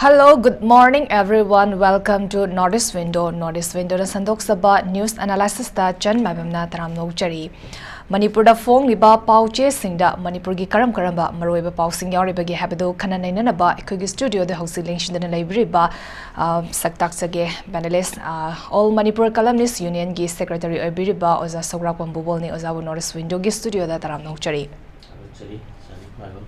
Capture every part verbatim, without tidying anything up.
Hello, good morning everyone. Welcome to North East Window. North East Windowꯅ ꯁꯟꯗꯣꯛꯆꯕ news analysisꯇ ꯆꯟ ꯃꯥꯏꯕꯝꯅ ꯇꯔꯥꯝꯅ ꯑꯣꯛꯆꯔꯤ꯫ ꯃꯅꯤꯄꯨꯔꯗ ꯐꯣꯡꯂꯤꯕ ꯄꯥꯎ ꯆꯦꯁꯤꯡꯗ ꯃꯅꯤꯄꯨꯔꯒꯤ ꯀꯔꯝ ꯀꯔꯝꯕ ꯃꯔꯨꯑꯣꯏꯕ ꯄꯥꯎꯁꯤꯡ ꯌꯥꯎꯔꯤꯕꯒꯦ ꯍꯥꯏꯕꯗꯨ ꯈꯟꯅ ꯅꯩꯅꯅꯕ ꯑꯩꯈꯣꯏꯒꯤ studioꯗ ꯍꯧꯖꯤꯛ ꯂꯦꯡꯁꯤꯟꯗꯨꯅ ꯂꯩꯕꯤꯔꯤꯕ, ꯑ, ꯁꯛ ꯇꯥꯛꯆꯒꯦ panelist, ꯑ, All Manipur Columnist Unionꯒꯤ secretary ꯑꯣꯏꯕꯤꯔꯤꯕ ꯑꯣꯖꯥ ꯁꯧꯒ꯭ꯔꯥꯛꯄꯝ ꯕꯨꯕꯣꯜꯅꯤ꯫ ꯑꯣꯖꯥꯕꯨ North East Windowꯒꯤ studioꯗ ꯇꯔꯥꯝꯅ ꯑꯣꯛꯆꯔꯤ꯫ ꯊꯥꯒꯠꯆꯔꯤ, ꯆꯟ ꯃꯥꯏꯕꯝ꯫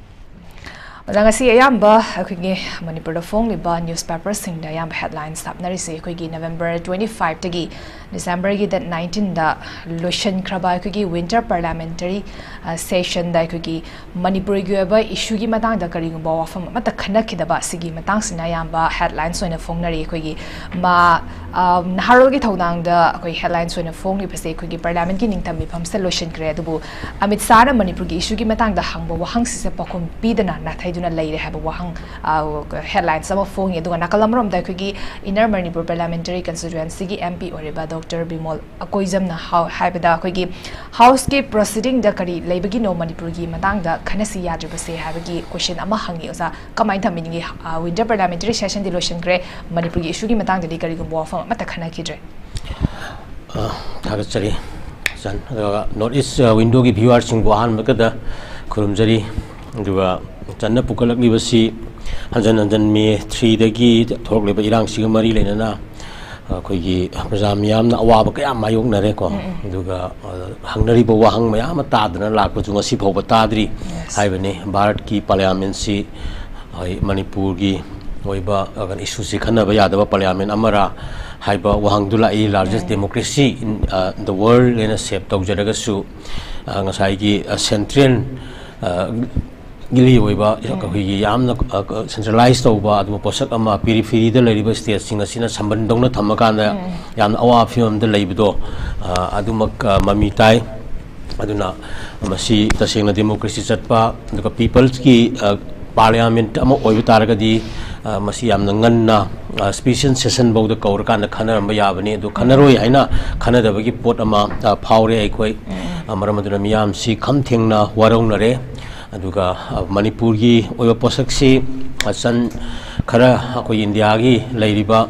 ꯑꯣꯖꯥ, ꯉꯁꯤ ꯑꯌꯥꯝꯕ ꯑꯩꯈꯣꯏꯒꯤ ꯃꯅꯤꯄꯨꯔꯗ ꯐꯣꯡꯂꯤꯕ newspaperꯁꯤꯡꯗ ꯑꯌꯥꯝꯕ headlines ꯍꯥꯞꯅꯔꯤꯁꯦ ꯑꯩꯈꯣꯏꯒꯤ November twenty fiveꯇꯒꯤ Decemberꯒꯤ date nineteenꯗ ꯂꯣꯏꯁꯤꯟꯈ꯭ꯔꯕ ꯑꯩꯈꯣꯏꯒꯤ winter parliamentary, ꯑ, sessionꯗ ꯑꯩꯈꯣꯏꯒꯤ ꯃꯅꯤꯄꯨꯔꯒꯤ ꯑꯣꯏꯕ issueꯒꯤ ꯃꯇꯥꯡꯗ ꯀꯔꯤꯒꯨꯝꯕ ꯋꯥꯐꯝ ꯑꯃꯠꯇ ꯈꯟꯅꯈꯤꯗꯕ, ꯁꯤꯒꯤ ꯃꯇꯥꯡꯁꯤꯅ ꯑꯌꯥꯝꯕ headlines ꯑꯣꯏꯅ ꯐꯣꯡꯅꯔꯤ꯫ ꯑꯩꯈꯣꯏꯒꯤ ꯃꯥ, ꯑ, ꯅꯍꯥꯔꯣꯜꯒꯤ ꯊꯧꯗꯥꯡꯗ ꯑꯩꯈꯣꯏ headlines ꯑꯣꯏꯅ ꯐꯣꯡꯂꯤꯕꯁꯦ ꯑꯩꯈꯣꯏꯒꯤ parliamentꯀꯤ ꯅꯤꯡꯇꯝ ꯃꯤꯐꯝꯁꯤꯗ ꯂꯣꯏꯁꯤꯟꯈ꯭ꯔꯦ꯫ ꯑꯗꯨꯕꯨ ꯑꯃꯤꯠ ꯁꯥꯍꯅ ꯃꯅꯤꯄꯨꯔꯒꯤ issueꯒꯤ ꯃꯇꯥꯡꯗ ꯍꯪꯕ ꯋꯥꯍꯪꯁꯤꯁꯦ ꯄꯥꯎꯈꯨꯝ ꯄꯤꯗꯅ ꯅꯥꯊꯩꯗꯨꯅ ꯂꯩꯔꯦ ꯍꯥꯏꯕ ꯋꯥꯍꯪ, ꯑ, headlines ꯑꯃ ꯐꯣꯡꯉꯤ꯫ ꯑꯗꯨꯒ ꯅꯥꯀꯜ ꯑꯃꯔꯣꯝꯗ ꯑꯩꯈꯣꯏꯒꯤ Inner Manipur Parliamentary Constituencyꯒꯤ MP ꯑꯣꯏꯔꯤꯕ Doctor ꯕꯤꯃꯣꯜ ꯑꯀꯣꯏꯖꯝꯅ ꯍꯥꯎ-, ꯍꯥꯏꯕꯗ ꯑꯩꯈꯣꯏꯒꯤ Houseꯀꯤ proceedingꯗ ꯀꯔꯤ ꯂꯩꯕꯒꯤꯅꯣ ꯃꯅꯤꯄꯨꯔꯒꯤ ꯃꯇꯥꯡꯗ ꯈꯟꯅꯁꯤ ꯌꯥꯗ꯭ꯔꯤꯕꯁꯦ ꯍꯥꯏꯕꯒꯤ question ꯑꯃ ꯍꯪꯉꯤ꯫ ꯑꯣꯖꯥ, ꯀꯃꯥꯏꯅ ꯊꯝꯕꯤꯅꯤꯡꯉꯤ? ꯑ, winter parliamentary sessionꯗꯤ ꯂꯣꯏꯁꯤꯟꯈ꯭ꯔꯦ, ꯃꯅꯤꯄꯨꯔꯒꯤ issueꯒꯤ ꯃꯇꯥꯡꯗꯗꯤ ꯀꯔꯤꯒꯨꯝꯕ ꯋꯥꯐꯝ ꯑꯃꯠꯇ ꯈꯟꯅꯈꯤꯗ꯭ꯔꯦ꯫ ꯑ, ꯊꯥꯒꯠꯆꯔꯤ ꯆꯟ꯫ ꯑꯗꯨꯒ North East, ꯑ, Windowꯒꯤ viewerꯁꯤꯡꯕꯨ ꯑꯍꯥꯟꯕꯗ ꯈꯨꯔꯨꯝꯖꯔꯤ꯫ ꯑꯗꯨꯒ ꯆꯟꯅ ꯄꯨꯈꯠꯂꯛꯂꯤꯕꯁꯤ ꯍꯟꯖꯟ ꯍꯟꯖꯟ May threeꯗꯒꯤ ꯊꯣꯛꯂꯛꯂꯤꯕ ꯏꯔꯥꯡꯁꯤꯒ ꯃꯔꯤ ꯂꯩꯅꯅ ꯑꯩꯈꯣꯏꯒꯤ ꯄ꯭ꯔꯖꯥ ꯃꯤꯌꯥꯝꯅ ꯑꯋꯥꯕ ꯀꯌꯥ ꯃꯥꯌꯣꯛꯅꯔꯦꯀꯣ꯫ ꯎꯝ, ꯎꯝ꯫ ꯑꯗꯨꯒ, ꯑ, ꯍꯪꯅꯔꯤꯕ ꯋꯥꯍꯪ ꯃꯌꯥꯝ ꯑꯃ ꯇꯥꯗꯅ ꯂꯥꯛꯄꯁꯨ ꯉꯁꯤ ꯐꯥꯎꯕ ꯇꯥꯗ꯭ꯔꯤ꯫ Yes꯫ ꯍꯥꯏꯕꯅꯤ꯫ ꯚꯥꯔꯠꯀꯤ parliamentꯁꯤ, ꯍꯣꯏ, ꯃꯅꯤꯄꯨꯔꯒꯤ ꯑꯣꯏꯕ, ꯑ, issueꯁꯤ ꯈꯟꯅꯕ ꯌꯥꯗꯕ parliament ꯑꯃꯔꯥ ꯍꯥꯏꯕ ꯋꯥꯍꯪꯗꯨ ꯂꯥꯛꯏ꯫ Largest um. Democracy in, ꯑ, the world ꯍꯥꯏꯅ ꯁꯦꯞ ꯇꯧꯖꯔꯒꯁꯨ, ꯑ, ꯉꯁꯥꯏꯒꯤ, ꯑ, central, ꯑ, ꯒꯤ ꯑꯣꯏꯕ ꯎꯝ꯫ ꯑꯩꯈꯣꯏꯒꯤ ꯌꯥꯝꯅ, ꯑ, centralize ꯇꯧꯕ ꯑꯗꯨꯒꯨꯝꯕ ꯄꯣꯠꯁꯛ ꯑꯃ peripheryꯗ ꯂꯩꯔꯤꯕ stateꯁꯤꯡ ꯑꯁꯤꯅ ꯁꯝꯕꯟꯗꯧꯅ ꯊꯝꯃꯀꯥꯟꯗ ꯎꯝ꯫ ꯌꯥꯝꯅ ꯑꯋꯥꯕ ꯐꯤꯕꯝꯗ ꯂꯩꯕꯗꯣ, ꯑ, ꯑꯗꯨꯃꯛ, ꯑ, ꯃꯃꯤ ꯇꯥꯏ꯫ ꯑꯗꯨꯅ ꯃꯁꯤ ꯇꯁꯦꯡꯅ democracy ꯆꯠꯄ, ꯑꯗꯨꯒ peopleꯁꯀꯤ, ꯑ, parliament ꯑꯃ ꯑꯣꯏꯕ ꯇꯥꯔꯒꯗꯤ, ꯑ, ꯃꯁꯤ ꯌꯥꯝꯅ ꯉꯟꯅ, ꯑ, special session ꯐꯥꯎꯗ ꯀꯧꯔꯀꯥꯟꯗ ꯈꯟꯅꯔꯝꯕ ꯌꯥꯕꯅꯤ꯫ ꯑꯗꯨ ꯎꯝ꯫ ꯈꯟꯅꯔꯣꯏ ꯍꯥꯏꯅ ꯈꯟꯅꯗꯕꯒꯤ ꯄꯣꯠ ꯑꯃ, ꯑ, ꯐꯥꯎꯔꯦ ꯑꯩꯈꯣꯏ꯫ ꯎꯝ꯫ ꯑ, ꯃꯔꯝ ꯑꯗꯨꯅ ꯃꯤꯌꯥꯝꯁꯤ ꯈꯝ ꯊꯦꯡꯅ ꯋꯥꯔꯧꯅꯔꯦ꯫ ꯑꯗꯨꯒ, ꯑ, ꯃꯅꯤꯄꯨꯔꯒꯤ ꯑꯣꯏꯕ ꯄꯣꯠꯁꯛꯁꯤ, ꯑ, ꯆꯟ, ꯈꯔ ꯑꯩꯈꯣꯏ ꯏꯟꯗꯤꯌꯥꯒꯤ ꯂꯩꯔꯤꯕ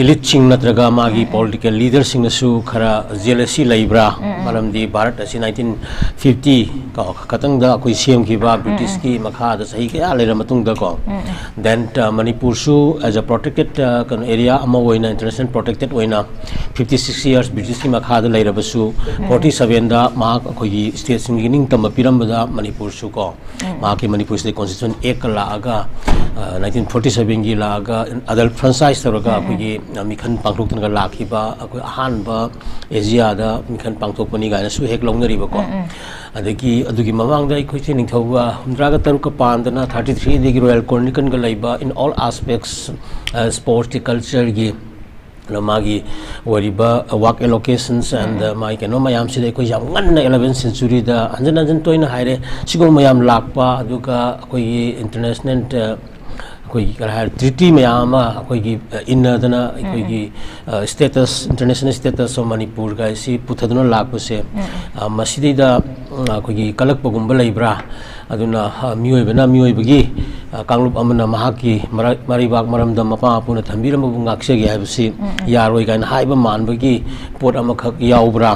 ꯏꯂꯤꯠꯁꯤꯡ ꯅꯠꯇ꯭ꯔꯒ ꯃꯥꯒꯤ ꯄꯣꯂꯤꯇꯤꯀꯦꯜ ꯂꯤꯗꯔꯁꯤꯡꯅꯁꯨ ꯈꯔ ꯖꯦꯂꯁꯤ ꯂꯩꯕ꯭ꯔꯥ? ꯃꯔꯝꯗꯤ ꯚꯥꯔꯠ ꯑꯁꯤ ꯅꯥꯏꯟꯇꯤꯟ ꯐꯤꯐꯇꯤ ꯀꯣ ꯈꯛꯇꯪꯗ ꯑꯩꯈꯣꯏ ꯁꯦꯝꯈꯤꯕ, ꯕ꯭ꯔꯤꯇꯤꯁꯀꯤ ꯃꯈꯥꯗ ꯆꯍꯤ ꯀꯌꯥ ꯂꯩꯔ ꯃꯇꯨꯡꯗ ꯀꯣ, ꯗꯦꯟ ꯃꯅꯤꯄꯨꯔꯁꯨ ꯑꯦꯖ ꯑ ꯄ꯭ꯔꯣꯇꯦꯛꯇꯦꯠ ꯀꯩꯅꯣ ꯑꯦꯔꯤꯌꯥ ꯑꯃ ꯑꯣꯏꯅ, ꯏꯟꯇꯔꯅꯦꯁꯅꯦꯜ ꯄ꯭ꯔꯣꯇꯦꯛꯇꯦꯠ ꯑꯣꯏꯅ ꯐꯤꯐꯇꯤ ꯁꯤꯛꯁ ꯌꯔꯁ ꯕ꯭ꯔꯤꯇꯤꯁꯀꯤ ꯃꯈꯥꯗ ꯂꯩꯔꯕꯁꯨ, ꯐꯣꯔꯇꯤ ꯁꯕꯦꯟꯗ ꯃꯍꯥꯛ ꯑꯩꯈꯣꯏꯒꯤ ꯁ꯭ꯇꯦꯠꯁꯤꯡꯒꯤ ꯅꯤꯡꯇꯝꯕ ꯄꯤꯔꯝꯕꯗ ꯃꯅꯤꯄꯨꯔꯁꯨ ꯀꯣ ꯃꯍꯥꯛꯀꯤ ꯃꯅꯤꯄꯨꯔꯁꯤꯗ ꯀꯣꯟꯁꯇꯤꯇ꯭ꯌꯨꯁꯟ ꯑꯦꯛꯀ ꯂꯥꯛꯑꯒ, ꯅꯥꯏꯟꯇꯤꯟ ꯐꯣꯔꯇꯤ ꯁꯕꯦꯟꯒꯤ ꯂꯥꯛꯑꯒ ꯑꯗꯜ ꯐ꯭ꯔꯦꯟꯆꯥꯏꯁ ꯇꯧꯔꯒ ꯑꯩꯈꯣꯏꯒꯤ ꯃꯤꯈꯜ ꯄꯥꯡꯊꯣꯛꯇꯅꯒ ꯂꯥꯛꯈꯤꯕ, ꯑꯩꯈꯣꯏ ꯑꯍꯥꯟꯕ ꯑꯦꯁꯤꯌꯥꯗ ꯃꯤꯈꯜ ꯄꯥꯡꯊꯣꯛꯄꯅꯤ ꯀꯥꯏꯅꯁꯨ ꯍꯦꯛ ꯂꯧꯅꯔꯤꯕꯀꯣ꯫ ꯑꯗꯒꯤ ꯑꯗꯨꯒꯤ ꯃꯃꯥꯡꯗ ꯑꯩꯈꯣꯏꯁꯦ ꯅꯤꯡꯊꯧꯒ ꯍꯨꯝꯗ꯭ꯔꯥꯒ ꯇꯔꯨꯛꯀ ꯄꯥꯟꯗꯅ, ꯊꯥꯔꯇꯤ ꯊ꯭ꯔꯤꯗꯒꯤ ꯔꯣꯌꯦꯜ ꯀ꯭ꯔꯣꯅꯤꯀꯜꯒ ꯂꯩꯕ, in all aspects, ꯁ꯭ꯄꯣꯔꯠꯁꯀꯤ, ꯀꯜꯆꯔꯒꯤ, ꯑꯗꯣ ꯃꯥꯒꯤ ꯑꯣꯏꯔꯤꯕ ꯋꯥꯛ ꯑꯦꯂꯣꯀꯦꯁꯟꯁ ꯑꯦꯟ ꯃꯥꯒꯤ ꯀꯩꯅꯣ ꯃꯌꯥꯝꯁꯤꯗ ꯑꯩꯈꯣꯏ ꯌꯥꯝ ꯉꯟꯅ ꯑꯦꯂꯚꯦꯟ ꯁꯦꯟꯆꯨꯔꯤꯗ ꯍꯟꯖꯤꯟ ꯍꯟꯖꯤꯟ ꯇꯣꯏꯅ ꯍꯥꯏꯔꯦ꯫ ꯁꯤꯒꯨꯝꯕ ꯃꯌꯥꯝ ꯂꯥꯛꯄ, ꯑꯗꯨꯒ ꯑꯩꯈꯣꯏꯒꯤ ꯏꯟꯇꯔꯅꯦꯁꯅꯦꯜ, ꯑꯩꯈꯣꯏꯒꯤ ꯀꯔꯤ ꯍꯥꯏꯔꯦ, ꯇ꯭ꯔꯤꯇꯤ ꯃꯌꯥꯝ ꯑꯃ ꯑꯩꯈꯣꯏꯒꯤ ꯏꯟꯅꯗꯅ ꯑꯩꯈꯣꯏꯒꯤ status, international status of Manipur ꯀꯥꯏꯁꯤ ꯄꯨꯊꯗꯨꯅ ꯂꯥꯛꯄꯁꯦ, ꯃꯁꯤꯗꯩꯗ ꯑꯩꯈꯣꯏꯒꯤ ꯀꯜꯂꯛꯄꯒꯨꯝꯕ ꯂꯩꯕ꯭ꯔꯥ? ꯑꯗꯨꯅ ꯃꯤꯑꯣꯏꯕꯅ ꯃꯤꯑꯣꯏꯕꯒꯤ ꯀꯥꯡꯂꯨꯞ ꯑꯃꯅ ꯃꯍꯥꯛꯀꯤ ꯃꯔꯩꯕꯥꯛ ꯃꯔꯝꯗꯝ ꯃꯄꯥ ꯃꯄꯨꯅ ꯊꯝꯕꯤꯔꯝꯕꯕꯨ ꯉꯥꯛꯆꯒꯦ ꯍꯥꯏꯕꯁꯤ ꯌꯥꯔꯣꯏ ꯀꯥꯏꯅ ꯍꯥꯏꯕ ꯃꯥꯟꯕꯒꯤ ꯄꯣꯠ ꯑꯃꯈꯛ ꯌꯥꯎꯕ꯭ꯔꯥ?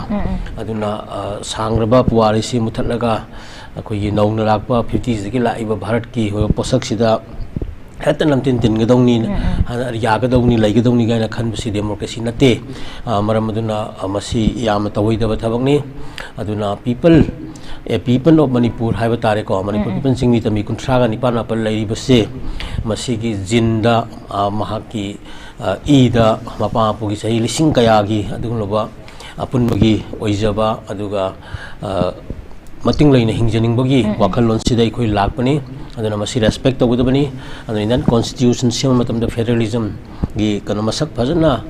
ꯑꯗꯨꯅ ꯁꯥꯡꯂꯕ ꯄꯨꯋꯥꯔꯤꯁꯤ ꯃꯨꯊꯠꯂꯒ ꯑꯩꯈꯣꯏꯒꯤ ꯅꯧꯅ ꯂꯥꯛꯄ ꯐꯤꯐꯇꯤꯁꯤꯗꯒꯤ ꯂꯥꯛꯏꯕ ꯚꯥꯔꯠꯀꯤ ꯑꯣꯏꯕ ꯄꯣꯠꯁꯛꯁꯤꯗ ꯍꯦꯛꯇ ꯅꯝꯊꯤꯟ ꯊꯤꯟꯒꯗꯧꯅꯤ, ꯌꯥꯒꯗꯧꯅꯤ, ꯂꯩꯒꯗꯧꯅꯤ ꯀꯥꯏꯅ ꯈꯟꯕꯁꯤ ꯗꯦꯃꯣꯀ꯭ꯔꯦꯁꯤ ꯅꯠꯇꯦ꯫ ꯃꯔꯝ ꯑꯗꯨꯅ ꯃꯁꯤ ꯌꯥꯝꯅ ꯇꯧꯔꯣꯏꯗꯕ ꯊꯕꯛꯅꯤ꯫ ꯑꯗꯨꯅ people, A people of Manipur ꯍꯥꯏꯕ ꯇꯥꯔꯦꯀꯣ, ꯃꯅꯤꯄꯨꯔ ꯄꯤꯄꯜ ꯆꯤꯡꯃꯤ ꯇꯝꯃꯤ ꯀꯨꯟꯊ꯭ꯔꯥꯒ ꯅꯤꯄꯥꯟ ꯃꯥꯄꯜ ꯂꯩꯔꯤꯕꯁꯦ, ꯃꯁꯤꯒꯤ ꯖꯤꯟꯗ, ꯃꯍꯥꯛꯀꯤ ꯏꯗ, ꯃꯄꯥ ꯃꯄꯨꯒꯤ ꯆꯍꯤ ꯂꯤꯁꯤꯡ ꯀꯌꯥꯒꯤ ꯑꯗꯨꯒꯨꯝꯂꯕ ꯑꯄꯨꯟꯕꯒꯤ ꯑꯣꯏꯖꯕ, ꯑꯗꯨꯒ ꯃꯇꯤꯡ ꯂꯩꯅ ꯍꯤꯡꯖꯅꯤꯡꯕꯒꯤ ꯋꯥꯈꯜꯂꯣꯟꯁꯤꯗ ꯑꯩꯈꯣꯏ ꯂꯥꯛꯄꯅꯤ꯫ ꯑꯗꯨꯅ ꯃꯁꯤ ꯔꯦꯁꯄꯦꯛ ꯇꯧꯒꯗꯕꯅꯤ꯫ ꯑꯗꯨꯅ ꯏꯟꯗꯤꯌꯟ ꯀꯣꯟꯁꯇꯤꯇ꯭ꯌꯨꯁꯟ ꯁꯦꯝꯕ ꯃꯇꯝꯗ ꯐꯦꯗꯔꯦꯂꯤꯖꯝꯒꯤ ꯀꯩꯅꯣ ꯃꯁꯛ ꯐꯖꯅ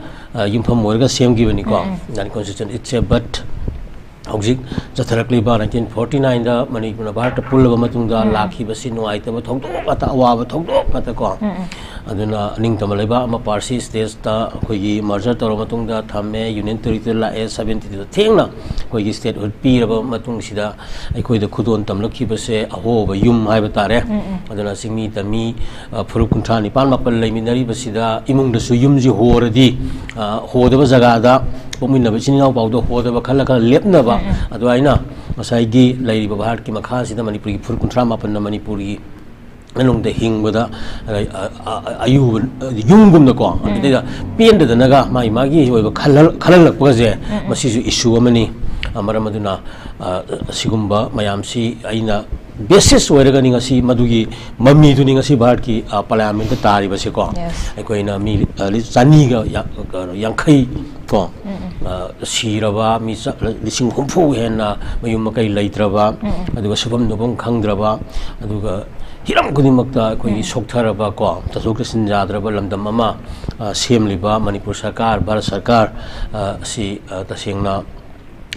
ꯌꯨꯝꯐꯝ ꯑꯣꯏꯔꯒ ꯁꯦꯝꯈꯤꯕꯅꯤꯀꯣ, Indian constitution. It's a but ꯍꯧꯖꯤꯛ ꯆꯠꯊꯔꯛꯂꯤꯕ ꯅꯥꯏꯟꯇꯤꯟ ꯐꯣꯔꯇꯤ ꯅꯥꯏꯟꯗ ꯃꯅꯤꯄꯨꯔꯅ ꯚꯥꯔꯠꯇ ꯄꯨꯜꯂꯕ ꯃꯇꯨꯡꯗ ꯂꯥꯛꯈꯤꯕꯁꯤ ꯅꯨꯡꯉꯥꯏꯇꯕ ꯊꯧꯗꯣꯛ ꯉꯥꯛꯇ, ꯑꯋꯥꯕ ꯊꯧꯗꯣꯛ ꯉꯥꯛꯇ ꯀꯣ꯫ ꯑꯗꯨꯅ ꯑꯅꯤꯡꯇꯝꯕ ꯂꯩꯕꯥꯛ ꯑꯃ ꯄꯥꯔꯁꯤ ꯁ꯭ꯇꯦꯠꯇ ꯑꯩꯈꯣꯏꯒꯤ ꯃꯔꯖꯔ ꯇꯧꯔꯕ ꯃꯇꯨꯡꯗ ꯊꯝꯃꯦ, ꯌꯨꯅꯤꯌꯟ ꯇꯦꯔꯤꯇꯣꯔꯤ ꯂꯥꯛꯑꯦ, ꯁꯕꯦꯟꯇꯤꯗꯨꯗ ꯊꯦꯡꯅ ꯑꯩꯈꯣꯏꯒꯤ ꯁ꯭ꯇꯦꯠꯍꯨꯗ ꯄꯤꯔꯕ ꯃꯇꯨꯡꯁꯤꯗ ꯑꯩꯈꯣꯏꯗ ꯈꯨꯗꯣꯜ ꯇꯝꯂꯛꯈꯤꯕꯁꯦ ꯑꯍꯣꯕ ꯌꯨꯝ ꯍꯥꯏꯕ ꯇꯥꯔꯦ꯫ ꯑꯗꯨꯅ ꯆꯤꯡꯃꯤ ꯇꯝꯃꯤ, ꯑ, ꯐꯨꯔꯨꯞ ꯀꯨꯟꯊ꯭ꯔꯥ ꯅꯤꯄꯥꯟ ꯃꯥꯄꯟ ꯂꯩꯃꯤꯟꯅꯔꯤꯕꯁꯤꯗ ꯏꯃꯨꯡꯗꯁꯨ ꯌꯨꯝꯁꯤ ꯍꯣꯔꯗꯤ, ꯑ, ꯍꯣꯗꯕ ꯖꯒꯥꯗ ꯄꯣꯛꯃꯤꯟꯅꯕ ꯏꯆꯤꯟ ꯏꯅꯥꯎ ꯐꯥꯎꯗ ꯍꯣꯗꯕ ꯈꯜꯂ ꯈꯜꯂ ꯂꯦꯞꯅꯕ, ꯑꯗꯨꯃꯥꯏꯅ ꯉꯁꯥꯏꯒꯤ ꯂꯩꯔꯤꯕ ꯚꯥꯔꯠꯀꯤ ꯃꯈꯥꯁꯤꯗ ꯃꯅꯤꯄꯨꯔꯒꯤ ꯐꯨꯔꯨꯞ ꯀꯨꯟꯊ꯭ꯔꯥ ꯃꯥꯄꯟꯅ ꯃꯅꯤꯄꯨꯔꯒꯤ ꯃꯅꯨꯡꯗ ꯍꯤꯡꯕꯗ, ꯑ, ꯑ, ꯑ, ꯑꯌꯨꯕ, ꯑ, ꯌꯨꯝꯒꯨꯝꯅꯀꯣ, ꯑꯗꯨꯗꯩꯗ ꯄꯦꯟꯗꯗꯅꯒ ꯃꯥꯒꯤ ꯃꯥꯒꯤ ꯑꯣꯏꯕ ꯈꯜꯍꯜ-, ꯈꯜꯍꯜꯂꯛꯄꯒꯁꯦ, ꯃꯁꯤꯁꯨ ꯏꯁꯨ ꯑꯃꯅꯤ꯫ ꯑ, ꯃꯔꯝ ꯑꯗꯨꯅ, ꯑ, ꯑꯁꯤꯒꯨꯝꯕ ꯃꯌꯥꯝꯁꯤ ꯑꯩꯅ ꯕꯦꯁꯤꯁ ꯑꯣꯏꯔꯒꯅꯤ ꯉꯁꯤ ꯃꯗꯨꯒꯤ ꯃꯃꯤꯗꯨꯅꯤ ꯉꯁꯤ ꯚꯥꯔꯠꯀꯤ, ꯑ, ꯄꯥꯔꯂꯤꯌꯥꯃꯦꯟꯗ ꯇꯥꯔꯤꯕꯁꯦꯀꯣ꯫ Yes. ꯑꯩꯈꯣꯏꯅ ꯃꯤ, ꯑ, ꯂꯤ-, ꯆꯅꯤꯒ ꯌꯥ-, ꯀꯩꯅꯣ, ꯌꯥꯡꯈꯩ ꯀꯣ, ꯑ, ꯁꯤꯔꯕ ꯃꯤ ꯆ-, ꯂꯤꯁꯤꯡ ꯍꯨꯝꯐꯨ ꯍꯦꯟꯅ ꯃꯌꯨꯝ ꯃꯀꯩ ꯂꯩꯇ꯭ꯔꯕ, ꯑꯗꯨꯒ ꯁꯨꯐꯝ ꯅꯣꯐꯝ ꯈꯪꯗ꯭ꯔꯕ, ꯑꯗꯨꯒ ꯍꯤꯔꯝ ꯈꯨꯗꯤꯡꯃꯛꯇ ꯑꯩꯈꯣꯏꯒꯤ ꯁꯣꯛꯊꯔꯕ ꯀꯣ, ꯆꯠꯊꯣꯛ ꯆꯠꯁꯤꯟ ꯌꯥꯗ꯭ꯔꯕ ꯂꯝꯗꯝ ꯑꯃ, ꯑ, ꯁꯦꯝꯂꯤꯕ ꯃꯅꯤꯄꯨꯔ ꯁꯔꯀꯥꯔ, ꯚꯥꯔꯠ ꯁꯔꯀꯥꯔ, ꯑ, ꯑꯁꯤ, ꯑ, ꯇꯁꯦꯡꯅ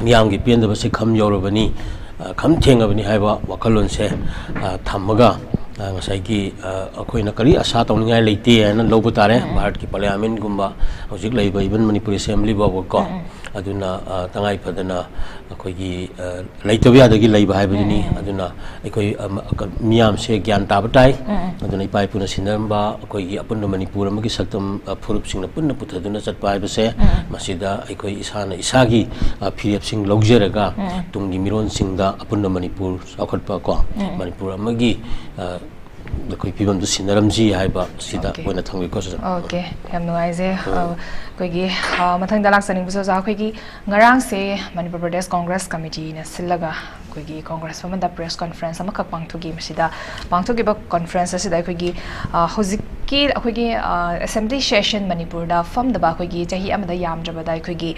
ꯃꯤꯌꯥꯝꯒꯤ ꯄꯦꯟꯗꯕꯁꯤ ꯈꯝ ꯌꯧꯔꯕꯅꯤ, ꯑ, ꯈꯝ ꯊꯦꯡꯉꯕꯅꯤ ꯍꯥꯏꯕ ꯋꯥꯈꯜꯂꯣꯟꯁꯦ, ꯑ, ꯊꯝꯃꯒ, ꯑ, ꯉꯁꯥꯏꯒꯤ, ꯑ, ꯑꯩꯈꯣꯏꯅ ꯀꯔꯤ ꯑꯁꯥ ꯇꯧꯅꯤꯡꯉꯥꯏ ꯂꯩꯇꯦ ꯍꯥꯏꯅ ꯂꯧꯕ ꯇꯥꯔꯦ꯫ ꯚꯥꯔꯠꯀꯤ ꯄꯥꯔꯂꯤꯌꯥꯃꯦꯟꯒꯨꯝꯕ ꯍꯧꯖꯤꯛ ꯂꯩꯕ, even ꯃꯅꯤꯄꯨꯔ ꯑꯦꯁꯦꯝꯕ꯭ꯂꯤ ꯐꯥꯎꯕꯀꯣ꯫ ꯑꯗꯨꯅ, ꯑ, ꯇꯉꯥꯏ ꯐꯗꯅ ꯑꯩꯈꯣꯏꯒꯤ, ꯑ, ꯂꯩꯇꯕ ꯌꯥꯗꯒꯤ ꯂꯩꯕ ꯍꯥꯏꯕꯗꯨꯅꯤ꯫ ꯑꯗꯨꯅ ꯑꯩꯈꯣꯏ, ꯑ, ꯃ-, ꯀ-, ꯃꯤꯌꯥꯝꯁꯦ ꯒ꯭ꯌꯥꯟ ꯇꯥꯕ ꯇꯥꯏ꯫ ꯑꯗꯨꯅ ꯏꯄꯥ ꯏꯄꯨꯅ ꯁꯤꯟꯅꯔꯝꯕ ꯑꯩꯈꯣꯏꯒꯤ ꯑꯄꯨꯟꯕ ꯃꯅꯤꯄꯨꯔ ꯑꯃꯒꯤ ꯁꯛꯇꯝ, ꯑ, ꯐꯨꯔꯨꯞꯁꯤꯡꯅ ꯄꯨꯟꯅ ꯄꯨꯊꯗꯨꯅ ꯆꯠꯄ ꯍꯥꯏꯕꯁꯦ, ꯃꯁꯤꯗ ꯑꯩꯈꯣꯏ ꯏꯁꯥꯅ ꯏꯁꯥꯒꯤ, ꯑ, ꯐꯤꯔꯦꯞꯁꯤꯡ ꯂꯧꯖꯔꯒ ꯇꯨꯡꯒꯤ ꯃꯤꯔꯣꯟꯁꯤꯡꯗ ꯑꯄꯨꯟꯕ ꯃꯅꯤꯄꯨꯔ ꯆꯥꯎꯈꯠꯄ ꯀꯣ, ꯃꯅꯤꯄꯨꯔ ꯑꯃꯒꯤ, ꯑ, ꯑꯩꯈꯣꯏ ꯐꯤꯕꯝꯗꯨ ꯁꯤꯟꯅꯔꯝꯁꯤ ꯍꯥꯏꯕ ꯁꯤꯗ ꯑꯣꯀꯦ꯫ ꯑꯣꯏꯅ ꯊꯝꯒꯦꯀꯣ, ꯁꯤꯗ꯫ ꯑꯣꯀꯦ, ꯌꯥꯝ ꯅꯨꯡꯉꯥꯏꯖꯩ꯫ ꯑ, ꯑꯩꯈꯣꯏꯒꯤ, ꯑ, ꯃꯊꯪꯗ ꯂꯥꯛꯆꯅꯤꯡꯕꯁꯦ ꯑꯣꯖꯥ, ꯑꯩꯈꯣꯏꯒꯤ ꯉꯔꯥꯡꯁꯦ ꯃꯅꯤꯄꯨꯔ ꯄ꯭ꯔꯗꯦꯁ ꯀꯣꯡꯒ꯭ꯔꯦꯁ ꯀꯃꯤꯇꯤꯅ ꯁꯤꯜꯂꯒ ꯑꯩꯈꯣꯏꯒꯤ ꯀꯣꯡꯒ꯭ꯔꯦꯁ ꯚꯕꯟꯗ ꯄ꯭ꯔꯦꯁ ꯀꯣꯟꯐ꯭ꯔꯦꯟꯁ ꯑꯃꯈꯛ ꯄꯥꯡꯊꯣꯛꯈꯤ꯫ ꯃꯁꯤꯗ ꯄꯥꯡꯊꯣꯛꯈꯤꯕ ꯀꯣꯟꯐ꯭ꯔꯦꯟꯁ ꯑꯁꯤꯗ ꯑꯩꯈꯣꯏꯒꯤ, ꯑ, ꯍꯧꯖꯤꯛꯀꯤ ꯑꯩꯈꯣꯏꯒꯤ, ꯑ, ꯑꯦꯁꯦꯝꯕ꯭ꯂꯤ ꯁꯦꯁꯟ ꯃꯅꯤꯄꯨꯔꯗ ꯐꯝꯗꯕ ꯑꯩꯈꯣꯏꯒꯤ ꯆꯍꯤ ꯑꯃꯗ ꯌꯥꯝꯗ꯭ꯔꯕꯗ ꯑꯩꯈꯣꯏꯒꯤ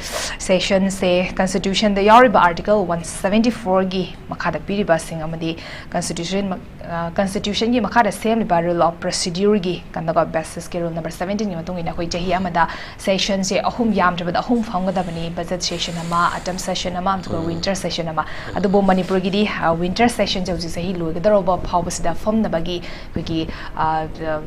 ꯁꯦꯁꯟꯁꯦ ꯀꯟꯁꯇꯤꯇ꯭ꯌꯨꯁꯟꯗ ꯌꯥꯎꯔꯤꯕ ꯑꯥꯔꯇꯤꯀꯜ ꯋꯥꯟ ꯁꯕꯦꯟꯇꯤ ꯐꯣꯔꯒꯤ ꯃꯈꯥꯗ ꯄꯤꯔꯤꯕꯁꯤꯡ ꯑꯃꯗꯤ ꯀꯟꯁꯇꯤꯇ꯭ꯌꯨꯁꯟ ꯀꯟꯁꯇꯤꯇ꯭ꯌꯨꯁꯟꯒꯤ ꯃꯈꯥꯗ ꯁꯦꯝꯂꯤꯕ ꯔꯨꯜ ꯑꯣꯐ ꯄ꯭ꯔꯣꯁꯤꯗ꯭ꯌꯨꯔꯒꯤ ꯀꯟꯗꯛ ꯑꯣꯐ ꯕꯦꯁꯤꯁꯀꯤ ꯔꯨꯜ ꯅꯝꯕꯔ ꯁꯕꯦꯟꯇꯤꯟꯒꯤ ꯃꯇꯨꯡ ꯏꯟꯅ ꯑꯩꯈꯣꯏ ꯆꯍꯤ ꯑꯃꯗ ꯁꯦꯁꯟꯁꯦ ꯑꯍꯨꯝ, ꯌꯥꯝꯗ꯭ꯔꯕꯗ ꯑꯍꯨꯝ ꯐꯝꯒꯗꯕꯅꯤ꯫ ꯕꯖꯦꯠ ꯁꯦꯁꯟ ꯑꯃ, ꯑꯣꯇꯝ ꯁꯦꯁꯟ ꯑꯃ, ꯑꯗꯨꯒ ꯋꯤꯟꯇꯔ ꯁꯦꯁꯟ ꯑꯃ꯫ ꯑꯗꯨꯕꯨ ꯃꯅꯤꯄꯨꯔꯒꯤꯗꯤ ꯋꯤꯟꯇꯔ ꯁꯦꯁꯟꯁꯦ ꯍꯧꯖꯤꯛ ꯆꯍꯤ ꯂꯣꯏꯒꯗꯧꯔꯕ ꯐꯥꯎꯕꯁꯤꯗ ꯐꯝꯅꯕꯒꯤ ꯑꯩꯈꯣꯏꯒꯤ,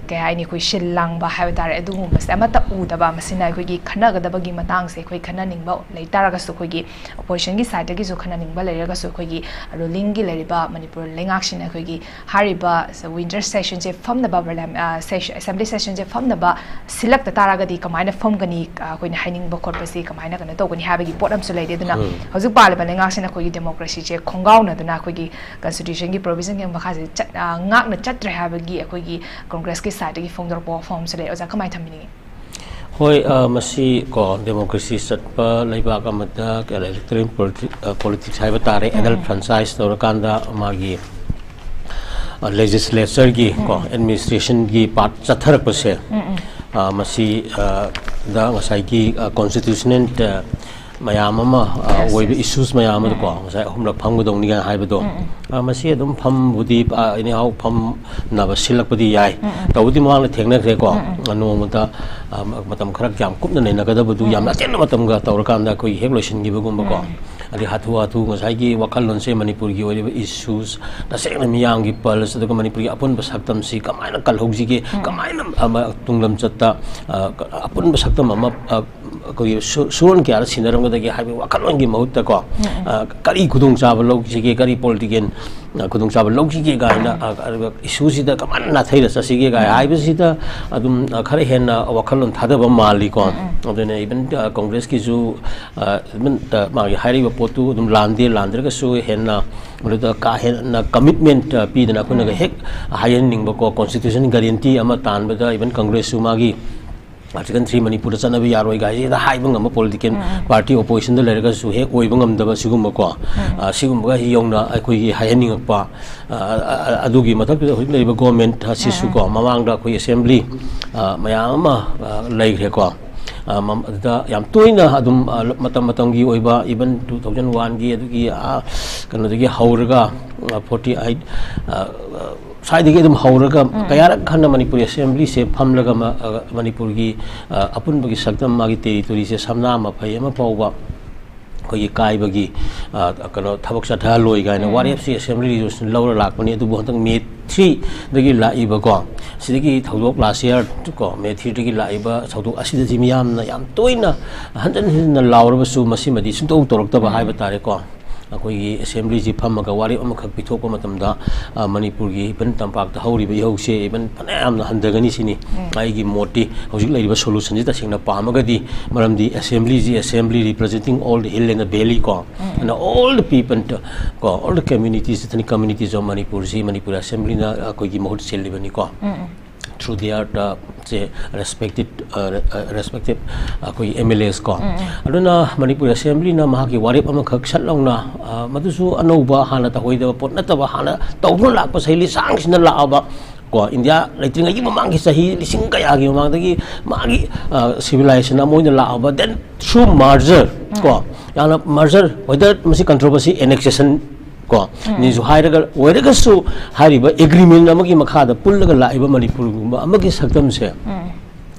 ꯀꯩ ꯍꯥꯏꯅꯤ, ꯑꯩꯈꯣꯏ ꯁꯤꯜ ꯂꯥꯡꯕ ꯍꯥꯏꯕ ꯇꯥꯔꯦ, ꯑꯗꯨꯒꯨꯝꯕꯁꯦ ꯑꯃꯠꯇ ꯎꯗꯕ꯫ ꯃꯁꯤꯅ ꯑꯩꯈꯣꯏꯒꯤ ꯈꯟꯅꯒꯗꯕꯒꯤ ꯃꯇꯥꯡꯁꯦ ꯑꯩꯈꯣꯏ ꯈꯟꯅꯅꯤꯡꯕ ꯂꯩ ꯇꯥꯔꯒꯁꯨ, ꯑꯩꯈꯣꯏꯒꯤ ꯑꯣꯄꯣꯖꯤꯁꯟꯒꯤ ꯁꯥꯏꯠꯇꯒꯤꯁꯨ ꯈꯟꯅꯅꯤꯡꯕ ꯂꯩꯔꯒꯁꯨ, ꯑꯩꯈꯣꯏꯒꯤ ꯔꯨꯂꯤꯡꯒꯤ ꯂꯩꯔꯤꯕ ꯃꯅꯤꯄꯨꯔ ꯂꯩꯉꯥꯛꯁꯤꯅ ꯑꯩꯈꯣꯏꯒꯤ ꯍꯥꯏꯔꯤꯕ ꯋꯤꯟꯇꯔ ꯁꯦꯁꯟꯁꯦ ꯐꯝꯅꯕ, ꯄꯥꯔꯂꯤꯌꯥ-, ꯑ, ꯁꯦꯁ-, ꯑꯦꯁꯦꯝꯕ꯭ꯂꯤ ꯁꯦꯁꯟꯁꯦ ꯐꯝꯅꯕ ꯁꯤꯜꯂꯛꯇ ꯇꯥꯔꯒꯗꯤ ꯀꯃꯥꯏꯅ ꯐꯝꯒꯅꯤ, ꯑ, ꯑꯩꯈꯣꯏꯅ ꯍꯥꯏꯅꯤꯡꯕ ꯈꯣꯠꯄꯁꯤ ꯀꯃꯥꯏꯅ ꯀꯩꯅꯣ ꯇꯧꯒꯅꯤ ꯍꯥꯏꯕꯒꯤ ꯄꯣꯠ ꯑꯃꯁꯨ ꯂꯩꯔꯦ꯫ ꯑꯗꯨꯅ ꯎꯝ꯫ ꯍꯧꯖꯤꯛ ꯄꯥꯜꯂꯤꯕ ꯂꯩꯉꯥꯛꯁꯤꯅ ꯑꯩꯈꯣꯏꯒꯤ ꯗꯦꯃꯣꯀ꯭ꯔꯦꯁꯤꯁꯦ ꯈꯣꯡꯒꯥꯎꯅꯗꯨꯅ ꯑꯩꯈꯣꯏꯒꯤ ꯀꯟꯁꯇꯤꯇ꯭ꯌꯨꯁꯟꯒꯤ ꯄ꯭ꯔꯣꯚꯤꯖꯟꯒꯤ ꯃꯈꯥꯁꯤꯗ ꯆꯠ-, ꯑ, ꯉꯥꯛꯅ ꯆꯠꯇ꯭ꯔꯦ ꯍꯥꯏꯕꯒꯤ ꯑꯩꯈꯣꯏꯒꯤ ꯀꯣꯡꯒ꯭ꯔꯦꯁꯀꯤ ꯁꯥꯏꯠꯇꯒꯤ ꯐꯣꯡꯗꯣꯔꯛꯄ ꯋꯥꯐꯝ ꯑꯃꯁꯨ ꯂꯩ꯫ ꯑꯣꯖꯥ, ꯀꯃꯥꯏꯅ ꯊꯝꯕꯤꯅꯤꯡꯉꯤ? ꯍꯣꯏ, ꯑ, ꯃꯁꯤ ꯀꯣ, ꯗꯦꯃꯣꯀ꯭ꯔꯦꯁꯤ ꯆꯠꯄ ꯂꯩꯕꯥꯛ ꯑꯃꯗ ꯏꯂꯦꯛꯇꯣꯔꯦꯜ ꯄꯣꯂꯤꯇꯤ-, ꯑ, ꯄꯣꯂꯤꯇꯤꯛꯁ ꯍꯥꯏꯕ ꯇꯥꯔꯦ, ꯎꯝ, ꯑꯦꯗꯜ ꯎꯝ꯫ ꯐ꯭ꯔꯦꯟꯆꯥꯏꯁ ꯇꯧꯔꯀꯥꯟꯗ ꯃꯥꯒꯤ, ꯑ, ꯂꯦꯖꯤꯁꯂꯦꯆꯔꯒꯤ ꯎꯝ, ꯀꯣ, ꯎꯝ꯫ ꯑꯦꯗꯃꯤꯅꯤꯁꯇ꯭ꯔꯦꯁꯟꯒꯤ ꯄꯥꯔꯠ ꯆꯠꯊꯔꯛꯄꯁꯦ, ꯎꯝ, ꯎꯝ꯫ ꯑ, ꯃꯁꯤ, ꯑ, ꯗ ꯉꯁꯥꯏꯒꯤ, ꯑ, ꯀꯣꯟꯁꯇꯤꯇ꯭ꯌꯨꯁꯅꯦꯜ, ꯑ, ꯃꯌꯥꯝ ꯑꯃ, ꯑ, ꯌꯦꯁ, ꯑꯣꯏꯕ ꯌꯦꯁ꯫ ꯏꯁꯨꯁ ꯃꯌꯥꯝ ꯑꯗꯨ ꯎꯝ, ꯀꯣ, ꯎꯝ꯫ ꯉꯁꯥꯏ ꯑꯍꯨꯝꯂꯛ ꯐꯝꯒꯗꯧꯅꯤ ꯀꯥꯏꯅ ꯍꯥꯏꯕꯗꯣ, ꯎꯝ, ꯎꯝ꯫ ꯑ, ꯃꯁꯤ ꯑꯗꯨꯝ ꯐꯝꯕꯨꯗꯤ, ꯑ, ꯑꯦꯅꯤꯍꯥꯎ ꯐꯝꯅꯕ ꯁꯤꯜꯂꯛꯄꯗꯤ ꯌꯥꯏ꯫ ꯎꯝ, ꯎꯝ꯫ ꯇꯧꯕꯗꯤ ꯃꯃꯥꯡꯗ ꯊꯦꯡꯅꯈ꯭ꯔꯦꯀꯣ꯫ ꯎꯝ, ꯎꯝ꯫ ꯅꯣꯡꯃꯗ, ꯑ, ꯃꯇꯝ ꯈꯔ ꯌꯥꯝ ꯀꯨꯞꯅ ꯅꯩꯅꯒꯗꯕꯗꯨ ꯎꯝ, ꯌꯥꯝꯅ ꯎꯝ꯫ ꯑꯇꯦꯟꯕ ꯃꯇꯝꯒ ꯇꯧꯔꯀꯥꯟꯗ ꯑꯩꯈꯣꯏꯒꯤ ꯍꯦꯛ ꯂꯣꯏꯁꯤꯟꯈꯤꯕꯒꯨꯝꯕꯀꯣ꯫ ꯎꯝ꯫ ꯑꯗꯩ ꯍꯥꯊꯨ ꯍꯥꯊꯨ ꯉꯁꯥꯏꯒꯤ ꯋꯥꯈꯜꯂꯣꯟꯁꯦ ꯃꯅꯤꯄꯨꯔꯒꯤ ꯑꯣꯏꯔꯤꯕ ꯏꯁꯨꯁ, ꯇꯁꯦꯡꯅ ꯃꯤꯌꯥꯝꯒꯤ ꯄꯜꯁ, ꯑꯗꯨꯒ ꯃꯅꯤꯄꯨꯔꯒꯤ ꯑꯄꯨꯟꯕ ꯁꯛꯇꯝꯁꯤ ꯀꯃꯥꯏꯅ ꯀꯜꯍꯧꯁꯤꯒꯦ, ꯎꯝ꯫ ꯀꯃꯥꯏꯅ, ꯑ, ꯃ-, ꯇꯨꯡꯂꯝꯆꯠꯇ, ꯑ, ꯑꯄꯨꯟꯕ ꯁꯛꯇꯝ ꯑꯃ, ꯑ, ꯑꯩꯈꯣꯏꯒꯤ ꯁꯨ-, ꯁꯨꯔꯣꯟ ꯀꯌꯥꯗ ꯁꯤꯟꯅꯔꯝꯒꯗꯒꯦ ꯍꯥꯏꯕꯒꯤ ꯋꯥꯈꯜꯂꯣꯟꯒꯤ ꯃꯍꯨꯠꯇꯀꯣ, ꯎꯝ, ꯎꯝ꯫ ꯑ, ꯀꯔꯤ ꯈꯨꯗꯣꯡꯆꯥꯕ ꯂꯧꯁꯤꯒꯦ, ꯀꯔꯤ ꯄꯣꯂꯤꯇꯤꯀꯦꯜ, ꯑ, ꯈꯨꯗꯣꯡꯆꯥꯕ ꯂꯧꯁꯤꯒꯦ ꯀꯥꯏꯅ, ꯎꯝ꯫ ꯑ, ꯑꯗꯨꯒ ꯏꯁꯨꯁꯤꯗ ꯀꯃꯥꯏꯅ ꯅꯥꯊꯩꯔ ꯆꯠꯁꯤꯒꯦ ꯀꯥꯏ ꯎꯝ꯫ ꯍꯥꯏꯕꯁꯤꯗ ꯑꯗꯨꯝ, ꯑ, ꯈꯔ ꯍꯦꯟꯅ ꯋꯥꯈꯜꯂꯣꯟ ꯊꯥꯗꯕ ꯃꯥꯜꯂꯤꯀꯣ꯫ ꯎꯝ, ꯎꯝ꯫ ꯑꯗꯨꯅ even, ꯑ, ꯀꯣꯡꯒ꯭ꯔꯦꯁꯀꯤꯁꯨ, ꯑ, even, ꯑ, ꯃꯥꯒꯤ ꯍꯥꯏꯔꯤꯕ ꯄꯣꯠꯇꯨ ꯑꯗꯨꯝ ꯂꯥꯟꯗꯦ, ꯂꯥꯟꯗ꯭ꯔꯒꯁꯨ ꯍꯦꯟꯅ ꯃꯗꯨꯗ ꯀꯥ ꯍꯦꯟꯅ ꯀꯃꯤꯠꯃꯦꯟ, ꯑ, ꯄꯤꯗꯅ ꯑꯩꯈꯣꯏꯅꯒ ꯎꯝ꯫ ꯍꯦꯛ ꯍꯥꯏꯍꯟꯅꯤꯡꯕꯀꯣ, ꯀꯣꯟꯁꯇꯤꯇ꯭ꯌꯨꯁꯟ ꯒꯥꯔꯦꯟꯇꯤ ꯑꯃ ꯇꯥꯟꯕꯗ even ꯀꯣꯡꯒ꯭ꯔꯦꯁꯁꯨ ꯃꯥꯒꯤ ꯑꯥꯔꯇꯤꯀꯜ ꯊ꯭ꯔꯤ ꯃꯅꯤꯄꯨꯔꯗ ꯆꯠꯅꯕ ꯌꯥꯔꯣꯏ ꯀꯥꯏꯁꯤꯗ ꯍꯥꯏꯕ ꯉꯝꯕ ꯄꯣꯂꯤꯇꯤꯀꯦꯜ ꯎꯝ, ꯎꯝ꯫ ꯄꯥꯔꯇꯤ ꯑꯣꯄꯣꯖꯤꯁꯟꯗ ꯂꯩꯔꯒꯁꯨ ꯍꯦꯛ ꯑꯣꯏꯕ ꯉꯝꯗꯕ ꯁꯤꯒꯨꯝꯕꯀꯣ, ꯎꯝ꯫ ꯑ, ꯁꯤꯒꯨꯝꯕꯒ ꯌꯧꯅ ꯑꯩꯈꯣꯏꯒꯤ ꯍꯥꯏꯍꯟꯅꯤꯡꯉꯛꯄ, ꯑ, ꯑ, ꯑ, ꯑꯗꯨꯒꯤ ꯃꯊꯛꯇꯨꯗ ꯍꯧꯖꯤꯛ ꯂꯩꯔꯤꯕ ꯒꯣꯔꯃꯦꯟ ꯑꯁꯤꯁꯨꯀꯣ, ꯎꯝ, ꯎꯝ꯫ ꯃꯃꯥꯡꯗ ꯑꯩꯈꯣꯏ ꯑꯦꯁꯦꯝꯕ꯭ꯂꯤ, ꯑ, ꯃꯌꯥꯝ ꯑꯃ, ꯑ, ꯂꯩꯈ꯭ꯔꯦꯀꯣ꯫ ꯑ, ꯃꯝ-, ꯑꯗꯨꯗ ꯌꯥꯝ ꯇꯣꯏꯅ ꯑꯗꯨꯝ, ꯑ, ꯃꯇꯝ ꯃꯇꯝꯒꯤ ꯑꯣꯏꯕ, even two thousand one ꯒꯤ ꯑꯗꯨꯒꯤ, ꯑ, ꯀꯩꯅꯣꯗꯒꯤ ꯍꯧꯔꯒ, ꯑ, forty eight, ꯑ, ꯑ, ꯁ꯭ꯋꯥꯏꯗꯒꯤ ꯑꯗꯨꯝ ꯍꯧꯔꯒ ꯎꯝ꯫ ꯀꯌꯥꯔꯛ ꯍꯟꯅ ꯃꯅꯤꯄꯨꯔꯤ ꯑꯦꯁꯦꯝꯕ꯭ꯂꯤꯁꯦ ꯐꯝꯂꯒ ꯃ-, ꯑ, ꯃꯅꯤꯄꯨꯔꯒꯤ, ꯑ, ꯑꯄꯨꯟꯕꯒꯤ ꯁꯛꯇꯝ, ꯃꯥꯒꯤ territoryꯁꯦ ꯁꯝꯅꯥ ꯃꯐꯩ ꯑꯃ ꯐꯥꯎꯕ ꯑꯩꯈꯣꯏꯒꯤ ꯀꯥꯏꯕꯒꯤ, ꯑ, ꯀꯩꯅꯣ, ꯊꯕꯛ ꯆꯠꯊꯍꯜꯂꯣꯏ ꯀꯥꯏꯅ ꯎꯝ꯫ ꯋꯥꯔꯦꯞꯁꯤ ꯑꯦꯁꯦꯝꯕ꯭ꯂꯤ ꯔꯤꯖꯣꯂꯨꯁꯟ ꯂꯧꯔ ꯂꯥꯛꯄꯅꯤ꯫ ꯑꯗꯨꯕꯨ ꯍꯟꯗꯛ ꯃꯦ three ꯗꯒꯤ ꯂꯥꯛꯏꯕꯀꯣ, ꯁꯤꯗꯒꯤ ꯊꯧꯗꯣꯛ, last year ꯀꯣ, ꯃꯦ three ꯗꯒꯤ ꯂꯥꯛꯏꯕ ꯊꯧꯗꯣꯛ ꯑꯁꯤꯗꯗꯤ ꯃꯤꯌꯥꯝꯅ ꯌꯥꯝ ꯇꯣꯏꯅ ꯍꯟꯖꯟ ꯍꯟꯖꯟꯅ ꯂꯥꯎꯔꯕꯁꯨ ꯃꯁꯤꯃꯗꯤ ꯁꯨꯡꯇꯧ ꯇꯧꯔꯛꯇꯕ ꯎꯝ꯫ ꯍꯥꯏꯕ ꯇꯥꯔꯦꯀꯣ꯫ ꯑꯩꯈꯣꯏꯒꯤ ꯑꯦꯁꯦꯝꯕ꯭ꯂꯤꯁꯤ ꯐꯝꯃꯒ ꯋꯥꯔꯦꯞ ꯑꯃꯈꯛ ꯄꯤꯊꯣꯛꯄ ꯃꯇꯝꯗ, ꯑ, ꯃꯅꯤꯄꯨꯔꯒꯤ even ꯇꯝꯄꯥꯛꯇ ꯍꯧꯔꯤꯕ ꯏꯍꯧꯁꯦ even ꯐꯅꯌꯥꯝꯅ ꯍꯟꯊꯒꯅꯤ ꯁꯤꯅꯤ ꯎꯝ꯫ ꯑꯩꯒꯤ ꯃꯣꯠꯇꯤ꯫ ꯍꯧꯖꯤꯛ ꯂꯩꯔꯤꯕ solutionꯁꯤ ꯇꯁꯦꯡꯅ ꯄꯥꯝꯃꯒꯗꯤ, ꯃꯔꯝꯗꯤ assemblyꯁꯤ, assembly representing all the hill and the valley ꯀꯣ, ꯎꯝ꯫ And all the people ꯀꯣ, all the communities, ethnic communities of ꯃꯅꯤꯄꯨꯔꯁꯤ ꯃꯅꯤꯄꯨꯔ assemblyꯅ ꯑꯩꯈꯣꯏꯒꯤ ꯃꯍꯨꯠ ꯁꯤꯜꯂꯤꯕꯅꯤꯀꯣ꯫ ꯎꯝ꯫ Through their, uh, say, respected, uh, uh, respected ꯑꯩꯈꯣꯏ M L As ꯀꯣ꯫ ꯎꯝ, ꯎꯝ꯫ ꯑꯗꯨꯅ ꯃꯅꯤꯄꯨꯔ assemblyꯅ ꯃꯍꯥꯛꯀꯤ ꯋꯥꯔꯦꯞ ꯑꯃꯈꯛ ꯁꯠ ꯂꯥꯎꯅ, ꯑ, ꯃꯗꯨꯁꯨ ꯑꯅꯧꯕ, ꯍꯥꯟꯅ ꯇꯧꯍꯩꯗꯕ ꯄꯣꯠ ꯅꯠꯇꯕ, ꯍꯥꯟꯅ ꯇꯧꯗꯨꯅ ꯂꯥꯛꯄ ꯆꯍꯤ ꯂꯤꯁꯥꯡꯁꯤꯡꯅ ꯂꯥꯛꯑꯕ ꯀꯣ, ꯏꯟꯗꯤꯌꯥ ꯂꯩꯇ꯭ꯔꯤꯉꯩꯒꯤ ꯃꯃꯥꯡꯒꯤ ꯆꯍꯤ ꯂꯤꯁꯤꯡ ꯀꯌꯥꯒꯤ ꯃꯃꯥꯡꯗꯒꯤ ꯃꯥꯒꯤ, ꯑ, civilization ꯑꯃ ꯑꯣꯏꯅ ꯂꯥꯛꯑꯕ, then through merger ꯀꯣ, ꯎꯝ꯫ ꯌꯥꯝꯅ merger, whether ꯃꯁꯤ controversy, annexation ꯀꯣ, ꯎꯝ꯫ ꯅꯤꯁꯨ ꯍꯥꯏꯔꯒ ꯑꯣꯏꯔꯒꯁꯨ, ꯍꯥꯏꯔꯤꯕ agreement ꯑꯃꯒꯤ ꯃꯈꯥꯗ ꯄꯨꯜꯂꯒ ꯂꯥꯛꯏꯕ ꯃꯅꯤꯄꯨꯔꯒꯨꯝꯕ ꯑꯃꯒꯤ ꯁꯛꯇꯝꯁꯦ, ꯎꯝ꯫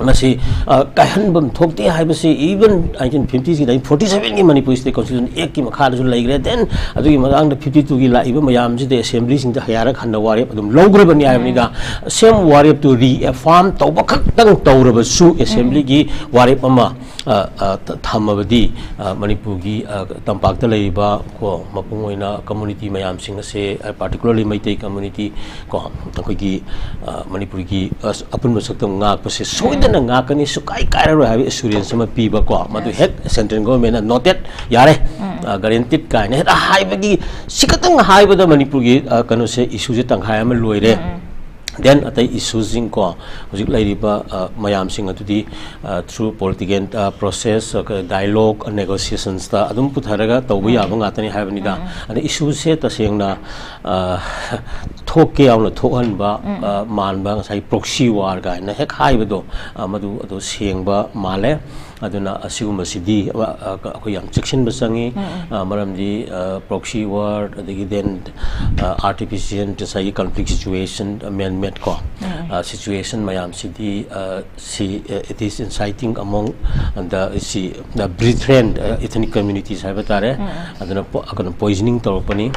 ꯃꯁꯤ, ꯑ, ꯀꯥꯏꯍꯟꯐꯝ ꯊꯣꯛꯇꯦ ꯍꯥꯏꯕꯁꯤ even nineteen fiftyꯒꯤ, nineteen forty sevenꯒꯤ Manipur State Constitution Actꯀꯤ ꯃꯈꯥꯗꯁꯨ ꯂꯩꯈ꯭ꯔꯦ꯫ Then ꯑꯗꯨꯒꯤ ꯃꯇꯥꯡꯗ fifty twoꯒꯤ ꯂꯥꯛꯏꯕ ꯃꯌꯥꯝꯁꯤꯗ assemblyꯁꯤꯡꯗ ꯍꯌꯥꯔꯛ ꯍꯟꯅ ꯋꯥꯔꯦꯞ ꯑꯗꯨꯝ ꯂꯧꯈ꯭ꯔꯕꯅꯤ ꯍꯥꯏꯕꯅꯤꯗ꯫ Same ꯋꯥꯔꯦꯞꯇꯨ reaffirm ꯇꯧꯕ ꯈꯛꯇꯪ ꯇꯧꯔꯕꯁꯨ assemblyꯒꯤ ꯋꯥꯔꯦꯞ ꯑꯃ, ꯑ, ꯑ, ꯊ-, ꯊꯝꯃꯕꯗꯤ, ꯑ, ꯃꯅꯤꯄꯨꯔꯒꯤ, ꯑ, ꯇꯝꯄꯥꯛꯇ ꯂꯩꯔꯤꯕ ꯀꯣ, ꯃꯄꯨꯡ ꯑꯣꯏꯅ community ꯃꯌꯥꯝꯁꯤꯡ ꯑꯁꯦ, ꯑ, particularly ꯃꯩꯇꯩ community ꯀꯣ, ꯑꯩꯈꯣꯏꯒꯤ, ꯑ, ꯃꯅꯤꯄꯨꯔꯒꯤ, ꯑ, ꯑꯄꯨꯟꯕ ꯁꯛꯇꯝ ꯉꯥꯛꯄꯁꯦ ꯁꯣꯏꯗꯅ ꯉꯥꯛꯀꯅꯤ, ꯁꯨꯀꯥꯏ ꯀꯥꯏꯔꯔꯣꯏ ꯍꯥꯏꯕ assurance ꯑꯃ ꯄꯤꯕ ꯀꯣ, ꯃꯗꯨ ꯍꯦꯛ central governmentꯅ noted, ꯌꯥꯔꯦ, ꯎꯝ꯫ ꯑ, guaranteed ꯀꯥꯏꯅ ꯍꯦꯛꯇ ꯍꯥꯏꯕꯒꯤ, ꯁꯤ ꯈꯛꯇꯪ ꯍꯥꯏꯕꯗ ꯃꯅꯤꯄꯨꯔꯒꯤ, ꯑ, ꯀꯩꯅꯣꯁꯦ, issueꯁꯦ ꯇꯪꯈꯥꯏ ꯑꯃ ꯂꯣꯏꯔꯦ꯫ ꯎꯝ, ꯎꯝ꯫ Then ꯑꯇꯩ issueꯁꯤꯡ ꯀꯣ, ꯍꯧꯖꯤꯛ ꯂꯩꯔꯤꯕ, ꯑ, ꯃꯌꯥꯝꯁꯤꯡ ꯑꯗꯨꯗꯤ, ꯑ, through political, ꯑ, process, ꯑ, dialogue, ꯑ, negotiationsꯇ ꯑꯗꯨꯝ ꯄꯨꯊꯔꯒ ꯇꯧꯕ ꯎꯝ꯫ ꯌꯥꯕ ꯉꯥꯛꯇꯅꯤ ꯍꯥꯏꯕꯅꯤꯗ꯫ ꯎꯝ꯫ ꯑꯗ issueꯁꯦ ꯇꯁꯦꯡꯅ, ꯑ, ꯊꯣꯛꯀꯦ ꯌꯥꯎꯅ ꯊꯣꯛꯍꯟꯕ, ꯎꯝ, ꯎꯝ꯫ ꯑ, ꯃꯥꯟꯕ, ꯉꯁꯥꯏ proxy war ꯀꯥꯏꯅ ꯍꯦꯛ ꯍꯥꯏꯕꯗꯣ, ꯑ, ꯃꯗꯨ ꯑꯗꯨ ꯁꯦꯡꯕ ꯃꯥꯜꯂꯦ꯫ ꯑꯗꯨꯅ ꯑꯁꯤꯒꯨꯝꯕꯁꯤꯗꯤ, ꯑ, ꯑ, ꯑꯩꯈꯣꯏ ꯌꯥꯝ ꯆꯦꯛꯁꯤꯟꯕ ꯆꯪꯉꯤ꯫ ꯎꯝ, ꯎꯝ꯫ ꯑ, ꯃꯔꯝꯗꯤ, ꯑ, proxy war, ꯑꯗꯒꯤ then, ꯑ, artificial, ꯉꯁꯥꯏꯒꯤ conflict situation, man-made ꯀꯣ, ꯎꯝ, ꯎꯝ꯫ ꯑ, situation ꯃꯌꯥꯝꯁꯤꯗꯤ, ꯑ, ꯁꯤ, ꯑ, it is inciting among the, ꯁꯤ, the brethren, ꯑ, ethnic communities ꯍꯥꯏꯕ ꯇꯥꯔꯦ꯫ ꯎꯝ, ꯎꯝ꯫ ꯑꯗꯨꯅ ꯄꯣ-, ꯀꯩꯅꯣ, poisoning ꯇꯧꯔꯛꯄꯅꯤ꯫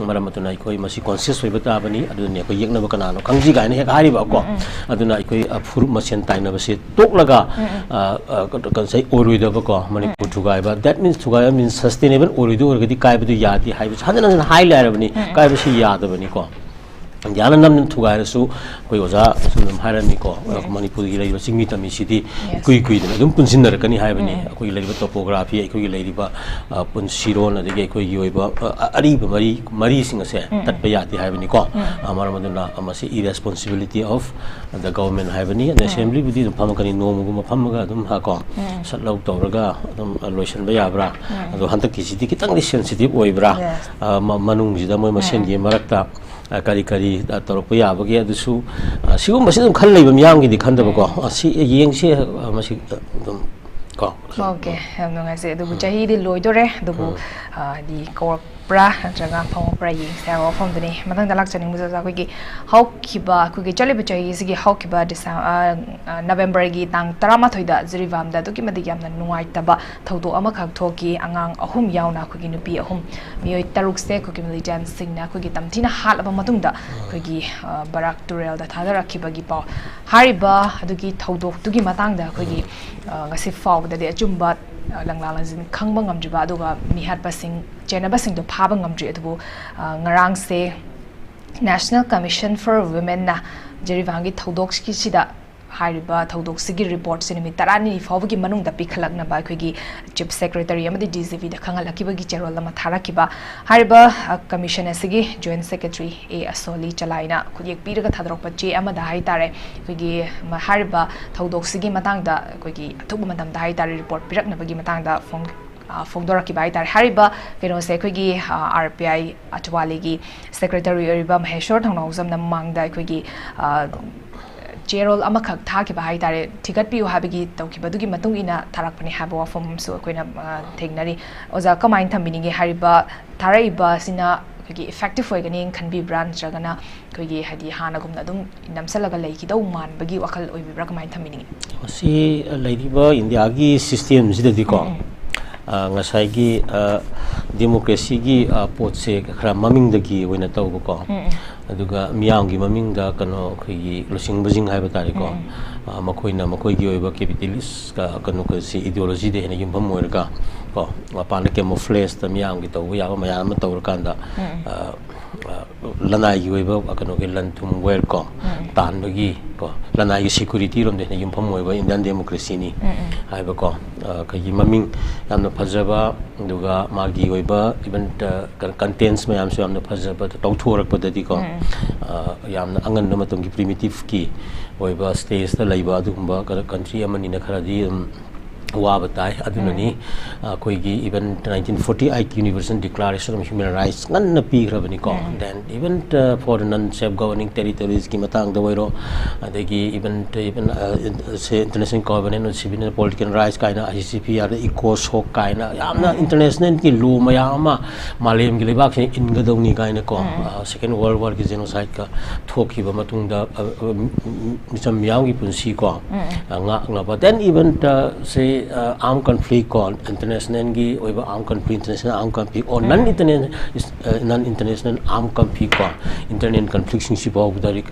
ꯃꯔꯝ ꯑꯗꯨꯅ ꯑꯩꯈꯣꯏ ꯃꯁꯤ conscious ꯑꯣꯏꯕ ꯇꯥꯕꯅꯤ꯫ ꯑꯗꯨꯅꯤ ꯑꯩꯈꯣꯏ ꯌꯦꯛꯅꯕ ꯀꯅꯥꯅꯣ ꯈꯪꯁꯤ ꯀꯥꯏꯅ ꯍꯦꯛ ꯍꯥꯏꯔꯤꯕꯀꯣ꯫ ꯎꯝ, ꯎꯝ꯫ ꯑꯗꯨꯅ ꯑꯩꯈꯣꯏ, ꯑ, ꯐꯨꯔꯨꯞ ꯃꯁꯦꯟ ꯇꯥꯏꯅꯕꯁꯦ ꯇꯣꯛꯂꯒ, ꯎꯝ, ꯎꯝ꯫ ꯑ, ꯑ, ꯀ-, ꯀ-, ꯉꯁꯥꯏ ꯑꯣꯏꯔꯣꯏꯗꯕꯀꯣ, ꯃꯅꯤꯄꯨꯔ ꯎꯝ, ꯎꯝ꯫ ꯊꯨꯒꯥꯏꯕ, that means ꯊꯨꯒꯥꯏꯕ means sustainable ꯑꯣꯏꯔꯣꯏꯗꯣꯏ ꯑꯣꯏꯔꯒꯗꯤ ꯀꯥꯏꯕꯗꯨ ꯌꯥꯗꯦ ꯍꯥꯏꯕꯁꯤ ꯍꯟꯖꯤꯟ ꯍꯟꯖꯤꯟ ꯍꯥꯏ ꯂꯩꯔꯕꯅꯤ꯫ ꯎꯝ, ꯎꯝ꯫ ꯀꯥꯏꯕꯁꯤ ꯌꯥꯗꯕꯅꯤꯀꯣ꯫ ꯏꯟꯗꯤꯌꯥꯅ ꯅꯝꯗꯅ ꯊꯨꯒꯥꯏꯔꯁꯨ ꯑꯩꯈꯣꯏ ꯑꯣꯖꯥ ꯁꯨꯝ ꯑꯗꯨꯝ ꯍꯥꯏꯔꯝꯃꯤꯀꯣ, ꯎꯝ꯫ ꯃꯅꯤꯄꯨꯔꯒꯤ ꯂꯩꯔꯤꯕ ꯆꯤꯡꯃꯤ ꯇꯝꯃꯤꯁꯤꯗꯤ Yes. ꯏꯀꯨꯏ ꯀꯨꯏꯗꯅ ꯑꯗꯨꯝ ꯄꯨꯟꯁꯤꯟꯅꯔꯛꯀꯅꯤ ꯍꯥꯏꯕꯅꯤ꯫ ꯎꯝ꯫ ꯑꯩꯈꯣꯏꯒꯤ ꯂꯩꯔꯤꯕ topography, ꯑꯩꯈꯣꯏꯒꯤ ꯂꯩꯔꯤꯕ, ꯑ, ꯄꯨꯟꯁꯤꯔꯣꯟ, ꯑꯗꯒꯤ ꯑꯩꯈꯣꯏꯒꯤ ꯑꯣꯏꯕ, ꯑ, ꯑ, ꯑꯔꯤꯕ ꯃꯔꯤ, ꯃꯔꯤꯁꯤꯡ ꯑꯁꯦ ꯎꯝ, ꯎꯝ꯫ ꯇꯠꯄ ꯌꯥꯗꯦ ꯍꯥꯏꯕꯅꯤꯀꯣ꯫ ꯎꯝ꯫ ꯑ, ꯃꯔꯝ ꯑꯗꯨꯅ ꯃꯁꯤ irresponsibility of the government ꯍꯥꯏꯕꯅꯤ꯫ ꯑꯗ ꯎꯝ꯫ Assemblyꯕꯨꯗꯤ ꯑꯗꯨꯝ ꯐꯝꯃꯛꯀꯅꯤ, ꯅꯣꯡꯃꯒꯨꯝꯕ ꯐꯝꯃꯒ ꯑꯗꯨꯝ, ꯍꯥ, ꯀꯣ, ꯎꯝ꯫ Shut out ꯇꯧꯔꯒ ꯑꯗꯨꯝ, ꯑ, ꯂꯣꯏꯁꯤꯟꯕ ꯌꯥꯕ꯭ꯔꯥ? ꯎꯝ꯫ ꯑꯗꯣ ꯍꯟꯗꯛꯀꯤꯁꯤꯗꯤ ꯈꯤꯇꯪꯗꯤ sensitive ꯑꯣꯏꯕ꯭ꯔꯥ? Yes. ꯑ, ꯃ-, ꯃꯅꯨꯡꯁꯤꯗ ꯃꯣꯏ ꯎꯝ, ꯃꯁꯦꯟꯒꯤ ꯎꯝ꯫ ꯃꯔꯛꯇ ꯑ, ꯀꯔꯤ ꯀꯔꯤ, ꯑ, ꯇꯧꯔꯛꯄ ꯌꯥꯕꯒꯦ, ꯑꯗꯨꯁꯨ, ꯑ, ꯁꯤꯒꯨꯝꯕꯁꯤ ꯑꯗꯨꯝ ꯈꯜ ꯂꯩꯕ ꯃꯤꯌꯥꯝꯒꯤꯗꯤ ꯈꯟꯗꯕꯀꯣ꯫ ꯎꯝ꯫ ꯑ, ꯁꯤ ꯌꯦꯡꯁꯤ, ꯑ, ꯃꯁꯤ, ꯑ, ꯑꯗꯨꯝ ꯀꯣ꯫ Okay, ꯌꯥꯝ ꯅꯨꯡꯉꯥꯏꯖꯩ꯫ ꯑꯗꯨꯕꯨ ꯎꯝ꯫ ꯆꯍꯤꯗꯤ ꯂꯣꯏꯗꯣꯔꯦ, ꯑꯗꯨꯕꯨ, ꯎꯝ꯫ ꯑ, ꯍꯥꯏꯗꯤ ꯀꯧꯔꯛꯄ꯭ꯔꯥ ꯅꯠꯇ꯭ꯔꯒ ꯐꯪꯉꯛꯄ꯭ꯔꯥ ꯌꯦꯡꯁꯦ ꯍꯥꯏꯕ ꯋꯥꯐꯝꯗꯨꯅꯤ꯫ ꯃꯊꯪꯗ ꯂꯥꯛꯆꯅꯤꯡꯕꯁꯤꯗ ꯑꯩꯈꯣꯏꯒꯤ ꯍꯧꯈꯤꯕ, ꯑꯩꯈꯣꯏꯒꯤ ꯆꯠꯂꯤꯕ ꯆꯍꯤꯁꯤꯒꯤ ꯍꯧꯈꯤꯕ ꯗꯤꯁꯦꯝ-, ꯑ, ꯑ, ꯅꯕꯦꯝꯕꯔꯒꯤ ꯇꯥꯡ ꯇꯔꯥꯃꯥꯊꯣꯏꯗ ꯖꯤꯔꯤꯕꯥꯝꯗ ꯑꯗꯨꯛꯀꯤ ꯃꯇꯤꯛ ꯌꯥꯝꯅ ꯅꯨꯡꯉꯥꯏꯇꯕ ꯊꯧꯗꯣꯛ ꯑꯃꯈꯛ ꯊꯣꯛꯈꯤ꯫ ꯑꯉꯥꯡ ꯑꯍꯨꯝ ꯌꯥꯎꯅ ꯑꯩꯈꯣꯏꯒꯤ ꯅꯨꯄꯤ ꯑꯍꯨꯝ, ꯃꯤꯑꯣꯏ ꯇꯔꯨꯛꯁꯦ ꯑꯩꯈꯣꯏꯒꯤ militantꯁꯤꯡꯅ ꯑꯩꯈꯣꯏꯒꯤ ꯇꯝꯊꯤꯅ ꯍꯥꯠꯂꯕ ꯃꯇꯨꯡꯗ ꯑꯩꯈꯣꯏꯒꯤ, ꯑ, ꯕꯔꯥꯛ ꯇꯨꯔꯦꯜꯗ ꯊꯥꯗꯔꯛꯈꯤꯕꯒꯤ ꯄꯥꯎ꯫ ꯍꯥꯏꯔꯤꯕ ꯑꯗꯨꯒꯤ ꯊꯧꯗꯣꯛꯇꯨꯒꯤ ꯃꯇꯥꯡꯗ ꯑꯩꯈꯣꯏꯒꯤ, ꯑ, ꯉꯁꯤ ꯐꯥꯎꯕꯗꯗꯤ ꯑꯆꯨꯝꯕ, ꯑ, ꯂꯪꯂꯥ ꯂꯪꯖꯤꯟ ꯈꯪꯕ ꯉꯝꯗ꯭ꯔꯤꯕ, ꯑꯗꯨꯒ ꯃꯤꯍꯥꯠꯄꯁꯤꯡ, ꯆꯦꯟꯅꯕꯁꯤꯡꯗꯣ ꯐꯥꯕ ꯉꯝꯗ꯭ꯔꯤ꯫ ꯑꯗꯨꯕꯨ, ꯑ, ꯉꯔꯥꯡꯁꯦ National Commission for Womenꯅ ꯖꯤꯔꯤꯕꯥꯝꯒꯤ ꯊꯧꯗꯣꯛꯀꯤꯁꯤꯗ ꯍꯥꯏꯔꯤꯕ ꯊꯧꯗꯣꯛꯁꯤꯒꯤ reportꯁꯦ ꯅꯨꯃꯤꯠ ꯇꯔꯥꯅꯤ ꯐꯥꯎꯕꯒꯤ ꯃꯅꯨꯡꯗ ꯄꯤꯈꯠꯂꯛꯅꯕ ꯑꯩꯈꯣꯏꯒꯤ Chief Secretary ꯑꯃꯗꯤ DGPꯗ ꯈꯪꯍꯜꯂꯛꯈꯤꯕꯒꯤ ꯆꯦꯔꯣꯜ ꯑꯃ ꯊꯥꯔꯛꯈꯤꯕ꯫ ꯍꯥꯏꯔꯤꯕ, ꯑ, commission ꯑꯁꯤꯒꯤ Joint Secretary ꯑꯦ ꯑꯁꯣꯂꯤ ꯆꯂꯥꯏꯅ ꯈꯨꯠꯌꯦꯛ ꯄꯤꯔꯒ ꯊꯥꯗꯣꯔꯛꯄ ꯆꯦ ꯑꯃꯗ ꯍꯥꯏꯇꯥꯔꯦ, ꯑꯩꯈꯣꯏꯒꯤ ꯃ-, ꯍꯥꯏꯔꯤꯕ ꯊꯧꯗꯣꯛꯁꯤꯒꯤ ꯃꯇꯥꯡꯗ ꯑꯩꯈꯣꯏꯒꯤ ꯑꯊꯨꯕ ꯃꯇꯝꯗ ꯍꯥꯏꯇꯥꯔꯦ report ꯄꯤꯔꯛꯅꯕꯒꯤ ꯃꯇꯥꯡꯗ ꯐꯣꯡ-, ꯑ, ꯐꯣꯡꯗꯣꯔꯛꯈꯤꯕ ꯍꯥꯏꯇꯥꯔꯦ꯫ ꯍꯥꯏꯔꯤꯕ ꯀꯩꯅꯣꯁꯦ ꯑꯩꯈꯣꯏꯒꯤ, ꯑ, ꯑꯥꯔ ꯄꯤ ꯑꯥꯏ ꯑꯆꯋꯥꯂꯤꯒꯤ ꯁꯦꯀ꯭ꯔꯦꯇꯔꯤ ꯑꯣꯏꯔꯤꯕ ꯃꯍꯦꯁꯣꯔ ꯊꯧꯅꯥꯎꯖꯝꯅ ꯃꯃꯥꯡꯗ ꯑꯩꯈꯣꯏꯒꯤ, ꯑ, ꯆꯦꯔꯣꯜ ꯑꯃꯈꯛ ꯊꯥꯈꯤꯕ ꯍꯥꯏꯇꯥꯔꯦ, ꯊꯤꯒꯠꯄꯤꯌꯨ ꯍꯥꯏꯕꯒꯤ ꯇꯧꯈꯤꯕꯗꯨꯒꯤ ꯃꯇꯨꯡ ꯏꯟꯅ ꯊꯥꯔꯛꯄꯅꯤ ꯍꯥꯏꯕ ꯋꯥꯐꯝ ꯑꯃꯁꯨ ꯑꯩꯈꯣꯏꯅ, ꯑ, ꯊꯦꯡꯅꯔꯤ꯫ ꯑꯣꯖꯥ, ꯀꯃꯥꯏꯅ ꯊꯝꯕꯤꯅꯤꯡꯉꯤ? ꯍꯥꯏꯔꯤꯕ ꯊꯥꯔꯛꯏꯕ ꯑꯁꯤꯅ ꯑꯩꯈꯣꯏꯒꯤ effective ꯑꯣꯏꯒꯅꯤ ꯈꯟꯕꯤꯕ꯭ꯔꯥ, ꯅꯠꯇ꯭ꯔꯒꯅ ꯑꯩꯈꯣꯏꯒꯤ, ꯍꯥꯏꯗꯤ, ꯍꯥꯟꯅꯒꯨꯝꯅ ꯑꯗꯨꯝ ꯅꯝꯁꯤꯜꯂꯒ ꯂꯩꯈꯤꯗꯧ ꯃꯥꯟꯕꯒꯤ ꯋꯥꯈꯜ ꯑꯣꯏꯕꯤꯕ꯭ꯔꯥ? ꯀꯃꯥꯏꯅ ꯊꯝꯕꯤꯅꯤꯡꯉꯤ? ꯃꯁꯤ ꯂꯩꯔꯤꯕ ꯏꯟꯗꯤꯌꯥꯒꯤ ꯁꯤꯁꯇꯦꯝꯁꯤꯗꯗꯤꯀꯣ, ꯎꯝ, ꯎꯝ꯫ ꯑ, ꯉꯁꯥꯏꯒꯤ, ꯑ, ꯗꯦꯃꯣꯀ꯭ꯔꯦꯁꯤꯒꯤ, ꯑ, ꯄꯣꯠꯁꯦ ꯈꯔ ꯃꯃꯤꯡꯗꯒꯤ ꯑꯣꯏꯅ ꯇꯧꯕꯀꯣ, ꯎꯝ, ꯎꯝ꯫ ꯑꯗꯨꯒ ꯃꯤꯌꯥꯝꯒꯤ ꯃꯃꯤꯡꯗ ꯀꯩꯅꯣ ꯑꯩꯈꯣꯏꯒꯤ ꯂꯨꯆꯤꯡꯕꯁꯤꯡ ꯍꯥꯏꯕ ꯇꯥꯔꯦꯀꯣ, ꯎꯝ, ꯎꯝ꯫ ꯑ, ꯃꯈꯣꯏꯅ ꯃꯈꯣꯏꯒꯤ ꯑꯣꯏꯕ ꯀꯦꯄꯤꯇꯦꯂꯤꯁ ꯀꯩꯅꯣꯁꯤ, ꯏꯗꯤꯑꯣꯂꯣꯖꯤꯗ ꯍꯦꯟꯅ ꯌꯨꯝꯐꯝ ꯑꯣꯏꯔꯒ ꯀꯣ, ꯃꯄꯥꯟꯗ ꯀꯦꯃꯣꯐ꯭ꯂꯦꯖꯇ ꯃꯤꯌꯥꯝꯒꯤ ꯇꯧꯕ ꯌꯥꯕ ꯃꯌꯥꯝ ꯑꯃ ꯇꯧꯔꯀꯥꯟꯗ, ꯎꯝ, ꯎꯝ꯫ ꯑ, ꯑ, ꯂꯅꯥꯏꯒꯤ ꯑꯣꯏꯕ ꯀꯩꯅꯣꯒꯤ ꯂꯟ ꯊꯨꯝ ꯋꯦꯜ ꯀꯣ, ꯎꯝ, ꯎꯝ꯫ ꯇꯥꯟꯕꯒꯤ ꯀꯣ, ꯂꯅꯥꯏꯒꯤ ꯁꯦꯀ꯭ꯌꯨꯔꯤꯇꯤꯔꯣꯝꯗ ꯍꯦꯟꯅ ꯌꯨꯝꯐꯝ ꯑꯣꯏꯕ ꯏꯟꯗꯤꯌꯥꯟ ꯗꯦꯃꯣꯀ꯭ꯔꯦꯁꯤꯅꯤ ꯎꯝ, ꯎꯝ꯫ ꯍꯥꯏꯕꯀꯣ, ꯑ, ꯑꯩꯈꯣꯏꯒꯤ ꯃꯃꯤꯡ ꯌꯥꯝꯅ ꯐꯖꯕ, ꯑꯗꯨꯒ ꯃꯥꯒꯤ ꯑꯣꯏꯕ ꯏꯚꯟ ꯀꯟꯇꯦꯟꯁ ꯃꯌꯥꯝꯁꯨ ꯌꯥꯝꯅ ꯐꯖꯕ ꯇꯧꯊꯣꯔꯛꯄꯗꯗꯤꯀꯣ, ꯎꯝ, ꯎꯝ꯫ ꯑ, ꯌꯥꯝꯅ ꯑꯉꯟꯕ ꯃꯇꯝꯒꯤ ꯄ꯭ꯔꯤꯃꯤꯇꯤꯞꯀꯤ ꯑꯣꯏꯕ ꯁ꯭ꯇꯦꯖꯇ ꯂꯩꯕ ꯑꯗꯨꯒꯨꯝꯕ ꯀꯟꯇ꯭ꯔꯤ ꯑꯃꯅꯤꯅ ꯈꯔꯗꯤ ꯑꯗꯨꯝ ꯋꯥꯕ ꯇꯥꯏ꯫ ꯑꯗꯨꯅꯅꯤ, ꯎꯝ꯫ ꯑ, ꯑꯩꯈꯣꯏꯒꯤ even nineteen forty eight Universal Declaration of Human Rights ꯉꯟꯅ ꯄꯤꯈ꯭ꯔꯕꯅꯤꯀꯣ꯫ ꯎꯝ꯫ Then even, uh, for the non self governing territoriesꯀꯤ ꯃꯇꯥꯡꯗ ꯑꯣꯏꯔꯣ, ꯑꯗꯒꯤ even, even, uh, in-, say, International Covenant on Civil and Political Rights ꯀꯥꯏꯅ, ICCPRꯗ ꯏꯀꯣꯁꯣꯛ ꯀꯥꯏꯅ ꯌꯥꯝꯅ ꯎꯝ, ꯎꯝ꯫ Internationalꯒꯤ law ꯃꯌꯥꯝ ꯑꯃ ꯃꯥꯂꯦꯝꯒꯤ ꯂꯩꯕꯥꯛꯁꯤꯡ ꯏꯟꯒꯗꯧꯅꯤ ꯀꯥꯏꯅꯀꯣ, ꯎꯝ, ꯎꯝ꯫ ꯑ, Second World Warꯒꯤ genocideꯀ ꯊꯣꯛꯈꯤꯕ ꯃꯇꯨꯡꯗ, ꯑ, ꯑ, ꯃꯤꯆꯝ ꯃꯤꯌꯥꯝꯒꯤ ꯄꯨꯟꯁꯤ ꯀꯣ, ꯎꯝ, ꯎꯝ꯫ ꯑ, ꯉꯥꯛꯅꯕ, then even, uh, say, uh, armed conflict ꯀꯣ, Internationalꯒꯤ ꯑꯣꯏꯕ armed conflict, International Armed Conflict or non um. International, uh, non International Armed Conflict ꯀꯣ, Internal Conflictꯁꯤꯡꯁꯤ ꯐꯥꯎꯕꯗ ꯔꯤꯛ-,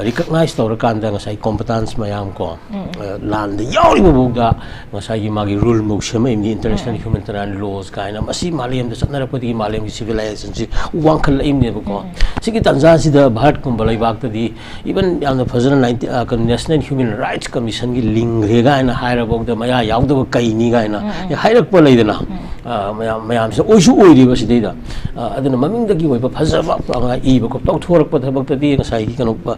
recognize ꯇꯧꯔꯀꯥꯟꯗ ꯉꯁꯥꯏ combatants ꯃꯌꯥꯝ ꯀꯣ, ꯎꯝ, ꯎꯝ꯫ ꯑ, ꯂꯥꯟꯗ ꯌꯥꯎꯔꯤꯕ ꯐꯥꯎꯗ ꯉꯁꯥꯏꯒꯤ ꯃꯥꯒꯤ rule ꯃꯨꯛ ꯁꯦꯝꯃꯛꯏꯕꯅꯤ, International ꯎꯝ, ꯎꯝ꯫ Humanitarian Laws ꯀꯥꯏꯅ, ꯃꯁꯤ ꯃꯥꯂꯦꯝꯗ ꯆꯠꯅꯔꯛꯄꯗꯒꯤ ꯃꯥꯂꯦꯝꯒꯤ civilizationꯁꯤ ꯋꯥꯡꯈꯠꯂꯛꯏꯕꯅꯦꯕꯀꯣ꯫ ꯎꯝ, ꯎꯝ꯫ ꯁꯤꯒꯤ ꯇꯥꯟꯖꯥꯁꯤꯗ ꯚꯥꯔꯠꯀꯨꯝꯕ ꯂꯩꯕꯥꯛꯇꯗꯤ even ꯌꯥꯝꯅ ꯐꯖꯅ ninety-, ꯑ, ꯀꯩꯅꯣ, National Human Rights Commissionꯒꯤ ꯂꯤꯡꯈ꯭ꯔꯦ ꯀꯥꯏꯅ ꯍꯥꯏꯔꯐꯥꯎꯗ ꯃꯌꯥ ꯌꯥꯎꯗꯕ ꯀꯩꯅꯤ ꯀꯥꯏꯅ ꯍꯥꯏꯔꯛꯄ ꯂꯩꯗꯅ, ꯑ, ꯃꯌꯥꯝ, ꯃꯌꯥꯝꯁꯤꯅ ꯑꯣꯏꯁꯨ ꯑꯣꯏꯔꯤꯕ ꯁꯤꯗꯩꯗ꯫ ꯑ, ꯑꯗꯨꯅ ꯃꯃꯤꯡꯗꯒꯤ ꯑꯣꯏꯕ ꯐꯖꯕ, ꯑ, ꯏꯕ ꯈꯣꯠꯄ ꯇꯧꯊꯣꯔꯛꯄ ꯊꯕꯛꯇꯗꯤ ꯉꯁꯥꯏꯒꯤ ꯀꯩꯅꯣ, ꯑ,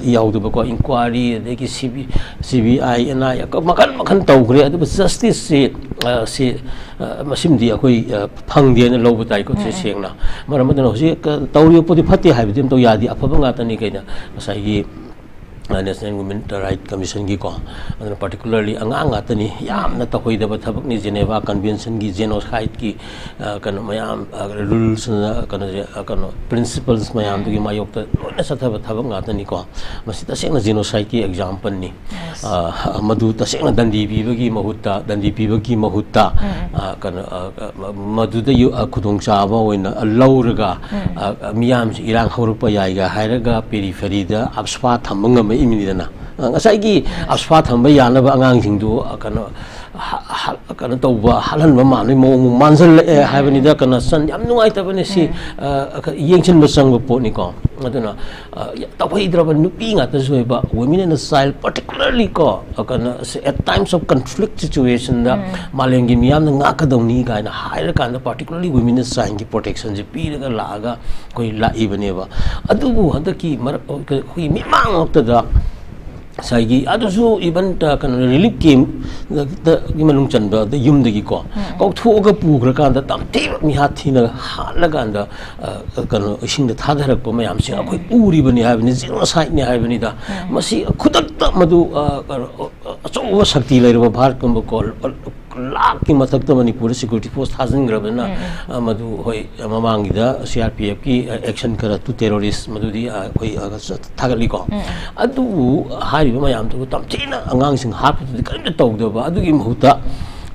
ꯌꯥꯎꯗꯕꯀꯣ, ꯏꯟꯀ꯭ꯋꯥꯔꯤ, ꯑꯗꯒꯤ C B, C B I, and I A, ꯃꯈꯟ ꯃꯈꯟ ꯇꯧꯈ꯭ꯔꯦ꯫ ꯑꯗꯨꯕꯨ ꯖꯁꯇꯤꯁꯁꯤ, ꯑ, ꯁꯤ, ꯑ, ꯃꯁꯤꯃꯗꯤ ꯑꯩꯈꯣꯏ, ꯑ, ꯐꯪꯗꯦꯅ ꯂꯧꯕ ꯇꯥꯏꯀꯣ, ꯁꯤ ꯁꯦꯡꯅ꯫ ꯃꯔꯝ ꯑꯗꯨꯅ ꯍꯧꯖꯤꯛ, ꯑ, ꯇꯧꯔꯤꯕ ꯄꯣꯠꯇꯤ ꯐꯠꯇꯦ ꯍꯥꯏꯕꯗꯤ ꯑꯝꯇ ꯌꯥꯗꯦ, ꯑꯐꯕ ꯉꯥꯛꯇꯅꯤ ꯀꯩꯅꯣ꯫ ꯉꯁꯥꯏꯒꯤ ꯑ, National Women Right Commission ꯒꯤꯀꯣ, ꯑꯗꯨꯅ particularly ꯑꯉꯥꯡ ꯉꯥꯛꯇꯅꯤ, ꯌꯥꯝꯅ ꯇꯧꯍꯩꯗꯕ ꯊꯕꯛꯅꯤ꯫ Geneva Convention ꯒꯤ genocide ꯀꯤ, ꯑ, ꯀꯩꯅꯣ ꯃꯌꯥꯝ, ꯑ, rules, ꯑ, ꯀꯩꯅꯣꯁꯦ, ꯑ, ꯀꯩꯅꯣ principles ꯃꯌꯥꯝꯗꯨꯒꯤ ꯃꯥꯌꯣꯛꯇ ꯂꯣꯏꯅ ꯆꯠꯊꯕ ꯊꯕꯛ ꯉꯥꯛꯇꯅꯤꯀꯣ꯫ ꯃꯁꯤ ꯇꯁꯦꯡꯅ genocide ꯀꯤ example ꯅꯤ꯫ ꯑ, ꯃꯗꯨ ꯇꯁꯦꯡꯅ ꯗꯟꯗꯤ ꯄꯤꯕꯒꯤ ꯃꯍꯨꯠꯇ, ꯗꯟꯗꯤ ꯄꯤꯕꯒꯤ ꯃꯍꯨꯠꯇ, ꯑ, ꯀꯩꯅꯣ, ꯑ, ꯑ, ꯃꯗꯨꯗ ꯌꯨ-, ꯑ, ꯈꯨꯗꯣꯡꯆꯥꯕ ꯑꯣꯏꯅ ꯂꯧꯔꯒ, ꯑ, ꯑ, ꯃꯤꯌꯥꯝꯁꯤ ꯏꯔꯥꯡ ꯍꯧꯔꯛꯄ ꯌꯥꯏꯒ ꯍꯥꯏꯔꯒ periphery ꯗ ꯑꯞꯁ꯭ꯋꯥ ꯊꯝꯕ ꯉꯝꯃꯛꯏꯕꯅꯤꯗꯅ꯫ ꯑ, ꯉꯁꯥꯏꯒꯤ ꯑꯞꯁ꯭ꯋꯥ ꯊꯝꯕ ꯌꯥꯅꯕ ꯑꯉꯥꯡꯁꯤꯡꯗꯨ, ꯑ, ꯀꯩꯅꯣ, ꯍ-, ꯍ-, ꯀꯩꯅꯣ ꯇꯧꯕ, ꯍꯥꯠꯍꯟꯕ ꯃꯥꯟꯕꯒꯤ ꯃꯑꯣꯡ ꯃꯥꯟꯁꯤꯜꯂꯛꯑꯦ ꯍꯥꯏꯕꯅꯤꯗ꯫ ꯀꯩꯅꯣ, ꯆꯟ-, ꯌꯥꯝ ꯅꯨꯡꯉꯥꯏꯇꯕꯅꯦ ꯁꯤ꯫ ꯑ, ꯑ, ꯌꯦꯡꯁꯤꯟꯕ ꯆꯪꯕ ꯄꯣꯠꯅꯤꯀꯣ꯫ ꯑꯗꯨꯅ, ꯑ, ꯇꯧꯍꯩꯗ꯭ꯔꯕ ꯅꯨꯄꯤ ꯉꯥꯛꯇꯁꯨ ꯑꯣꯏꯕ, women and child particularly ꯀꯣ, ꯑ, ꯀꯩꯅꯣ, at times of conflict situation ꯗ ꯃꯥꯂꯦꯝꯒꯤ ꯃꯤꯌꯥꯝꯅ ꯉꯥꯛꯀꯗꯧꯅꯤ ꯀꯥꯏꯅ ꯍꯥꯏꯔꯀꯥꯟꯗ particularly women and child ꯒꯤ protection ꯁꯦ ꯄꯤꯔꯒ ꯂꯥꯛꯑꯒ ꯑꯩꯈꯣꯏ ꯂꯥꯛꯏꯕꯅꯦꯕ꯫ ꯑꯗꯨꯕꯨ ꯍꯟꯗꯛꯀꯤ ꯃꯔꯛ, ꯑꯩꯈꯣꯏ ꯃꯤꯃꯥꯡ ꯉꯛꯇꯗ ꯉꯁꯥꯏꯒꯤ ꯑꯗꯨꯁꯨ even, ꯑ, ꯀꯩꯅꯣ, relief camp ꯒꯤ ꯃꯅꯨꯡ ꯆꯟꯕ ꯑꯗ ꯌꯨꯝꯗꯒꯤꯀꯣ ꯀꯧꯊꯣꯛꯑꯒ ꯄꯨꯈ꯭ꯔꯀꯥꯟꯗ ꯇꯝꯊꯤꯕ ꯃꯤꯍꯥꯠ ꯊꯤꯅ ꯍꯥꯠꯂꯀꯥꯟꯗ, ꯑ, ꯀꯩꯅꯣ, ꯏꯁꯤꯡꯗ ꯊꯥꯗꯔꯛꯄ ꯃꯌꯥꯝꯁꯦ ꯑꯩꯈꯣꯏ ꯎꯔꯤꯕꯅꯤ ꯍꯥꯏꯕꯅꯤ, genocide ꯅꯤ ꯍꯥꯏꯕꯅꯤꯗ꯫ ꯃꯁꯤ ꯈꯨꯗꯛꯇ ꯃꯗꯨ, ꯑ, ꯀꯩꯅꯣ, ꯑꯆꯧꯕ ꯁꯛꯇꯤ ꯂꯩꯔꯕ ꯚꯥꯔꯠꯀꯨꯝꯕ ꯀꯣ, ꯂꯥꯛꯀꯤ ꯃꯊꯛꯇ ꯃꯅꯤꯄꯨꯔꯗ security force ꯊꯥꯖꯤꯟꯈ꯭ꯔꯕꯅꯤꯅ, ꯑ, ꯃꯗꯨ ꯍꯣꯏ, ꯃꯃꯥꯡꯒꯤꯗ C R P F ꯀꯤ action ꯈꯔ to terrorist ꯃꯗꯨꯗꯤ, ꯑ, ꯑꯩꯈꯣꯏ, ꯑ, ꯊꯥꯒꯠꯂꯤꯀꯣ꯫ ꯑꯗꯨꯕꯨ ꯍꯥꯏꯔꯤꯕ ꯃꯌꯥꯝꯗꯨꯕꯨ ꯇꯝꯊꯤꯅ ꯑꯉꯥꯡꯁꯤꯡ ꯍꯥꯠꯄꯗꯨꯗꯤ ꯀꯔꯤꯝꯇ ꯇꯧꯗꯕ, ꯑꯗꯨꯒꯤ ꯃꯍꯨꯠꯇ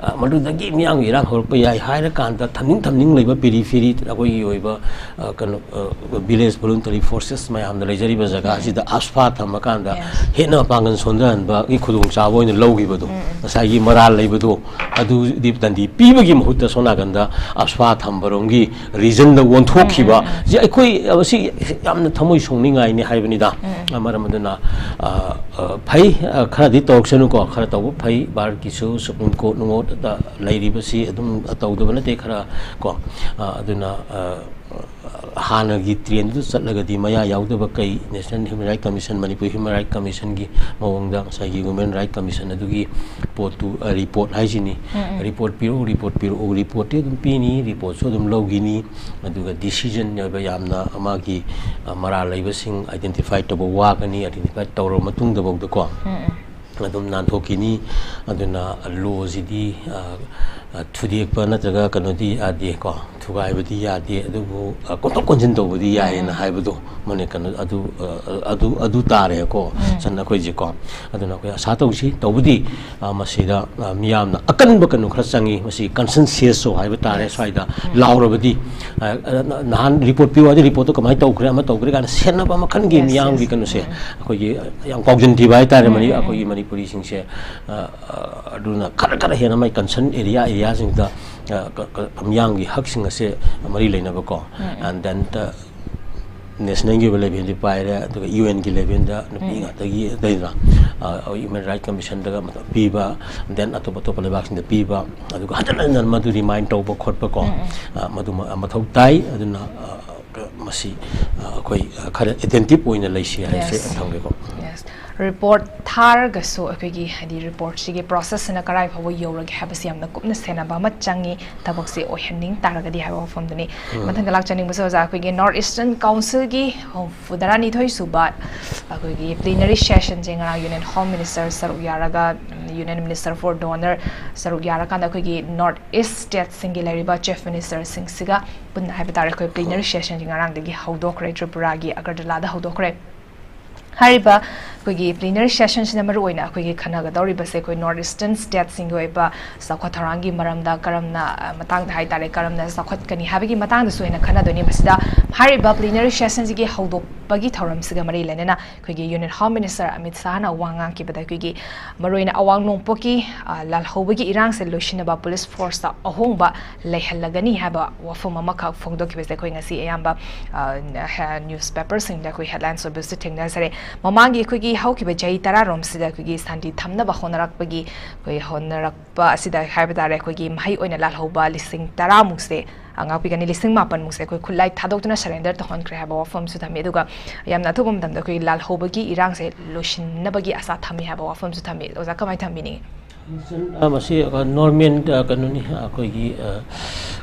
ꯑ, ꯃꯗꯨꯗꯒꯤ ꯃꯤꯌꯥꯝꯒꯤ ꯏꯔꯥꯡ ꯍꯧꯔꯛꯄ ꯌꯥꯏ ꯍꯥꯏꯔꯀꯥꯟꯗ, ꯊꯝꯅꯤꯡ ꯊꯝꯅꯤꯡ ꯂꯩꯕ ꯄꯦꯔꯤꯐꯦꯔꯤ, ꯑꯩꯈꯣꯏꯒꯤ ꯑꯣꯏꯕ, ꯑ, ꯀꯩꯅꯣ, ꯑ, ꯚꯤꯂꯦꯖ ꯚꯣꯂꯨꯟꯇꯔꯤ ꯐꯣꯔꯁꯦꯁ ꯃꯌꯥꯝꯅ ꯂꯩꯖꯔꯤꯕ ꯖꯒꯥ ꯑꯁꯤꯗ ꯑꯁꯐꯥ ꯊꯝꯃꯀꯥꯟꯗ ꯍꯦꯟꯅ ꯃꯄꯥꯡꯒꯜ ꯁꯣꯟꯊꯍꯟꯕꯒꯤ ꯈꯨꯗꯣꯡꯆꯥꯕ ꯑꯣꯏꯅ ꯂꯧꯈꯤꯕꯗꯣ, ꯉꯁꯥꯏꯒꯤ ꯃꯔꯥꯜ ꯂꯩꯕꯗꯣ, ꯑꯗꯨꯗꯤ ꯗꯟꯗꯤ ꯄꯤꯕꯒꯤ ꯃꯍꯨꯠꯇ ꯁꯣꯝ ꯅꯥꯀꯟꯗ ꯑꯁꯐꯥ ꯊꯝꯕꯔꯣꯝꯒꯤ ꯔꯤꯖꯟꯗ ꯑꯣꯟꯊꯣꯛꯈꯤꯕ ꯁꯤ ꯑꯩꯈꯣꯏ, ꯑ, ꯁꯤ ꯌꯥꯝꯅ ꯊꯃꯣꯏ ꯁꯣꯛꯅꯤꯡꯉꯥꯏꯅꯤ ꯍꯥꯏꯕꯅꯤꯗ꯫ ꯃꯔꯝ ꯑꯗꯨꯅ, ꯑ, ꯑ, ꯐꯩ, ꯑ, ꯈꯔꯗꯤ ꯇꯧꯔꯛꯁꯅꯨꯀꯣ, ꯈꯔ ꯇꯧꯕ ꯐꯩ꯫ ꯚꯥꯔꯠꯀꯤꯁꯨ ꯁꯨꯄ꯭ꯔꯤꯝ ꯀꯣꯔꯠ ꯅꯨꯡꯉꯣꯠꯇ ꯂꯩꯔꯤꯕꯁꯤ ꯑꯗꯨꯝ ꯇꯧꯗꯕ ꯅꯠꯇꯦ ꯈꯔ ꯀꯣ꯫ ꯑ, ꯑꯗꯨꯅ, ꯑ, ꯍꯥꯟꯅꯒꯤ ꯇ꯭ꯔꯦꯟꯗꯨꯗ ꯆꯠꯂꯒꯗꯤ ꯃꯌꯥ ꯌꯥꯎꯗꯕ ꯀꯩ, National Human Rights Commission, Manipur Human Rights Commissionꯒꯤ ꯃꯑꯣꯡꯗ ꯉꯁꯥꯏꯒꯤ Human Rights Commission ꯑꯗꯨꯒꯤ ꯄꯣꯠꯇꯨ, ꯑ, ꯔꯤꯄꯣꯔꯠ ꯍꯥꯏꯁꯤꯅꯤ꯫ ꯔꯤꯄꯣꯔꯠ ꯄꯤꯔꯛꯎ, ꯔꯤꯄꯣꯔꯠ ꯄꯤꯔꯛꯎ, ꯔꯤꯄꯣꯔꯠꯇꯤ ꯑꯗꯨꯝ ꯄꯤꯅꯤ, ꯔꯤꯄꯣꯔꯠꯁꯨ ꯑꯗꯨꯝ ꯂꯧꯈꯤꯅꯤ꯫ ꯑꯗꯨꯒ ꯗꯤꯁꯤꯖꯟ ꯑꯣꯏꯕ ꯌꯥꯝꯅ ꯃꯥꯒꯤ, ꯑ, ꯃꯔꯥꯜ ꯂꯩꯕꯁꯤꯡ ꯑꯥꯏꯗꯦꯟꯇꯤꯐꯥꯏ ꯇꯧꯕ ꯋꯥꯒꯅꯤ, ꯑꯥꯏꯗꯦꯟꯇꯤꯐꯥꯏ ꯇꯧꯔꯕ ꯃꯇꯨꯡꯗꯐꯥꯎꯗꯀꯣ ꯑꯗꯨꯝ ꯅꯥꯟꯊꯣꯛꯈꯤꯅꯤ꯫ ꯑꯗꯨꯅ ꯂꯣꯁꯤꯗꯤ, ꯑ, ꯑ, ꯊꯨꯗꯦꯛꯄ ꯅꯠꯇ꯭ꯔꯒ ꯀꯩꯅꯣꯗꯤ ꯌꯥꯗꯦꯀꯣ, ꯊꯨꯒꯥꯏꯕꯗꯤ ꯌꯥꯗꯦ, ꯑꯗꯨꯕꯨ, ꯑ, ꯀꯣꯟꯊꯣꯛ ꯀꯣꯟꯁꯤꯟ ꯇꯧꯕꯗꯤ ꯌꯥꯏꯌꯦꯅ ꯍꯥꯏꯕꯗꯣ, ꯃꯅꯦ, ꯀꯩꯅꯣ, ꯑꯗꯨ, ꯑ, ꯑꯗꯨ, ꯑꯗꯨ ꯇꯥꯔꯦꯀꯣ, ꯆꯟꯅ ꯑꯩꯈꯣꯏꯁꯦꯀꯣ꯫ ꯑꯗꯨꯅ ꯑꯩꯈꯣꯏ ꯑꯁꯥ ꯇꯧꯁꯤ꯫ ꯇꯧꯕꯗꯤ, ꯑ, ꯃꯁꯤꯗ, ꯑ, ꯃꯤꯌꯥꯝꯅ ꯑꯀꯟꯕ ꯀꯩꯅꯣ ꯈꯔ ꯆꯪꯉꯤ꯫ ꯃꯁꯤ ꯀꯟꯁꯦꯟꯁꯁꯁꯨ ꯍꯥꯏꯕ ꯇꯥꯔꯦ꯫ ꯁ꯭ꯋꯥꯏꯗ ꯂꯥꯎꯔꯕꯗꯤ, ꯑ, ꯑ, ꯅ-, ꯅꯍꯥꯟ ꯔꯤꯄꯣꯔꯠ ꯄꯤꯌꯨ ꯍꯥꯏꯗꯤ ꯔꯤꯄꯣꯔꯠꯇꯣ ꯀꯃꯥꯏꯅ ꯇꯧꯈ꯭ꯔꯦ, ꯑꯃ ꯇꯧꯈ꯭ꯔꯦ ꯀꯥꯏꯅ ꯁꯦꯟꯅꯕ ꯃꯈꯜꯒꯤ ꯃꯤꯌꯥꯝꯒꯤ ꯀꯩꯅꯣꯁꯦ ꯑꯩꯈꯣꯏꯒꯤ ꯌꯥꯝ ꯄꯥꯎꯖꯟ ꯊꯤꯕ ꯍꯥꯏꯇꯥꯔꯦ꯫ ꯃꯅꯤ-, ꯑꯩꯈꯣꯏꯒꯤ ꯃꯅꯤꯄꯨꯔꯤꯁꯤꯡꯁꯦ, ꯑ, ꯑ, ꯑꯗꯨꯅ ꯈꯔ ꯈꯔ ꯍꯦꯟꯅ ꯃꯥꯏ ꯀꯟꯁꯔꯟ ꯑꯦꯔꯤꯌꯥ, ꯑꯦꯔꯤꯌꯥꯁꯤꯡꯗ, ꯑ, ꯀ-, ꯀ-, ꯃꯤꯌꯥꯝꯒꯤ ꯍꯛꯁꯤꯡ ꯑꯁꯦ ꯃꯔꯤ ꯂꯩꯅꯕꯀꯣ꯫ And then, ꯅꯦꯁꯅꯦꯜꯒꯤ ꯑꯣꯏꯕ ꯂꯦꯚꯦꯜꯗꯤ ꯄꯥꯏꯔꯦ, ꯑꯗꯨꯒ ꯌꯨ ꯑꯦꯟꯒꯤ ꯂꯦꯚꯦꯜꯗ ꯅꯨꯄꯤ ꯉꯥꯛꯇꯒꯤ ꯂꯩꯗꯅ, ꯑ, ꯍ꯭ꯌꯨꯃꯦꯟ ꯔꯥꯏꯠ ꯀꯃꯤꯁꯟꯗꯒ ꯃꯊ-, ꯄꯤꯕ, then ꯑꯇꯣꯞ ꯑꯇꯣꯞꯄ ꯂꯩꯕꯥꯛꯁꯤꯡꯗ ꯄꯤꯕ, ꯑꯗꯨꯒ ꯍꯟꯖꯟ ꯍꯟꯖꯟ ꯃꯗꯨ ꯔꯤꯃꯥꯏꯟ ꯇꯧꯕ ꯈꯣꯠꯄ ꯀꯣ, ꯑ, ꯃꯗꯨ ꯃ-, ꯃꯊꯧ ꯇꯥꯏ꯫ ꯑꯗꯨꯅ, ꯑ, ꯀ-, ꯃꯁꯤ, ꯑ, ꯑꯩꯈꯣꯏ, ꯑ, ꯈꯔ ꯑꯦꯇꯦꯟꯇꯤꯞ ꯑꯣꯏꯅ ꯂꯩꯁꯤ ꯍꯥꯏꯁꯦ ꯊꯝꯒꯦꯀꯣ꯫ ꯔꯤꯄꯣꯔꯠ ꯊꯥꯔꯒꯁꯨ ꯑꯩꯈꯣꯏꯒꯤ ꯍꯥꯏꯗꯤ ꯔꯤꯄꯣꯔꯠꯁꯤꯒꯤ ꯄ꯭ꯔꯣꯁꯦꯁꯁꯤꯅ ꯀꯔꯥꯏ ꯐꯥꯎꯕ ꯌꯧꯔꯒꯦ ꯍꯥꯏꯕꯁꯤ ꯌꯥꯝꯅ ꯀꯨꯞꯅ ꯁꯦꯟꯅꯕ ꯑꯃ ꯆꯪꯉꯤ, ꯊꯕꯛꯁꯦ ꯑꯣꯏꯍꯟꯅꯤꯡ ꯇꯥꯔꯒꯗꯤ ꯍꯥꯏꯕ ꯋꯥꯐꯝꯗꯨꯅꯤ꯫ ꯃꯊꯪꯗ ꯂꯥꯛꯆꯅꯤꯡꯕꯁꯦ ꯑꯣꯖꯥ, ꯑꯩꯈꯣꯏꯒꯤ ꯅꯣꯔꯠ ꯏꯁꯇꯔꯟ ꯀꯥꯎꯟꯁꯤꯜꯒꯤ ꯍꯨꯝꯐꯨꯇꯔꯥꯅꯤꯊꯣꯏ ꯁꯨꯕ ꯑꯩꯈꯣꯏꯒꯤ ꯄ꯭ꯂꯤꯅꯔꯤ ꯁꯦꯁꯟꯁꯦ ꯉꯔꯥꯡ ꯌꯨꯅꯤꯌꯟ ꯍꯣꯝ ꯃꯤꯅꯤꯁꯇꯔ ꯁꯔꯨꯛ ꯌꯥꯔꯒ, ꯌꯨꯅꯤꯌꯟ ꯃꯤꯅꯤꯁꯇꯔ ꯐꯣꯔ ꯗꯣꯅꯔ ꯁꯔꯨꯛ ꯌꯥꯔꯀꯥꯟꯗ ꯑꯩꯈꯣꯏꯒꯤ ꯅꯣꯔꯠ ꯏꯁ ꯁ꯭ꯇꯦꯠꯁꯤꯡꯒꯤ ꯂꯩꯔꯤꯕ ꯆꯤꯐ ꯃꯤꯅꯤꯁꯇꯔꯁꯤꯡꯁꯤꯒ ꯄꯨꯟꯅ ꯍꯥꯏꯕ ꯇꯥꯔꯦ ꯑꯩꯈꯣꯏ ꯄ꯭ꯂꯤꯅꯔꯤ ꯁꯦꯁꯟꯁꯦ ꯉꯔꯥꯡꯗꯒꯤ ꯍꯧꯗꯣꯛꯈ꯭ꯔꯦ, ꯇ꯭ꯔꯤꯄꯨꯔꯥꯒꯤ ꯑꯒꯔꯇꯂꯥꯗ ꯍꯧꯗꯣꯛꯈ꯭ꯔꯦ꯫ ꯍꯥꯏꯔꯤꯕ ꯑꯩꯈꯣꯏꯒꯤ plenary session ꯁꯤꯅ ꯃꯔꯨ ꯑꯣꯏꯅ ꯑꯩꯈꯣꯏꯒꯤ ꯈꯟꯅꯒꯗꯧꯔꯤꯕꯁꯦ ꯑꯩꯈꯣꯏ North Eastern state ꯁꯤꯡꯒꯤ ꯑꯣꯏꯕ ꯆꯥꯎꯈꯠ ꯊꯧꯔꯥꯡꯒꯤ ꯃꯔꯝꯗ ꯀꯔꯝꯅ, ꯑ, ꯃꯇꯥꯡꯗ ꯍꯥꯏꯇꯥꯔꯦ, ꯀꯔꯝꯅ ꯆꯥꯎꯈꯠꯀꯅꯤ ꯍꯥꯏꯕꯒꯤ ꯃꯇꯥꯡꯗꯁꯨ ꯑꯣꯏꯅ ꯈꯟꯅꯗꯣꯏꯅꯤ꯫ ꯃꯁꯤꯗ ꯍꯥꯏꯔꯤꯕ plenary session ꯁꯤꯒꯤ ꯍꯧꯗꯣꯛꯄꯒꯤ ꯊꯧꯔꯝꯁꯤꯒ ꯃꯔꯤ ꯂꯩꯅꯅ ꯑꯩꯈꯣꯏꯒꯤ Union Home Minister ꯑꯃꯤꯠ ꯁꯥꯍꯅ ꯋꯥ ꯉꯥꯡꯈꯤꯕꯗ ꯑꯩꯈꯣꯏꯒꯤ ꯃꯔꯨꯑꯣꯏꯅ ꯑꯋꯥꯡ ꯅꯣꯡꯄꯣꯛꯀꯤ, ꯑ, ꯂꯥꯜꯍꯧꯕꯒꯤ ꯏꯔꯥꯡꯁꯦ ꯂꯣꯏꯁꯤꯟꯅꯕ police force ꯇ ꯑꯍꯣꯡꯕ ꯂꯩꯍꯜꯂꯒꯅꯤ ꯍꯥꯏꯕ ꯋꯥꯐꯝ ꯑꯃꯈꯛ ꯐꯣꯡꯗꯣꯛꯈꯤꯕꯁꯦ ꯑꯩꯈꯣꯏ ꯉꯁꯤ ꯑꯌꯥꯝꯕ, ꯑ, ꯍꯦ-, newspaper ꯁꯤꯡꯗ ꯑꯩꯈꯣꯏ headlines ꯑꯣꯏꯕꯁꯨ ꯊꯦꯡꯅꯖꯔꯦ꯫ ꯃꯃꯥꯡꯒꯤ ꯑꯩꯈꯣꯏꯒꯤ ꯍꯧꯈꯤꯕ ꯆꯍꯤ ꯇꯔꯥꯔꯣꯝꯁꯤꯗ ꯑꯩꯈꯣꯏꯒꯤ ꯁꯥꯟꯇꯤ ꯊꯝꯅꯕ ꯍꯣꯠꯅꯔꯛꯄꯒꯤ, ꯑꯩꯈꯣꯏ ꯍꯣꯠꯅꯔꯛꯄ ꯑꯁꯤꯗ ꯍꯥꯏꯕ ꯇꯥꯔꯦ, ꯑꯩꯈꯣꯏꯒꯤ ꯃꯍꯩ ꯑꯣꯏꯅ ꯂꯥꯜꯍꯧꯕ ꯂꯤꯁꯤꯡ ꯇꯔꯥꯃꯨꯛꯁꯦ, ꯑ, ꯉꯥꯛꯄꯤꯒꯅꯤ, ꯂꯤꯁꯤꯡ ꯃꯥꯄꯟꯃꯨꯛꯁꯦ ꯑꯩꯈꯣꯏ ꯈꯨꯠꯂꯥꯏ ꯊꯥꯗꯣꯛꯇꯨꯅ surrender ꯇꯧꯍꯟꯈ꯭ꯔꯦ ꯍꯥꯏꯕ ꯋꯥꯐꯝꯁꯨ ꯊꯝꯃꯤ꯫ ꯑꯗꯨꯒ ꯌꯥꯝꯅ ꯑꯊꯨꯕ ꯃꯇꯝꯗ ꯑꯩꯈꯣꯏꯒꯤ ꯂꯥꯜꯍꯧꯕꯒꯤ ꯏꯔꯥꯡꯁꯦ ꯂꯣꯏꯁꯤꯟꯅꯕꯒꯤ ꯑꯁꯥ ꯊꯝꯃꯤ ꯍꯥꯏꯕ ꯋꯥꯐꯝꯁꯨ ꯊꯝꯃꯤ꯫ ꯑꯣꯖꯥ, ꯀꯃꯥꯏꯅ ꯊꯝꯕꯤꯅꯤꯡꯉꯤ? ꯑ, ꯃꯁꯤ normal, ꯑ, ꯀꯩꯅꯣꯅꯤ, ꯑꯩꯈꯣꯏꯒꯤ, ꯑ,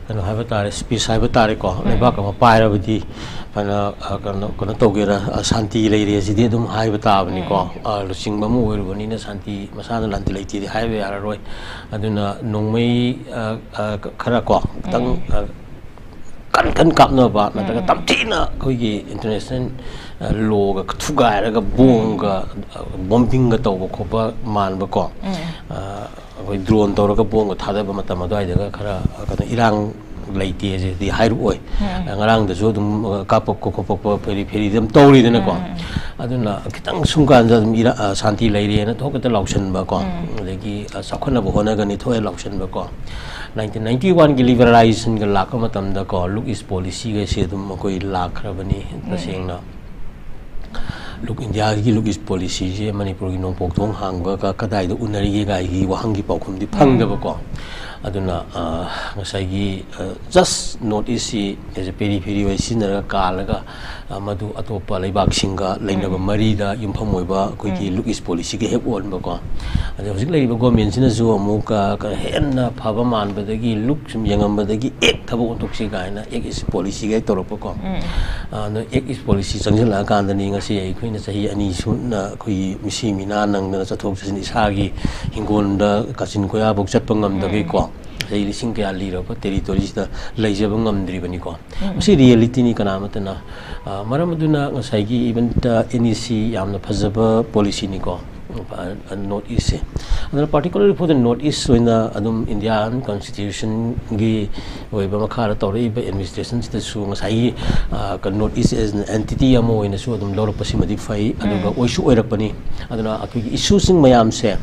ꯀꯩꯅꯣ ꯍꯥꯏꯕ ꯇꯥꯔꯦ, speech ꯍꯥꯏꯕ ꯇꯥꯔꯦꯀꯣ꯫ ꯎꯝ꯫ ꯂꯩꯕꯥꯛ ꯑꯃ ꯄꯥꯏꯔꯕꯗꯤ ꯐꯅ, ꯑ, ꯀꯩꯅꯣ, ꯀꯩꯅꯣ ꯇꯧꯒꯦꯔꯥ, ꯑ, ꯁꯥꯟꯇꯤ ꯂꯩꯔꯦ ꯁꯤꯗꯤ ꯑꯗꯨꯝ ꯍꯥꯏꯕ ꯇꯥꯕꯅꯤꯀꯣ꯫ ꯎꯝ꯫ ꯑ, ꯂꯨꯆꯤꯡꯕ ꯑꯃ ꯑꯣꯏꯔꯨꯕꯅꯤꯅ ꯁꯥꯟꯇꯤ, ꯃꯁꯥꯅ ꯂꯥꯟꯇꯤ ꯂꯩꯇꯦꯗꯤ ꯍꯥꯏꯕ ꯌꯥꯔꯔꯣꯏ꯫ ꯑꯗꯨꯅ ꯅꯣꯡꯃꯩ, ꯑ, ꯑ, ꯈꯔ ꯀꯣ, ꯈꯤꯇꯪ, ꯎꯝ꯫ ꯑ, ꯀꯟ ꯀꯟ ꯀꯥꯞꯅꯕ ꯅꯠꯇ꯭ꯔꯒ ꯎꯝ꯫ ꯇꯝꯊꯤꯅ ꯑꯩꯈꯣꯏꯒꯤ international, ꯑ, law ꯒ ꯊꯨꯒꯥꯏꯔꯒ bomb ꯒ, ꯎꯝ꯫ ꯑ, bombing ꯒ ꯇꯧꯕ ꯈꯣꯠꯄ ꯃꯥꯟꯕꯀꯣ꯫ ꯎꯝ꯫ ꯑ, ꯑꯩꯈꯣꯏ drone ꯇꯧꯔꯒ bomb ꯒ ꯊꯥꯗꯕ ꯃꯇꯝ ꯑꯗꯨꯋꯥꯏꯗꯒ ꯈꯔ, ꯑ, ꯀꯩꯅꯣ, ꯏꯔꯥꯡ ꯂꯩꯇꯦ ꯁꯤꯗꯤ ꯍꯥꯏꯔꯛꯑꯣꯏ꯫ ꯎꯝ꯫ ꯑ, ꯉꯔꯥꯡꯗꯁꯨ ꯑꯗꯨꯝ, ꯑ, ꯀꯥꯞꯄꯛꯄ ꯈꯣꯠꯄꯛꯄ ꯐꯦꯔꯤ ꯐꯦꯔꯤꯗ ꯑꯗꯨꯝ ꯇꯧꯔꯤꯗꯅꯀꯣ꯫ ꯎꯝ, ꯎꯝ, ꯎꯝ꯫ ꯑꯗꯨꯅ ꯈꯤꯇꯪ ꯁꯨꯝ ꯀꯥꯟꯗ ꯑꯗꯨꯝ ꯏꯔꯥ-, ꯑ, ꯁꯥꯟꯇꯤ ꯂꯩꯔꯦꯅ ꯊꯣꯛ ꯈꯛꯇ ꯂꯥꯎꯁꯟꯕꯀꯣ꯫ ꯎꯝ꯫ ꯑꯗꯒꯤ, ꯑ, ꯆꯥꯎꯈꯠꯅꯕ ꯍꯣꯠꯅꯒꯅꯤ ꯊꯣꯛꯑꯦ ꯂꯥꯎꯁꯟꯕꯀꯣ꯫ Nineteen ninety one ꯒꯤ liberalization ꯒ ꯂꯥꯛꯄ ꯃꯇꯝꯗꯀꯣ, look east policy ꯒꯁꯦ ꯑꯗꯨꯝ ꯑꯩꯈꯣꯏ ꯂꯥꯛꯈ꯭ꯔꯕꯅꯤ, ꯎꯝ꯫ ꯇꯁꯦꯡꯅ꯫ Look, ꯏꯟꯗꯤꯌꯥꯒꯤ look east policy ꯁꯦ ꯃꯅꯤꯄꯨꯔꯒꯤ ꯅꯣꯡꯄꯣꯛ ꯊꯣꯡ ꯍꯥꯡꯕꯒ ꯀꯗꯥꯏꯗ ꯎꯅꯔꯤꯒꯦ ꯀꯥꯏꯒꯤ ꯋꯥꯍꯪꯒꯤ ꯄꯥꯎꯈꯨꯝꯗꯤ ꯎꯝ꯫ ꯐꯪꯗꯕꯀꯣ꯫ ꯑꯗꯨꯅ, ꯑ, ꯉꯁꯥꯏꯒꯤ, ꯑ, just North East ꯁꯤ as a periphery ꯑꯣꯏ ꯁꯤꯖꯤꯟꯅꯔꯒ ꯀꯥꯜꯂꯒ, ꯑ, ꯃꯗꯨ ꯑꯇꯣꯞꯄ ꯂꯩꯕꯥꯛꯁꯤꯡꯒ ꯂꯩꯅꯕ ꯎꯝ꯫ ꯃꯔꯤꯗ ꯌꯨꯝꯐꯝ ꯑꯣꯏꯕ ꯑꯩꯈꯣꯏꯒꯤ ꯎꯝ꯫ Look east policy ꯒ ꯍꯦꯛ ꯑꯣꯟꯕꯀꯣ꯫ ꯑꯗ ꯍꯧꯖꯤꯛ ꯂꯩꯔꯤꯕ government ꯁꯤꯅꯁꯨ ꯑꯃꯨꯛ, ꯑ, ꯀ-, ꯍꯦꯟꯅ ꯐꯕ ꯃꯥꯟꯕꯗꯒꯤ look ꯁꯨꯝ ꯌꯦꯡꯉꯝꯕꯗꯒꯤ act ꯊꯕꯛ ꯑꯣꯟꯊꯣꯛꯁꯤ ꯀꯥꯏꯅ act east policy ꯒ ꯍꯦꯛ ꯇꯧꯔꯛꯄꯀꯣ꯫ ꯎꯝ꯫ ꯑ, ꯑꯗ act east policy ꯆꯪꯁꯤꯜꯂꯛꯑꯀꯥꯟꯗꯅꯤ ꯉꯁꯤ ꯑꯩꯈꯣꯏꯅ ꯆꯍꯤ ꯑꯅꯤ ꯁꯨꯅ ꯑꯩꯈꯣꯏꯒꯤ ꯃꯤꯁꯤ ꯃꯤꯅꯥ ꯅꯪꯗꯅ ꯆꯠꯊꯣꯛ ꯆꯠꯁꯤꯟ ꯏꯁꯥꯒꯤ ꯍꯤꯡꯒꯣꯜꯗ ꯀꯥꯆꯤꯟ ꯀꯣꯌꯥꯐꯧ ꯆꯠꯄ ꯉꯝꯗꯕꯒꯤꯀꯣ꯫ ꯎꯝ꯫ ꯆꯍꯤ ꯂꯤꯁꯤꯡ ꯀꯌꯥ ꯂꯤꯔꯕ ꯇꯦꯔꯤꯇꯣꯔꯤꯁꯤꯗ ꯂꯩꯖꯕ ꯉꯝꯗ꯭ꯔꯤꯕꯅꯤꯀꯣ꯫ ꯃꯁꯤ ꯔꯤꯌꯦꯂꯤꯇꯤꯅꯤ, ꯀꯅꯥ ꯑꯃꯠꯇꯅ꯫ ꯑ, ꯃꯔꯝ ꯑꯗꯨꯅ ꯉꯁꯥꯏꯒꯤ ꯏꯚꯟꯇ ꯑꯦꯟ ꯏ ꯁꯤ ꯌꯥꯝꯅ ꯐꯖꯕ ꯄꯣꯂꯤꯁꯤꯅꯤꯀꯣ, ꯅꯣꯔꯠ ꯏꯁꯁꯦ꯫ ꯑꯗꯨꯅ particularly for the North East ꯑꯣꯏꯅ ꯑꯗꯨꯝ ꯏꯟꯗꯤꯌꯥꯟ ꯀꯟꯁꯇꯤꯇ꯭ꯌꯨꯁꯟꯒꯤ ꯑꯣꯏꯕ ꯃꯈꯥꯗ ꯇꯧꯔꯛꯏꯕ ꯑꯦꯗꯃꯤꯅꯤꯁꯇ꯭ꯔꯦꯁꯟꯁꯤꯗꯁꯨ ꯉꯁꯥꯏꯒꯤ, ꯑ, ꯀ-, North East as an entity ꯑꯃ ꯑꯣꯏꯅꯁꯨ ꯑꯗꯨꯝ ꯂꯧꯔꯛꯄꯁꯤꯃꯗꯤ ꯐꯩ, ꯑꯗꯨꯒ ꯑꯣꯏꯁꯨ ꯑꯣꯏꯔꯛꯄꯅꯤ꯫ ꯑꯗꯨꯅ ꯑꯩꯈꯣꯏꯒꯤ ꯏꯁꯨꯁꯤꯡ ꯃꯌꯥꯝꯁꯦ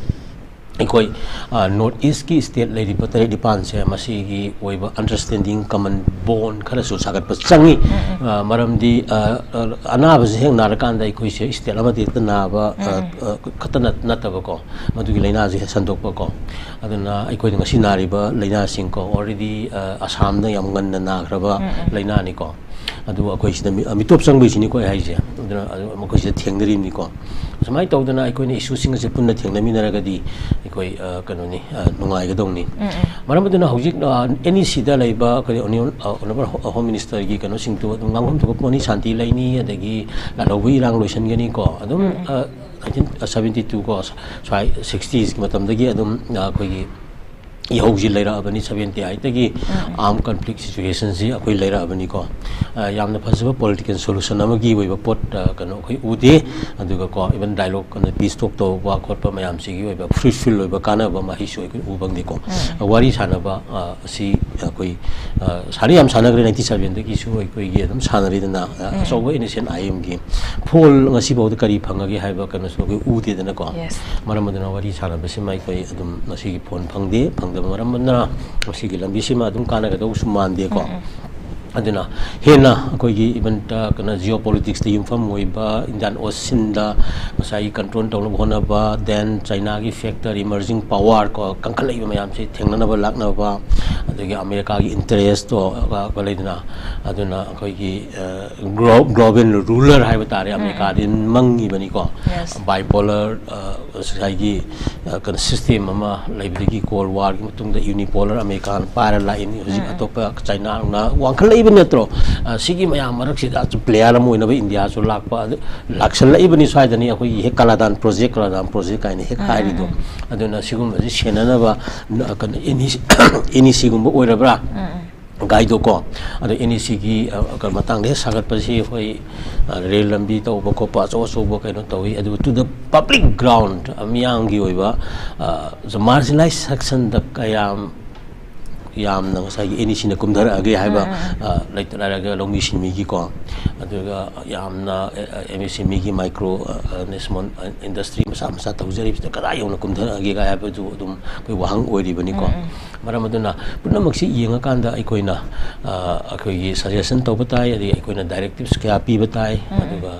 ꯑꯩꯈꯣꯏ, ꯑ, ꯅꯣꯔꯠ ꯏꯁꯀꯤ ꯁ꯭ꯇꯦꯠ ꯂꯩꯔꯤꯕ ꯇꯔꯦꯠ ꯅꯤꯄꯥꯟꯁꯦ ꯃꯁꯤꯒꯤ ꯑꯣꯏꯕ ꯑꯟꯗꯔꯁ꯭ꯇꯦꯟꯗꯤꯡ, ꯀꯃꯟ ꯕꯣꯟ ꯈꯔꯁꯨ ꯁꯥꯒꯠꯄ ꯆꯪꯉꯤ꯫ ꯑ, ꯃꯔꯝꯗꯤ, ꯑ, ꯑ, ꯑꯅꯥꯕꯁꯦ ꯍꯦꯛ ꯅꯥꯔꯀꯥꯟꯗ ꯑꯩꯈꯣꯏꯁꯦ ꯁ꯭ꯇꯦꯠ ꯑꯃꯗ ꯍꯦꯛꯇ ꯅꯥꯕ, ꯑ, ꯑ, ꯈꯛꯇ ꯅꯠ-, ꯅꯠꯇꯕꯀꯣ, ꯃꯗꯨꯒꯤ ꯂꯥꯏꯅꯥꯁꯦ ꯍꯦꯛ ꯁꯟꯗꯣꯛꯄꯀꯣ꯫ ꯑꯗꯨꯅ ꯑꯩꯈꯣꯏꯅ ꯉꯁꯤ ꯅꯥꯔꯤꯕ ꯂꯥꯏꯅꯥꯁꯤꯡꯀꯣ, already, ꯑ, ꯑꯁꯥꯝꯗ ꯌꯥꯝ ꯉꯟꯅ ꯅꯥꯈ꯭ꯔꯕ ꯂꯥꯏꯅꯥꯅꯤꯀꯣ꯫ ꯑꯗꯨ ꯑꯩꯈꯣꯏ ꯁꯤꯗ ꯃꯤ-, ꯃꯤꯇꯣꯞ ꯆꯪꯕꯩꯁꯤꯅꯤꯀꯣ ꯑꯩ ꯍꯥꯏꯁꯦ꯫ ꯑꯗꯨꯅ ꯑꯗꯨ ꯃꯈꯣꯏꯁꯤꯗ ꯊꯦꯡꯅꯔꯤꯕꯅꯤꯀꯣ꯫ ꯁꯨꯃꯥꯏꯅ ꯇꯧꯗꯅ ꯑꯩꯈꯣꯏꯅ ꯏꯁꯨꯁꯤꯡ ꯑꯁꯦ ꯄꯨꯟꯅ ꯊꯦꯡꯅꯃꯤꯟꯅꯔꯒꯗꯤ ꯑꯩꯈꯣꯏ, ꯑ, ꯀꯩꯅꯣꯅꯤ, ꯑ, ꯅꯨꯡꯉꯥꯏꯒꯗꯧꯅꯤ꯫ ꯃꯔꯝ ꯑꯗꯨꯅ ꯍꯧꯖꯤꯛ, ꯑ, ꯑꯦꯟ ꯏ ꯁꯤꯗ ꯂꯩꯕ ꯑꯩꯈꯣꯏ ꯑꯣꯅꯤꯌꯣꯟ-, ꯑ, ꯑꯣꯅꯔꯦꯕꯜ ꯍꯣ-, ꯍꯣꯝ ꯃꯤꯅꯤꯁꯇꯔꯒꯤ ꯀꯩꯅꯣꯁꯤꯡꯗꯨ ꯑꯗꯨꯝ ꯉꯥꯡꯐꯝ ꯊꯣꯛꯄ ꯄꯣꯠꯅꯤ, ꯁꯥꯟꯇꯤ ꯂꯩꯅꯤ, ꯑꯗꯒꯤ ꯂꯥꯜꯍꯧꯕꯒꯤ ꯏꯔꯥꯡ ꯂꯣꯏꯁꯤꯟꯒꯅꯤꯀꯣ꯫ ꯑꯗꯨꯝ, ꯑ, nineteen seventy two ꯀꯣ, ꯁ꯭ꯋꯥꯏ sixties ꯀꯤ ꯃꯇꯝꯗꯒꯤ ꯑꯗꯨꯝ, ꯑ, ꯑꯩꯈꯣꯏꯒꯤ ꯏꯍꯧꯁꯤ ꯂꯩꯔꯛꯑꯕꯅꯤ, seventy eight ꯇꯒꯤ ꯑꯥꯔꯝ ꯀꯟꯐ꯭ꯂꯤꯛ ꯁꯤꯆꯨꯋꯦꯁꯟꯁꯤ ꯑꯩꯈꯣꯏ ꯂꯩꯔꯛꯑꯕꯅꯤꯀꯣ꯫ ꯑ, ꯌꯥꯝꯅ ꯐꯖꯕ ꯄꯣꯂꯤꯇꯤꯀꯦꯜ ꯁꯣꯂꯨꯁꯟ ꯑꯃꯒꯤ ꯑꯣꯏꯕ ꯄꯣꯠ, ꯑ, ꯀꯩꯅꯣ ꯑꯩꯈꯣꯏ ꯎꯗꯦ꯫ ꯑꯗꯨꯒꯀꯣ, ꯏꯚꯟ ꯗꯥꯏꯂꯣꯒ ꯀꯩꯅꯣ ꯄꯤꯁ ꯇꯣꯛ ꯇꯧꯕ ꯈꯣꯠꯄ ꯃꯌꯥꯝꯁꯤꯒꯤ ꯑꯣꯏꯕ ꯐ꯭ꯔꯨꯏꯠꯐꯨꯜ ꯑꯣꯏꯕ ꯀꯥꯟꯅꯕ ꯃꯍꯩꯁꯨ ꯑꯩꯈꯣꯏ ꯎ ꯐꯪꯗꯦꯀꯣ꯫ ꯑ, ꯋꯥꯔꯤ ꯁꯥꯟꯅꯕ, ꯑ, ꯑꯁꯤ ꯑꯩꯈꯣꯏ, ꯑ, ꯁꯥꯟꯅ ꯌꯥꯝ ꯁꯥꯟꯅꯈ꯭ꯔꯦ, ninety seven ꯗꯒꯤꯁꯨ ꯑꯩꯈꯣꯏꯒꯤ ꯑꯗꯨꯝ ꯁꯥꯟꯅꯔꯤꯗꯅ, ꯑ, ꯑꯆꯧꯕ ꯑꯦꯟ ꯑꯦꯁ ꯑꯦꯟ ꯑꯥꯏ ꯑꯦꯝꯒꯤ ꯐꯣꯜ ꯉꯁꯤꯐꯥꯎꯗ ꯀꯔꯤ ꯐꯪꯉꯒꯦ ꯍꯥꯏꯕ ꯀꯩꯅꯣꯁꯨ ꯑꯩꯈꯣꯏ ꯎꯗꯦꯗꯅꯀꯣ꯫ ꯃꯔꯝ ꯑꯗꯨꯅ ꯋꯥꯔꯤ ꯁꯥꯟꯅꯕꯁꯤꯃ ꯑꯩꯈꯣꯏ ꯑꯗꯨꯝ ꯉꯁꯤꯒꯤ ꯐꯣꯟ ꯐꯪꯗꯦ, ꯐꯪꯗꯕ ꯃꯔꯝ ꯑꯗꯨꯅ ꯃꯁꯤꯒꯤ ꯂꯝꯕꯤꯁꯤꯃ ꯑꯗꯨꯝ ꯀꯥꯟꯅꯒꯗꯧꯕꯁꯨ ꯃꯥꯟꯗꯦꯀꯣ꯫ ꯑꯗꯨꯅ ꯍꯦꯟꯅ ꯑꯩꯈꯣꯏꯒꯤ ꯏꯚꯟꯇ ꯀꯩꯅꯣ ꯖꯤꯑꯣ ꯄꯣꯂꯤꯇꯤꯛꯁꯇ ꯌꯨꯝꯐꯝ ꯑꯣꯏꯕ ꯏꯟꯗꯤꯌꯥꯟ ꯑꯣꯁꯤꯟꯗ ꯉꯁꯥꯏꯒꯤ ꯀꯟꯇ꯭ꯔꯣꯜ ꯇꯧꯅꯕ ꯍꯣꯠꯅꯕ, then ꯆꯥꯏꯅꯥꯒꯤ ꯐꯦꯛꯇꯔ, ꯏꯃꯔꯖꯤꯡ ꯄꯋꯥꯔ ꯀꯣ, ꯀꯟꯈꯠꯂꯛꯏꯕ ꯃꯌꯥꯝꯁꯤ ꯊꯦꯡꯅꯅꯕ ꯂꯥꯛꯅꯕ, ꯑꯗꯒꯤ ꯑꯃꯦꯔꯤꯀꯥꯒꯤ ꯏꯟꯇꯔꯦꯁꯇꯣ, ꯑ, ꯂꯩꯗꯅ, ꯑꯗꯨꯅ ꯑꯩꯈꯣꯏꯒꯤ, ꯑ, ꯒ꯭ꯂꯣ-, ꯒ꯭ꯂꯣꯕꯦꯜ ꯔꯨꯂꯔ ꯍꯥꯏꯕ ꯇꯥꯔꯦ, ꯑꯃꯦꯔꯤꯀꯥꯗꯤ ꯃꯪꯉꯤꯕꯅꯤꯀꯣ꯫ ꯕꯥꯏꯄꯣꯂꯔ, ꯑ, ꯉꯁꯥꯏꯒꯤ, ꯑ, ꯀꯩꯅꯣ ꯁꯤꯁꯇꯦꯝ ꯑꯃ ꯂꯩꯕꯗꯒꯤ ꯀꯣꯜ ꯋꯥꯔꯒꯤ ꯃꯇꯨꯡꯗ ꯌꯨꯅꯤꯄꯣꯂꯔ ꯑꯃꯦꯔꯤꯀꯥꯅ ꯄꯥꯏꯔ ꯂꯥꯛꯏꯅꯤ꯫ ꯍꯧꯖꯤꯛ ꯑꯇꯣꯞꯄ ꯆꯥꯏꯅꯥꯅ ꯋꯥꯡꯈꯠꯂꯛꯏ꯫ ꯅꯠꯇ꯭ꯔꯣ? ꯑ, ꯁꯤꯒꯤ ꯃꯌꯥꯝ ꯃꯔꯛꯁꯤꯗ player ꯑꯃ ꯑꯣꯏꯅꯕ ꯏꯟꯗꯤꯌꯥꯁꯨ ꯂꯥꯛꯄ, ꯑꯗꯨ ꯂꯥꯛꯁꯜꯂꯛꯏꯕꯅꯤ ꯁ꯭ꯋꯥꯏꯗꯅꯤ꯫ ꯑꯩꯈꯣꯏꯒꯤ ꯍꯦꯛ ꯀꯂꯥꯗꯥꯟ project, ꯀꯂꯥꯗꯥꯟ project ꯀꯥꯏꯅ ꯍꯦꯛ ꯎꯝ, ꯎꯝ, ꯍꯥꯏꯔꯤꯗꯣ꯫ ꯎꯝ꯫ ꯑꯗꯨꯅ ꯁꯤꯒꯨꯝꯕꯁꯤ ꯁꯦꯟꯅꯅꯕ ꯅ-, ꯀꯩꯅꯣ, NEC, NEC ꯒꯨꯝꯕ ꯑꯣꯏꯔꯕ꯭ꯔꯥ? ꯎꯝ, ꯎꯝ꯫ ꯒꯥꯏꯗꯣ ꯀꯣ꯫ ꯑꯗꯣ NEC ꯒꯤ, ꯑ, ꯀ-, ꯃꯇꯥꯡꯗ ꯍꯦꯛ ꯁꯥꯒꯠꯄꯁꯤ ꯑꯩꯈꯣꯏ, ꯑ, ꯔꯦꯜ ꯂꯝꯕꯤ ꯇꯧꯕ ꯈꯣꯠꯄ ꯑꯆꯧ ꯑꯆꯧꯕ ꯀꯩꯅꯣ ꯇꯧꯏ꯫ ꯑꯗꯨꯒ to the public ground, ꯑ, ꯃꯤꯌꯥꯝꯒꯤ ꯑꯣꯏꯕ, ꯑ, marginalized section ꯗ ꯀꯌꯥꯝ ꯌꯥꯝꯅ ꯉꯁꯥꯏꯒꯤ NEC ꯅ ꯀꯨꯝꯊꯔꯛꯑꯒꯦ ꯍꯥꯏꯕ, ꯎꯝ, ꯎꯝ, ꯎꯝ꯫ ꯑ, ꯂꯩꯇ ꯂꯥꯏꯔꯒ ꯂꯧꯃꯤ ꯁꯤꯟꯃꯤꯒꯤꯀꯣ, ꯑꯗꯨꯒ ꯌꯥꯝꯅ, ꯑ, ꯑ, MSME ꯒꯤ micro, ꯑ, ꯑ, small, ꯑ, industry ꯃꯆꯥ ꯃꯆꯥ ꯇꯧꯖꯔꯤꯕꯁꯤꯗ ꯀꯗꯥꯏ ꯌꯧꯅ ꯀꯨꯝꯊꯔꯛꯑꯒꯦ ꯍꯥꯏꯕꯗꯨ ꯑꯗꯨꯝ ꯑꯩꯈꯣꯏ ꯋꯥꯍꯪ ꯑꯣꯏꯔꯤꯕꯅꯤꯀꯣ꯫ ꯎꯝ, ꯎꯝ꯫ ꯃꯔꯝ ꯑꯗꯨꯅ ꯄꯨꯝꯅꯃꯛꯁꯤ ꯌꯦꯡꯉꯀꯥꯟꯗ ꯑꯩꯈꯣꯏꯅ, ꯑ, ꯑꯩꯈꯣꯏꯒꯤ suggestion ꯇꯧꯕ ꯇꯥꯏ, ꯑꯗꯒꯤ ꯑꯩꯈꯣꯏꯅ directives ꯀꯌꯥ ꯄꯤꯕ ꯇꯥꯏ, ꯎꯝ, ꯎꯝ꯫ ꯑꯗꯨꯒ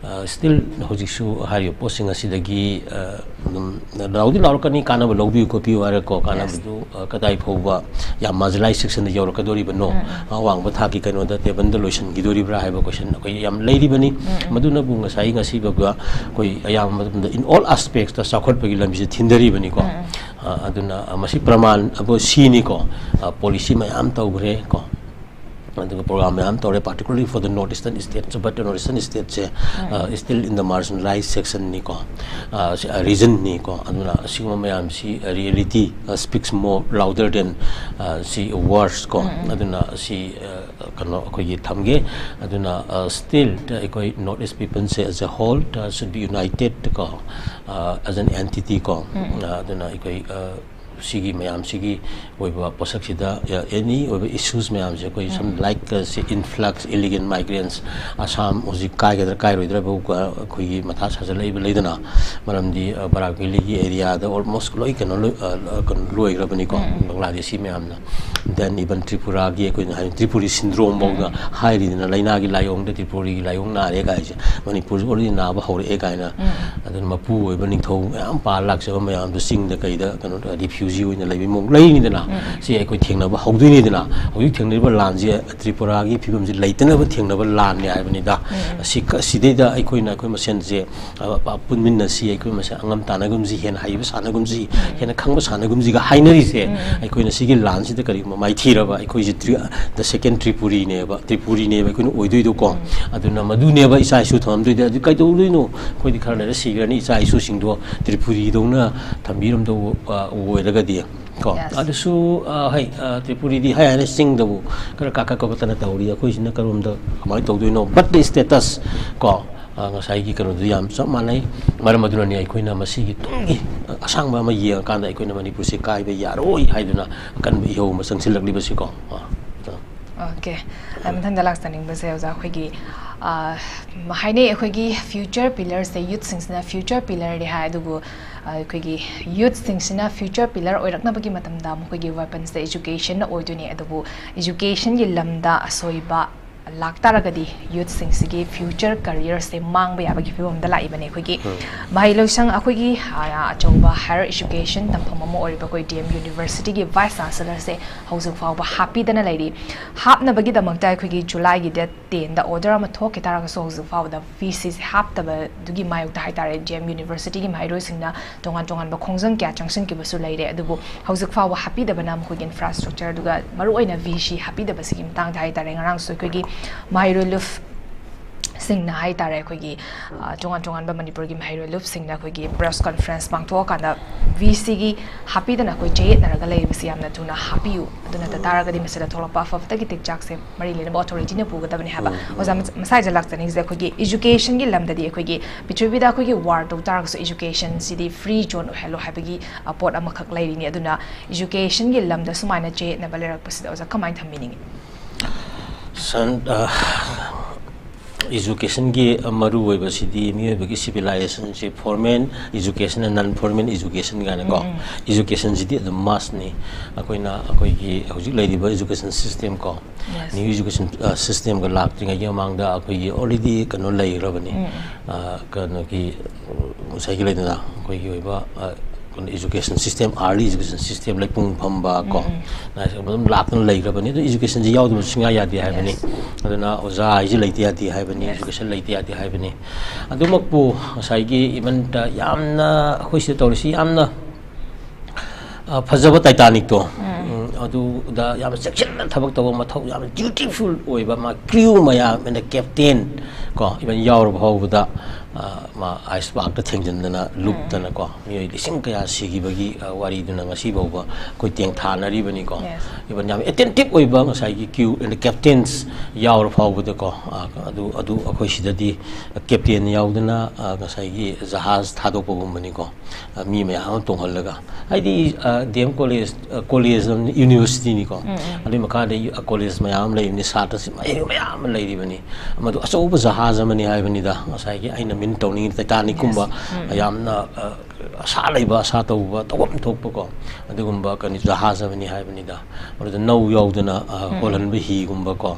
ꯑ, still ꯍꯧꯖꯤꯛꯁꯨ ꯍꯥꯏꯔꯤꯕ ꯄꯣꯠꯁꯤꯡ ꯑꯁꯤꯗꯒꯤ, ꯑ, ꯑꯗꯨꯝ ꯂꯥꯎꯗꯤ ꯂꯥꯎꯔꯛꯀꯅꯤ, ꯀꯥꯟꯅꯕ ꯂꯧꯕꯤꯌꯨ ꯈꯣꯠꯄꯤꯌꯨ ꯍꯥꯏꯔꯀꯣ, Yes. ꯀꯥꯟꯅꯕꯗꯨ, ꯑ, ꯀꯗꯥꯏ ꯐꯥꯎꯕ ꯌꯥꯝ marginalized section ꯗ ꯌꯧꯔꯛꯀꯗꯣꯔꯤꯕꯅꯣ, ꯎꯝ, ꯎꯝ꯫ ꯑꯋꯥꯡꯕ ꯊꯥꯛꯀꯤ ꯀꯩꯅꯣꯗ table ꯗ ꯂꯣꯏꯁꯤꯟꯈꯤꯗꯣꯔꯤꯕ꯭ꯔꯥ ꯍꯥꯏꯕ question ꯑꯩꯈꯣꯏ ꯌꯥꯝ ꯂꯩꯔꯤꯕꯅꯤ꯫ ꯎꯝ, ꯎꯝ꯫ ꯃꯗꯨꯅꯕꯨ ꯉꯁꯥꯏ ꯉꯁꯤ ꯐꯥꯎꯕ ꯑꯩꯈꯣꯏ ꯑꯌꯥꯝꯕ ꯃꯇꯝꯗ in all aspects ꯇ ꯆꯥꯎꯈꯠꯄꯒꯤ ꯂꯝꯕꯤꯁꯦ ꯊꯤꯟꯊꯔꯤꯕꯅꯤꯀꯣ꯫ ꯎꯝ, ꯎꯝ꯫ ꯑ, ꯑꯗꯨꯅ, ꯑ, ꯃꯁꯤ ꯄ꯭ꯔꯃꯥꯟ ꯑꯕꯨ ꯁꯤꯅꯤꯀꯣ꯫ ꯑ, policy ꯃꯌꯥꯝ ꯇꯧꯈ꯭ꯔꯦ ꯀꯣ꯫ ꯑꯗꯨꯒ program ꯃꯌꯥꯝ ꯇꯧꯔꯦ, particularly for the North Eastern state꯫ But North Eastern state ꯁꯦ, ꯎꯝ꯫ ꯑ, still in the marginalized section ꯅꯤꯀꯣ, ꯑ, ꯁꯤ, ꯑ, region ꯅꯤꯀꯣ꯫ ꯑꯗꯨꯅ ꯑꯁꯤꯒꯨꯝꯕ ꯃꯌꯥꯝꯁꯤ, ꯑ, reality, ꯑ, speaks more louder than, ꯑ, ꯁꯤ words ꯀꯣ꯫ ꯎꯝ, ꯎꯝ꯫ ꯑꯗꯨꯅ ꯁꯤ, ꯑ, ꯀꯩꯅꯣ ꯑꯩꯈꯣꯏꯒꯤ ꯊꯝꯒꯦ꯫ ꯑꯗꯨꯅ, ꯑ, still ꯑꯩꯈꯣꯏ North East people say as a whole, ꯑ, should be united ꯀꯣ, ꯑ, as an entity ꯀꯣ꯫ ꯎꯝ, ꯎꯝ꯫ ꯑ, ꯑꯗꯨꯅ ꯑꯩꯈꯣꯏ, ꯑ, ꯁꯤꯒꯤ ꯃꯌꯥꯝꯁꯤꯒꯤ ꯑꯣꯏꯕ ꯄꯣꯠꯁꯛꯁꯤꯗ, ꯑ, any ꯑꯣꯏꯕ issues ꯃꯌꯥꯝꯁꯦ ꯑꯩꯈꯣꯏ ꯁꯝ ꯎꯝ꯫ Like, ꯑ, ꯁꯤ influx, illegal migrants, ꯑꯁꯥꯝ ꯍꯧꯖꯤꯛ ꯀꯥꯏꯒꯗ꯭ꯔꯥ ꯀꯥꯏꯔꯣꯏꯗ꯭ꯔꯥ ꯐꯥꯎ, ꯑ, ꯑꯩꯈꯣꯏꯒꯤ ꯃꯊꯥ ꯁꯥꯖꯜꯂꯛꯏꯕ ꯂꯩꯗꯅ, ꯃꯔꯝꯗꯤ, ꯑ, ꯕꯔꯥꯛ ꯚꯦꯂꯤꯒꯤ area ꯗ almost ꯂꯣꯏ ꯀꯩꯅꯣ ꯂꯣꯏ, ꯑ, ꯑ, ꯀꯩꯅꯣ ꯂꯣꯏꯈ꯭ꯔꯕꯅꯤꯀꯣ, ꯎꯝ꯫ ꯕꯪꯒ꯭ꯂꯥꯗꯦꯁꯤ ꯃꯌꯥꯝꯅ꯫ Then even ꯇ꯭ꯔꯤꯄꯨꯔꯥꯒꯤ ꯑꯩꯈꯣꯏꯅ ꯍꯥꯏ ꯇ꯭ꯔꯤꯄꯨꯔꯤ syndrome ꯐꯥꯎꯗ ꯎꯝ꯫ ꯍꯥꯏꯔꯤꯗꯅ, ꯂꯥꯏꯅꯥꯒꯤ ꯂꯥꯏꯑꯣꯡꯗ ꯇ꯭ꯔꯤꯄꯨꯔꯤꯒꯤ ꯂꯥꯏꯑꯣꯡ ꯅꯥꯔꯦ ꯀꯥꯏꯁꯦ, ꯃꯅꯤꯄꯨꯔꯁꯨ already ꯅꯥꯕ ꯍꯧꯔꯛꯑꯦ ꯀꯥꯏꯅ꯫ ꯎꯝ꯫ ꯑꯗꯨꯅ ꯃꯄꯨ ꯑꯣꯏꯕ ꯅꯤꯡꯊꯧ ꯃꯌꯥꯝ ꯄꯥꯜ ꯂꯥꯛꯆꯕ ꯃꯌꯥꯝꯗꯣ ꯆꯤꯡꯗ ꯀꯩꯗ ꯀꯩꯅꯣ ꯇꯧꯔꯗꯤ ꯔꯤꯐ꯭ꯌꯨꯖꯤ ꯑꯣꯏꯅ ꯂꯩꯕꯒꯤ ꯃꯑꯣꯡ ꯂꯩꯔꯤꯅꯤꯗꯅ꯫ ꯁꯤ ꯑꯩꯈꯣꯏ ꯊꯦꯡꯅꯕ ꯍꯧꯗꯣꯏꯅꯤꯗꯅ꯫ ꯍꯧꯖꯤꯛ ꯊꯦꯡꯅꯔꯤꯕ ꯂꯥꯟꯁꯦ ꯇ꯭ꯔꯤꯄꯨꯔꯥꯒꯤ ꯐꯤꯕꯝꯁꯦ ꯂꯩꯇꯅꯕ ꯊꯦꯡꯅꯕ ꯂꯥꯟꯅꯤ ꯍꯥꯏꯕꯅꯤꯗ꯫ ꯁꯤ ꯀ-, ꯁꯤꯗꯩꯗ ꯑꯩꯈꯣꯏꯅ ꯑꯩꯈꯣꯏ ꯃꯁꯦꯟꯁꯦ, ꯑ, ꯑ, ꯄꯨꯟꯃꯤꯟꯅꯁꯤ, ꯑꯩꯈꯣꯏ ꯃꯁꯦꯟ ꯑꯉꯝ ꯇꯥꯟꯅꯒꯨꯝꯁꯤ, ꯍꯦꯟꯅ ꯍꯩꯕ ꯁꯥꯟꯅꯒꯨꯝꯁꯤ, ꯍꯦꯟꯅ ꯈꯪꯕ ꯁꯥꯟꯅꯒꯨꯝꯁꯤꯒ ꯍꯥꯏꯅꯔꯤꯁꯦ꯫ ꯑꯩꯈꯣꯏꯅ ꯁꯤꯒꯤ ꯂꯥꯟꯁꯤꯗ ꯀꯔꯤꯒꯨꯝꯕ ꯃꯥꯏꯊꯤꯔꯕ ꯑꯩꯈꯣꯏꯁꯦ ꯇ꯭ꯔꯤ-, the second ꯇ꯭ꯔꯤꯄꯨꯔꯤꯅꯦꯕ, ꯇ꯭ꯔꯤꯄꯨꯔꯤꯅꯦꯕ ꯑꯩꯈꯣꯏꯅ ꯑꯣꯏꯗꯣꯏꯗꯣꯀꯣ꯫ ꯑꯗꯨꯅ ꯃꯗꯨꯅꯦꯕ ꯏꯆꯥ ꯏꯁꯨ ꯊꯝꯃꯝꯗꯣꯏꯗꯤ꯫ ꯑꯗꯨ ꯀꯩꯗꯧꯗꯣꯏꯅꯣ? ꯑꯩꯈꯣꯏꯗꯤ ꯈꯔ ꯂꯩꯔ ꯁꯤꯈ꯭ꯔꯅꯤ, ꯏꯆꯥ ꯏꯁꯨꯁꯤꯡꯗꯣ ꯇ꯭ꯔꯤꯄꯨꯔꯤꯗꯧꯅ ꯊꯝꯕꯤꯔꯝꯗꯧ, ꯑ, ꯑꯣꯏꯔꯒꯗꯤ꯫ ꯀꯣ꯫ Yes. ꯑꯗꯨꯁꯨ, ꯑ, ꯍꯣꯏ, ꯑ, ꯇ꯭ꯔꯤꯄꯨꯔꯤꯗꯤ ꯍꯥꯏ ꯍꯥꯏꯅ ꯆꯤꯡꯗꯕꯨ ꯈꯔ ꯀꯥꯈꯠ ꯀꯥꯈꯠꯇꯅ ꯇꯧꯔꯤ꯫ ꯑꯩꯈꯣꯏꯁꯤꯅ ꯀꯔꯣꯝꯗ ꯀꯃꯥꯏꯅ ꯇꯧꯗꯣꯏꯅꯣ? But the status, ꯀꯣ, ꯑ, ꯉꯁꯥꯏꯒꯤ ꯀꯩꯅꯣꯗꯨ ꯌꯥꯝ ꯆꯞ ꯃꯥꯟꯅꯩ꯫ ꯃꯔꯝ ꯑꯗꯨꯅꯅꯤ ꯑꯩꯈꯣꯏꯅ ꯃꯁꯤꯒꯤ ꯇꯨꯡꯒꯤ, ꯑ, ꯑꯁꯥꯡꯕ ꯑꯃ ꯌꯦꯡꯉꯀꯥꯟꯗ ꯑꯩꯈꯣꯏꯅ ꯃꯅꯤꯄꯨꯔꯁꯤ ꯀꯥꯏꯕ ꯌꯥꯔꯣꯏ ꯍꯥꯏꯗꯨꯅ ꯑꯀꯟꯕ ꯏꯍꯧ ꯑꯃ ꯆꯪꯁꯤꯜꯂꯛꯂꯤꯕꯁꯤꯀꯣ꯫ ꯑ, ꯑ꯫ Okay. ꯑ, ꯃꯊꯪꯗ ꯂꯥꯛꯆꯅꯤꯡꯕꯁꯦ ꯑꯣꯖꯥ, ꯑꯩꯈꯣꯏꯒꯤ, ꯑ, ꯍꯥꯏꯅꯩ ꯑꯩꯈꯣꯏꯒꯤ future pillarꯁꯦ, youthꯁꯤꯡꯁꯤꯅ future pillarꯅꯤ ꯍꯥꯏ, ꯑꯗꯨꯕꯨ, ꯑ, ꯑꯩꯈꯣꯏꯒꯤ youthꯁꯤꯡꯁꯤꯅ future pillar ꯑꯣꯏꯔꯛꯅꯕꯒꯤ ꯃꯇꯝꯗ ꯃꯈꯣꯏꯒꯤ weaponꯁꯦ educationꯅ ꯑꯣꯏꯗꯣꯏꯅꯤ꯫ ꯑꯗꯨꯕꯨ educationꯒꯤ ꯂꯝꯗ ꯑꯁꯣꯏꯕ ꯂꯥꯛꯇꯥꯔꯒꯗꯤ youthꯁꯤꯡꯁꯤꯒꯤ future careerꯁꯦ ꯃꯥꯡꯕ ꯌꯥꯕꯒꯤ ꯐꯤꯕꯝ ꯑꯃꯗ ꯂꯥꯛꯏꯕꯅꯦ꯫ ꯑꯩꯈꯣꯏꯒꯤ ꯎꯝ꯫ ꯃꯍꯩꯂꯣꯏꯁꯪ, ꯑꯩꯈꯣꯏꯒꯤ, ꯑ, ꯑꯆꯧꯕ higher education ꯇꯝꯐꯝ ꯑꯃ ꯑꯣꯏꯔꯤꯕ ꯑꯩꯈꯣꯏ D M Universityꯒꯤ vice chancellorꯁꯦ ꯍꯧꯖꯤꯛ ꯐꯥꯎꯕ ꯍꯥꯞꯄꯤꯗꯅ ꯂꯩꯔꯤ꯫ ꯍꯥꯞꯅꯕꯒꯤꯗꯃꯛꯇ ꯑꯩꯈꯣꯏꯒꯤ Julyꯒꯤ date tenꯗ order ꯑꯃ ꯊꯣꯛꯈꯤ ꯇꯥꯔꯒꯁꯨ ꯍꯧꯖꯤꯛ ꯐꯥꯎꯕꯗ VCꯁꯦ ꯍꯥꯞꯇꯕꯗꯨꯒꯤ ꯃꯥꯌꯣꯛꯇ ꯍꯥꯏꯇꯥꯔꯦ, D M Universityꯒꯤ ꯃꯍꯩꯔꯣꯏꯁꯤꯡꯅ ꯇꯣꯉꯥꯟ ꯇꯣꯉꯥꯟꯕ ꯈꯣꯡꯖꯪ ꯀꯌꯥ ꯆꯪꯁꯤꯟꯈꯤꯕꯁꯨ ꯂꯩꯔꯦ꯫ ꯑꯗꯨꯕꯨ ꯍꯧꯖꯤꯛ ꯐꯥꯎꯕ ꯍꯥꯞꯄꯤꯗꯕꯅ ꯃꯈꯣꯏꯒꯤ infrastructure, ꯑꯗꯨꯒ ꯃꯔꯨꯑꯣꯏꯅ VC ꯍꯥꯞꯄꯤꯗꯕꯁꯤꯒꯤ ꯃꯇꯥꯡꯗ ꯍꯥꯏꯇꯥꯔꯦ, ꯉꯔꯥꯡꯁꯨ ꯑꯩꯈꯣꯏꯒꯤ ꯃꯍꯩꯔꯣꯏ ꯂꯨꯞ ꯁꯤꯡꯅ ꯍꯥꯏꯇꯥꯔꯦ, ꯑꯩꯈꯣꯏꯒꯤ, ꯑ, ꯇꯣꯉꯥꯟ ꯇꯣꯉꯥꯟꯕ ꯃꯅꯤꯄꯨꯔꯒꯤ ꯃꯍꯩꯔꯣꯏ ꯂꯨꯞꯁꯤꯡꯅ ꯑꯩꯈꯣꯏꯒꯤ press conference ꯄꯥꯡꯊꯣꯛꯑꯀꯥꯟꯗ VCꯒꯤ ꯍꯥꯞꯄꯤꯗꯅ ꯑꯩꯈꯣꯏ ꯆꯌꯦꯠꯅꯔꯒ ꯂꯩꯔꯤꯕꯁꯤ ꯌꯥꯝꯅ ꯊꯨꯅ ꯍꯥꯞꯄꯤꯌꯨ, ꯑꯗꯨ ꯅꯠꯇ ꯇꯥꯔꯒꯗꯤ ꯃꯁꯤꯗ ꯊꯣꯛꯂꯛꯄ ꯑꯐ ꯐꯠꯇꯒꯤ ꯇꯤꯛꯆꯥꯛꯁꯦ ꯃꯔꯤ ꯂꯩꯅꯕ authorityꯅ ꯄꯨꯒꯗꯕꯅꯤ ꯍꯥꯏꯕ꯫ ꯎꯝ, ꯎꯝ, ꯑꯣꯖꯥ, ꯎꯝ꯫ ꯃꯁ-, ꯃꯁꯥꯏꯁꯦ ꯂꯥꯛꯆꯅꯤꯡꯉꯤꯁꯦ ꯑꯩꯈꯣꯏꯒꯤ educationꯒꯤ ꯂꯝꯗꯗꯤ ꯑꯩꯈꯣꯏꯒꯤ ꯄ꯭ꯔꯤꯊꯤꯕꯤꯗ ꯑꯩꯈꯣꯏꯒꯤ war ꯇꯧ ꯇꯥꯔꯒꯁꯨ educationꯁꯤꯗꯤ free zone ꯑꯣꯏꯍꯜꯂꯣ ꯍꯥꯏꯕꯒꯤ, ꯑ, ꯄꯣꯠ ꯑꯃꯈꯛ ꯂꯩꯔꯤꯅꯤ꯫ ꯑꯗꯨꯅ educationꯒꯤ ꯂꯝꯗ ꯁꯨꯃꯥꯏꯅ ꯆꯌꯦꯠꯅꯕ ꯂꯩꯔꯛꯄꯁꯤꯗ ꯑꯣꯖꯥ ꯀꯃꯥꯏꯅ ꯊꯝꯕꯤꯅꯤꯡꯉꯤ? ꯁꯟ-, ꯑ, educationꯒꯤ ꯃꯔꯨ ꯑꯣꯏꯕꯁꯤꯗꯤ ꯃꯤꯑꯣꯏꯕꯒꯤ civilizationꯁꯦ formal education and non formal education ꯀꯥꯏꯅꯀꯣ꯫ ꯎꯝ, ꯎꯝ꯫ Educationꯁꯤꯗꯤ ꯑꯗꯨꯝ mustꯅꯤ꯫ ꯑꯩꯈꯣꯏꯅ ꯑꯩꯈꯣꯏꯒꯤ ꯍꯧꯖꯤꯛ ꯂꯩꯔꯤꯕ education system ꯀꯣ, Yes. new education, ꯑ, systemꯒ ꯂꯥꯛꯇ꯭ꯔꯤꯉꯩꯒꯤ ꯃꯃꯥꯡꯗ ꯑꯩꯈꯣꯏꯒꯤ already ꯀꯩꯅꯣ ꯂꯩꯈ꯭ꯔꯕꯅꯤ꯫ ꯎꯝ, ꯎꯝ꯫ ꯑ, ꯀꯩꯅꯣꯒꯤ, ꯎꯝ, ꯉꯁꯥꯏꯒꯤ ꯂꯩꯗꯅ ꯑꯩꯈꯣꯏꯒꯤ ꯑꯣꯏꯕ, ꯑ, education system, early education system, ꯂꯩꯄꯨꯡ ꯐꯝꯕ ꯀꯣ, ꯑꯗꯨꯝ ꯂꯥꯛꯇꯅ ꯂꯩꯈ꯭ꯔꯕꯅꯤ꯫ ꯑꯗꯨ educationꯁꯤ ꯌꯥꯎꯗꯕ ꯁꯨꯡꯌꯥ ꯌꯥꯗꯦ ꯍꯥꯏꯕꯅꯤ꯫ ꯑꯗꯨꯅ ꯑꯣꯖꯥ ꯍꯥꯏꯁꯤ ꯂꯩꯇ ꯌꯥꯗꯦ ꯍꯥꯏꯕꯅꯤ, education ꯂꯩꯇ ꯌꯥꯗꯦ ꯍꯥꯏꯕꯅꯤ꯫ ꯑꯗꯨꯃꯛꯄꯨ ꯉꯁꯥꯏꯒꯤ even ꯌꯥꯝꯅ ꯑꯩꯈꯣꯏ ꯁꯤꯗ ꯇꯧꯔꯤꯁꯤ ꯌꯥꯝꯅ ꯐꯖꯕ ꯇꯥꯏꯇꯥꯅꯤꯛꯇꯣ, ꯑꯗꯨꯗ ꯌꯥꯝꯅ ꯆꯦꯛꯁꯤꯟꯅ ꯊꯕꯛ ꯇꯧꯕ ꯃꯊꯧ, ꯌꯥꯝꯅ dutiful ꯑꯣꯏꯕ ꯃꯥ crew ꯃꯌꯥꯝ ꯑꯃꯅ captain ꯀꯣ, even ꯌꯥꯎꯔꯕ ꯐꯥꯎꯕꯗ ꯃꯥ icebergꯇ ꯊꯦꯡꯖꯤꯟꯗꯅ ꯂꯨꯞꯇꯅꯀꯣ, ꯃꯤꯑꯣꯏ ꯂꯤꯁꯤꯡ ꯀꯌꯥ ꯁꯤꯈꯤꯕꯒꯤ ꯋꯥꯔꯤꯗꯨꯅ ꯉꯁꯤ ꯐꯥꯎꯕ ꯑꯩꯈꯣꯏ ꯇꯦꯡꯊꯥꯅꯔꯤꯕꯅꯤꯀꯣ꯫ Even ꯌꯥꯝ attentive ꯑꯣꯏꯕ ꯉꯁꯥꯏꯒꯤ crew and captains ꯌꯥꯎꯔ ꯐꯥꯎꯕꯗꯀꯣ, ꯑꯗꯨ ꯑꯗꯨ ꯑꯩꯈꯣꯏ ꯁꯤꯗꯗꯤ captain ꯌꯥꯎꯗꯅ ꯉꯁꯥꯏꯒꯤ ꯖꯍꯥꯖ ꯊꯥꯗꯣꯛꯄꯒꯨꯝꯕꯅꯤꯀꯣ꯫ ꯃꯤ ꯃꯌꯥꯝ ꯑꯃ ꯇꯣꯡꯍꯜꯂꯒ, ꯍꯥꯏꯗꯤ ꯗꯤ ꯑꯦꯝ ꯀꯣꯂꯦꯖ, ꯀꯣꯂꯦꯖ ꯑꯃꯅꯤ, ꯌꯨꯅꯤꯚꯔꯁꯤꯇꯤꯅꯤꯀꯣ꯫ ꯑꯗꯨꯒꯤ ꯃꯈꯥꯗ ꯀꯣꯂꯦꯖ ꯃꯌꯥꯝ ꯑꯃ ꯂꯩꯕꯅꯤ, ꯁꯥꯇ꯭ꯔꯁꯤ ꯃꯌꯥꯝ ꯑꯃ ꯂꯩꯔꯤꯕꯅꯤ꯫ ꯃꯗꯨ ꯑꯆꯧꯕ ꯖꯍꯥꯖ ꯑꯃꯅꯤ ꯍꯥꯏꯕꯅꯤꯗ꯫ ꯉꯁꯥꯏꯒꯤ ꯑꯩꯅ ꯃꯤꯟ ꯇꯧꯅꯤꯡꯉꯤꯗ ꯇꯥꯏꯇꯥꯅꯤꯛꯀꯨꯝꯕ ꯌꯥꯝꯅ ꯑꯁꯥ ꯂꯩꯕ, ꯑꯁꯥ ꯇꯧꯕ, ꯇꯧꯐꯝ ꯊꯣꯛꯄꯀꯣ, ꯑꯗꯨꯒꯨꯝꯕ ꯀꯩꯅꯣ ꯖꯍꯥꯖ ꯑꯃꯅꯤ ꯍꯥꯏꯕꯅꯤꯗ꯫ ꯃꯗꯨꯗ ꯅꯧ ꯌꯥꯎꯗꯅ ꯍꯣꯜꯍꯟꯕ ꯍꯤꯒꯨꯝꯕꯀꯣ,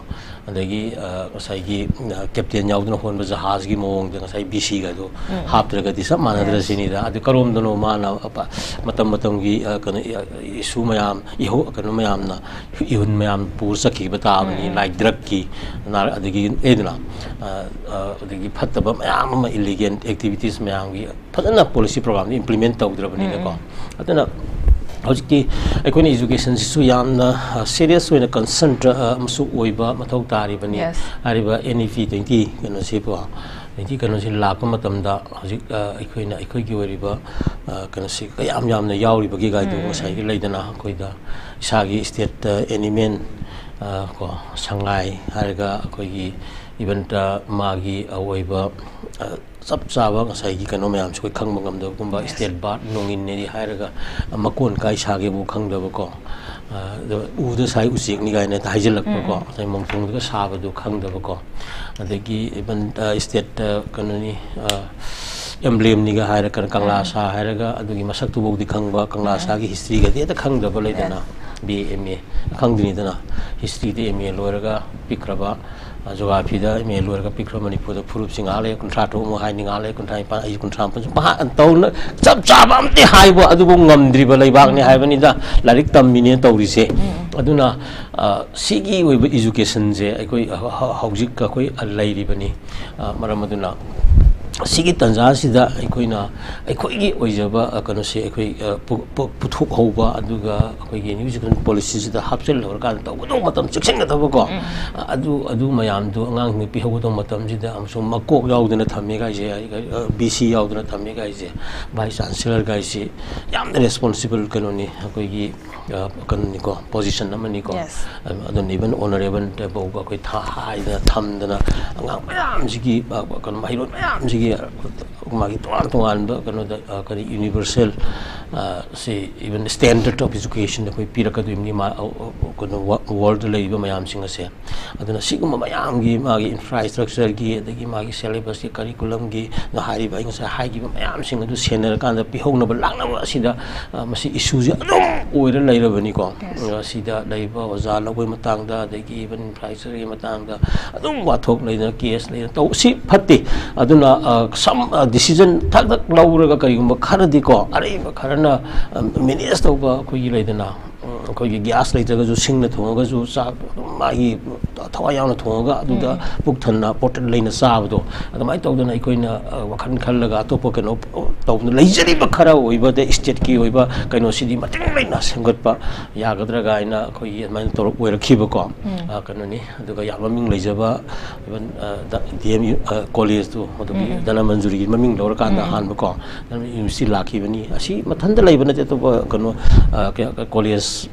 ꯑꯗꯒꯤ ꯉꯁꯥꯏꯒꯤ captain ꯌꯥꯎꯗꯅ ꯍꯣꯟꯕ ꯖꯍꯥꯖꯒꯤ ꯃꯑꯣꯡꯗ ꯉꯁꯥꯏ ꯕꯤ ꯁꯤꯒꯗꯣ ꯍꯥꯞꯇ꯭ꯔꯒꯗꯤ ꯆꯞ ꯃꯥꯟꯅꯗ꯭ꯔ ꯁꯤꯅꯤꯗ꯫ ꯑꯗꯨ ꯀꯔꯣꯝꯗꯅꯣ ꯃꯥꯅ ꯃꯇꯝ ꯃꯇꯝꯒꯤ ꯀꯩꯅꯣ ꯏꯁꯨ ꯃꯌꯥꯝ, ꯏꯍꯧ ꯀꯩꯅꯣ ꯃꯌꯥꯝꯅ, ꯏꯍꯨꯟ ꯃꯌꯥꯝ ꯄꯨꯔ ꯆꯠꯈꯤꯕ ꯇꯥꯕꯅꯤ, like drugꯀꯤ, ꯑꯗꯒꯤ ꯂꯩꯗꯅ, ꯑꯗꯒꯤ ꯐꯠꯇꯕ ꯃꯌꯥꯝ ꯑꯃ, illegal activities ꯃꯌꯥꯝꯒꯤ ꯐꯖꯅ policy programꯗ implement ꯇꯧꯗ꯭ꯔꯕꯅꯤꯅꯀꯣ꯫ ꯑꯗꯨꯅ ꯍꯧꯖꯤꯛꯇꯤ ꯑꯩꯈꯣꯏꯅ educationꯁꯤꯁꯨ ꯌꯥꯝꯅ serious ꯑꯣꯏꯅ concern ꯑꯃꯁꯨ ꯑꯣꯏꯕ ꯃꯊꯧ ꯇꯥꯔꯤꯕꯅꯤ꯫ ꯍꯥꯏꯔꯤꯕ N E P twenty ꯀꯩꯅꯣꯁꯤꯀꯣ, twenty ꯀꯩꯅꯣꯁꯤ ꯂꯥꯛꯄ ꯃꯇꯝꯗ ꯍꯧꯖꯤꯛ ꯑꯩꯈꯣꯏꯅ ꯑꯩꯈꯣꯏꯒꯤ ꯑꯣꯏꯔꯤꯕ ꯀꯩꯅꯣꯁꯤ ꯀꯌꯥꯝ ꯌꯥꯝꯅ ꯌꯥꯎꯔꯤꯕꯒꯤ ꯒꯥꯏꯗꯨ ꯉꯁꯥꯏꯒꯤ ꯂꯩꯗꯅ, ꯑꯩꯈꯣꯏꯗ ꯏꯁꯥꯒꯤ stateꯇ any man ꯀꯣ, ꯁꯉꯥꯏ ꯍꯥꯏꯔꯒ ꯑꯩꯈꯣꯏꯒꯤ even ꯃꯥꯒꯤ ꯑꯣꯏꯕ ꯆꯞ ꯆꯥꯕ ꯉꯁꯥꯏꯒꯤ ꯀꯩꯅꯣ ꯃꯌꯥꯝꯁꯨ ꯑꯩꯈꯣꯏ ꯈꯪꯕ ꯉꯝꯗꯕꯒꯨꯝꯕ, state bird ꯅꯣꯡꯏꯟꯅꯦꯗꯤ ꯍꯥꯏꯔꯒ ꯃꯀꯣꯟ ꯀꯥꯏ ꯁꯥꯒꯦꯕꯨ ꯈꯪꯗꯕꯀꯣ, ꯎꯗ ꯁꯥꯏ ꯎꯆꯦꯛꯅꯤ ꯀꯥꯏꯅ ꯍꯦꯛꯇ ꯍꯥꯏꯖꯤꯜꯂꯛꯄꯀꯣ, ꯉꯁꯥꯏ ꯃꯣꯡꯊꯣꯡꯗꯒ ꯁꯥꯕꯗꯨ ꯈꯪꯗꯕꯀꯣ, ꯑꯗꯒꯤ even stateꯇ ꯀꯩꯅꯣꯅꯤ, emblemꯅꯤꯒ ꯍꯥꯏꯔꯒ, ꯀꯪꯂꯥ ꯁꯥ ꯍꯥꯏꯔꯒ ꯑꯗꯨꯒꯤ ꯃꯁꯛꯇꯨꯐꯥꯎꯗꯤ ꯈꯪꯕ, ꯀꯪꯂꯥ ꯁꯥꯒꯤ historyꯒꯗꯤ ꯍꯦꯛꯇ ꯈꯪꯗꯕ ꯂꯩꯗꯅ, B A M A ꯈꯪꯗ꯭ꯔꯤꯅꯤꯗꯅ, historyꯗ M A ꯂꯣꯏꯔꯒ ꯄꯤꯛꯈ꯭ꯔꯕ ꯖꯣꯒ꯭ꯔꯥꯐꯤꯗ ꯑꯦꯝ ꯑꯦ ꯂꯣꯏꯔꯒ ꯄꯤꯛꯈ꯭ꯔ ꯃꯅꯤꯄꯨꯔꯗ ꯐꯨꯔꯨꯞꯁꯤ ꯉꯥꯏꯍꯥꯛ ꯂꯩ ꯀꯨꯟꯊ꯭ꯔꯥ ꯇꯔꯨꯛ ꯑꯃꯨꯛ ꯍꯥꯏꯅꯤ, ꯉꯥꯏꯍꯥꯛ ꯂꯩ ꯀꯨꯟꯊ꯭ꯔꯥ ꯅꯤꯄꯥꯟ, ꯑꯩꯁꯨ ꯀꯨꯟꯊ꯭ꯔꯥ ꯃꯥꯄꯟꯁꯨ ꯄꯥ-, ꯇꯧꯅ ꯆꯞ ꯆꯥꯕ ꯑꯝꯇ ꯍꯥꯏꯕ ꯑꯗꯨꯕꯨ ꯉꯝꯗ꯭ꯔꯤꯕ ꯂꯩꯕꯥꯛꯅꯤ ꯍꯥꯏꯕꯅꯤꯗ꯫ ꯂꯥꯏꯔꯤꯛ ꯇꯝꯃꯤꯅꯦ ꯇꯧꯔꯤꯁꯦ꯫ ꯑꯗꯨꯅ, ꯑ, ꯁꯤꯒꯤ ꯑꯣꯏꯕ ꯏꯖꯨꯀꯦꯁꯟꯁꯦ ꯑꯩꯈꯣꯏ ꯍ-, ꯍ-, ꯍꯧꯖꯤꯛ ꯑꯩꯈꯣꯏ ꯂꯩꯔꯤꯕꯅꯤ꯫ ꯑ, ꯃꯔꯝ ꯑꯗꯨꯅ ꯁꯤꯒꯤ ꯇꯥꯟꯖꯥꯁꯤꯗ ꯑꯩꯈꯣꯏꯅ ꯑꯩꯈꯣꯏꯒꯤ ꯑꯣꯏꯖꯕ, ꯑ, ꯀꯩꯅꯣꯁꯦ ꯑꯩꯈꯣꯏ, ꯑ, ꯄꯨ-, ꯄꯨ-, ꯄꯨꯊꯣꯛꯍꯧꯕ, ꯑꯗꯨꯒ ꯑꯩꯈꯣꯏꯒꯤ ꯏꯖꯨꯀꯦꯁꯟ ꯄꯣꯂꯤꯁꯤꯁꯤꯗ ꯍꯥꯞꯆꯤꯜꯍꯧꯔꯀꯥꯟꯗ ꯇꯧꯒꯗꯧꯕ ꯃꯇꯝ ꯆꯦꯛꯁꯤꯟꯒꯗꯕꯀꯣ꯫ ꯑ, ꯑꯗꯨ, ꯑꯗꯨ ꯃꯌꯥꯝꯗꯨ ꯑꯉꯥꯡꯁꯤꯡꯗ ꯄꯤꯍꯧꯒꯗꯧꯕ ꯃꯇꯝꯁꯤꯗ ꯑꯃꯁꯨꯡ ꯃꯀꯣꯛ ꯌꯥꯎꯗꯅ ꯊꯝꯃꯦ ꯀꯥꯏꯁꯦ, ꯑ, ꯚꯤ ꯁꯤ ꯌꯥꯎꯗꯅ ꯊꯝꯃꯦ ꯀꯥꯏꯁꯦ, ꯚꯥꯏꯁ ꯆꯥꯟꯁꯦꯂꯔ ꯀꯥꯏꯁꯦ ꯌꯥꯝꯅ ꯔꯦꯁꯄꯣꯟꯁꯤꯕꯜ ꯀꯩꯅꯣꯅꯤ꯫ ꯑꯩꯈꯣꯏꯒꯤ, ꯑ, ꯀꯩꯅꯣꯅꯤꯀꯣ, ꯄꯣꯖꯤꯁꯟ ꯑꯃꯅꯤꯀꯣ꯫ Yes. ꯑꯗꯨꯅ even ꯑꯣꯅꯔꯦꯕꯜ ꯐꯥꯎꯕ ꯑꯩꯈꯣꯏ ꯊꯥ ꯍꯥꯏꯗꯅ ꯊꯝꯗꯅ ꯑꯉꯥꯡ ꯃꯌꯥꯝꯁꯤꯒꯤ, ꯑ, ꯀꯩꯅꯣ, ꯃꯍꯩꯔꯣꯏ ꯃꯌꯥꯝꯁꯤꯒꯤ ꯃꯥꯒꯤ ꯇꯣꯉꯥꯟ ꯇꯣꯉꯥꯟꯕ ꯀꯩꯅꯣꯗ, ꯑ, ꯀꯔꯤ, ꯌꯨꯅꯤꯚꯔꯁꯦꯜ, ꯑ, ꯁꯤ even standard of education ꯑꯩꯈꯣꯏ ꯄꯤꯔꯛꯀꯗꯣꯏꯅꯤ ꯃꯥ, ꯑ, ꯑ, ꯀꯩꯅꯣ, ꯋꯥ-, ꯋꯥꯔꯜꯗ ꯂꯩꯔꯤꯕ ꯃꯌꯥꯝꯁꯤꯡ ꯑꯁꯦ꯫ ꯑꯗꯨꯅ ꯁꯤꯒꯨꯝꯕ ꯃꯌꯥꯝꯒꯤ ꯃꯥꯒꯤ ꯏꯟꯐ꯭ꯔꯥꯁ꯭ꯇ꯭ꯔꯛꯆꯔꯒꯤ ꯑꯗꯒꯤ ꯃꯥꯒꯤ ꯁꯦꯂꯦꯕꯁꯀꯤ ꯀꯔꯤꯀꯨꯂꯝꯒꯤ ꯍꯥꯏꯔꯤꯕ ꯑꯩ ꯉꯁꯥꯏ ꯍꯥꯏꯈꯤꯕ ꯃꯌꯥꯝꯁꯤꯡ ꯑꯗꯨ ꯁꯦꯟꯅꯔꯀꯥꯟꯗ ꯄꯤꯍꯧꯅꯕ ꯂꯥꯛꯅꯕ ꯑꯁꯤꯗ, ꯑ, ꯃꯁꯤ ꯏꯁꯨꯁꯦ ꯑꯗꯨꯝ ꯑꯣꯏꯔ ꯂꯩꯔꯕꯅꯤꯀꯣ꯫ Yes. ꯑ, ꯁꯤꯗ ꯂꯩꯔꯤꯕ ꯑꯣꯖꯥ ꯂꯧꯕꯒꯤ ꯃꯇꯥꯡꯗ ꯑꯗꯒꯤ even ꯏꯟꯐ꯭ꯔꯥꯁ꯭ꯇ꯭ꯔꯛꯆꯔꯒꯤ ꯃꯇꯥꯡꯗ ꯑꯗꯨꯝ ꯋꯥꯊꯣꯛ ꯂꯩꯗꯅ ꯀꯦꯁ ꯂꯩꯗꯅ ꯇꯧ, ꯁꯤ ꯐꯠꯇꯦ꯫ ꯑꯗꯨꯅ, ꯑ, ꯁꯝ, ꯑ, ꯗꯤꯁꯤꯖꯟ ꯊꯛ ꯊꯛ ꯂꯧꯔꯒ ꯀꯔꯤꯒꯨꯝꯕ ꯈꯔꯗꯤꯀꯣ, ꯑꯔꯩꯕ ꯈꯔꯅ, ꯑ, ꯃꯦꯅꯦꯖ ꯇꯧꯕ ꯑꯩꯈꯣꯏꯒꯤ ꯂꯩꯗꯅ, ꯎꯝ, ꯑꯩꯈꯣꯏꯒꯤ ꯒ꯭ꯌꯥꯁ ꯂꯩꯇ꯭ꯔꯒꯁꯨ ꯁꯤꯡꯅ ꯊꯣꯡꯉꯒꯁꯨ ꯆꯥꯛ ꯑꯗꯨꯝ ꯃꯥꯒꯤ ꯊꯋꯥꯏ ꯌꯥꯎꯅ ꯊꯣꯡꯉꯒ ꯑꯗꯨꯗ ꯎꯝ꯫ ꯄꯨꯛ ꯊꯟꯅ ꯄꯣꯇꯜ ꯂꯩꯅ ꯆꯥꯕꯗꯣ, ꯑꯗꯨꯃꯥꯏꯅ ꯇꯧꯗꯅ ꯑꯩꯈꯣꯏꯅ, ꯑ, ꯋꯥꯈꯜ ꯈꯜꯂꯒ ꯑꯇꯣꯞꯄ ꯀꯩꯅꯣ ꯇꯧꯗꯅ ꯂꯩꯖꯔꯤꯕ ꯈꯔ ꯑꯣꯏꯕꯗ ꯁ꯭ꯇꯦꯠꯀꯤ ꯑꯣꯏꯕ ꯀꯩꯅꯣꯁꯤꯗꯤ ꯃꯇꯤꯛ ꯂꯩꯅ ꯁꯦꯝꯒꯠꯄ ꯌꯥꯒꯗ꯭ꯔꯥ ꯀꯥꯏꯅ ꯑꯩꯈꯣꯏꯒꯤ ꯑꯗꯨꯃꯥꯏꯅ ꯇꯧꯔ ꯑꯣꯏꯔꯛꯈꯤꯕꯀꯣ, ꯎꯝ꯫ ꯑ, ꯀꯩꯅꯣꯅꯤ꯫ ꯑꯗꯨꯒ ꯌꯥꯝ ꯃꯃꯤꯡ ꯂꯩꯖꯕ even, ꯑ, ꯗ-, ꯗꯤ ꯑꯦꯝ ꯌꯨ, ꯑ, ꯀꯣꯂꯦꯖꯇꯨ ꯃꯗꯨꯒꯤ ꯎꯝ, ꯎꯝ꯫ ꯙꯅꯃꯟꯖꯨꯔꯤꯒꯤ ꯃꯃꯤꯡ ꯂꯧꯔꯀꯥꯟꯗ ꯎꯝ, ꯎꯝ꯫ ꯑꯍꯥꯟꯕꯀꯣ ꯙꯅꯃꯟꯖꯨꯔꯤ ꯌꯨꯅꯤꯚꯔꯁꯤꯇꯤ ꯂꯥꯛꯈꯤꯕꯅꯤ꯫ ꯑꯁꯤ ꯃꯊꯟꯇ ꯂꯩꯕ ꯅꯠꯇꯦ, ꯑꯇꯣꯞꯄ ꯀꯩꯅꯣ, ꯑ, ꯀꯌꯥ-, ꯀꯣꯂꯦꯖ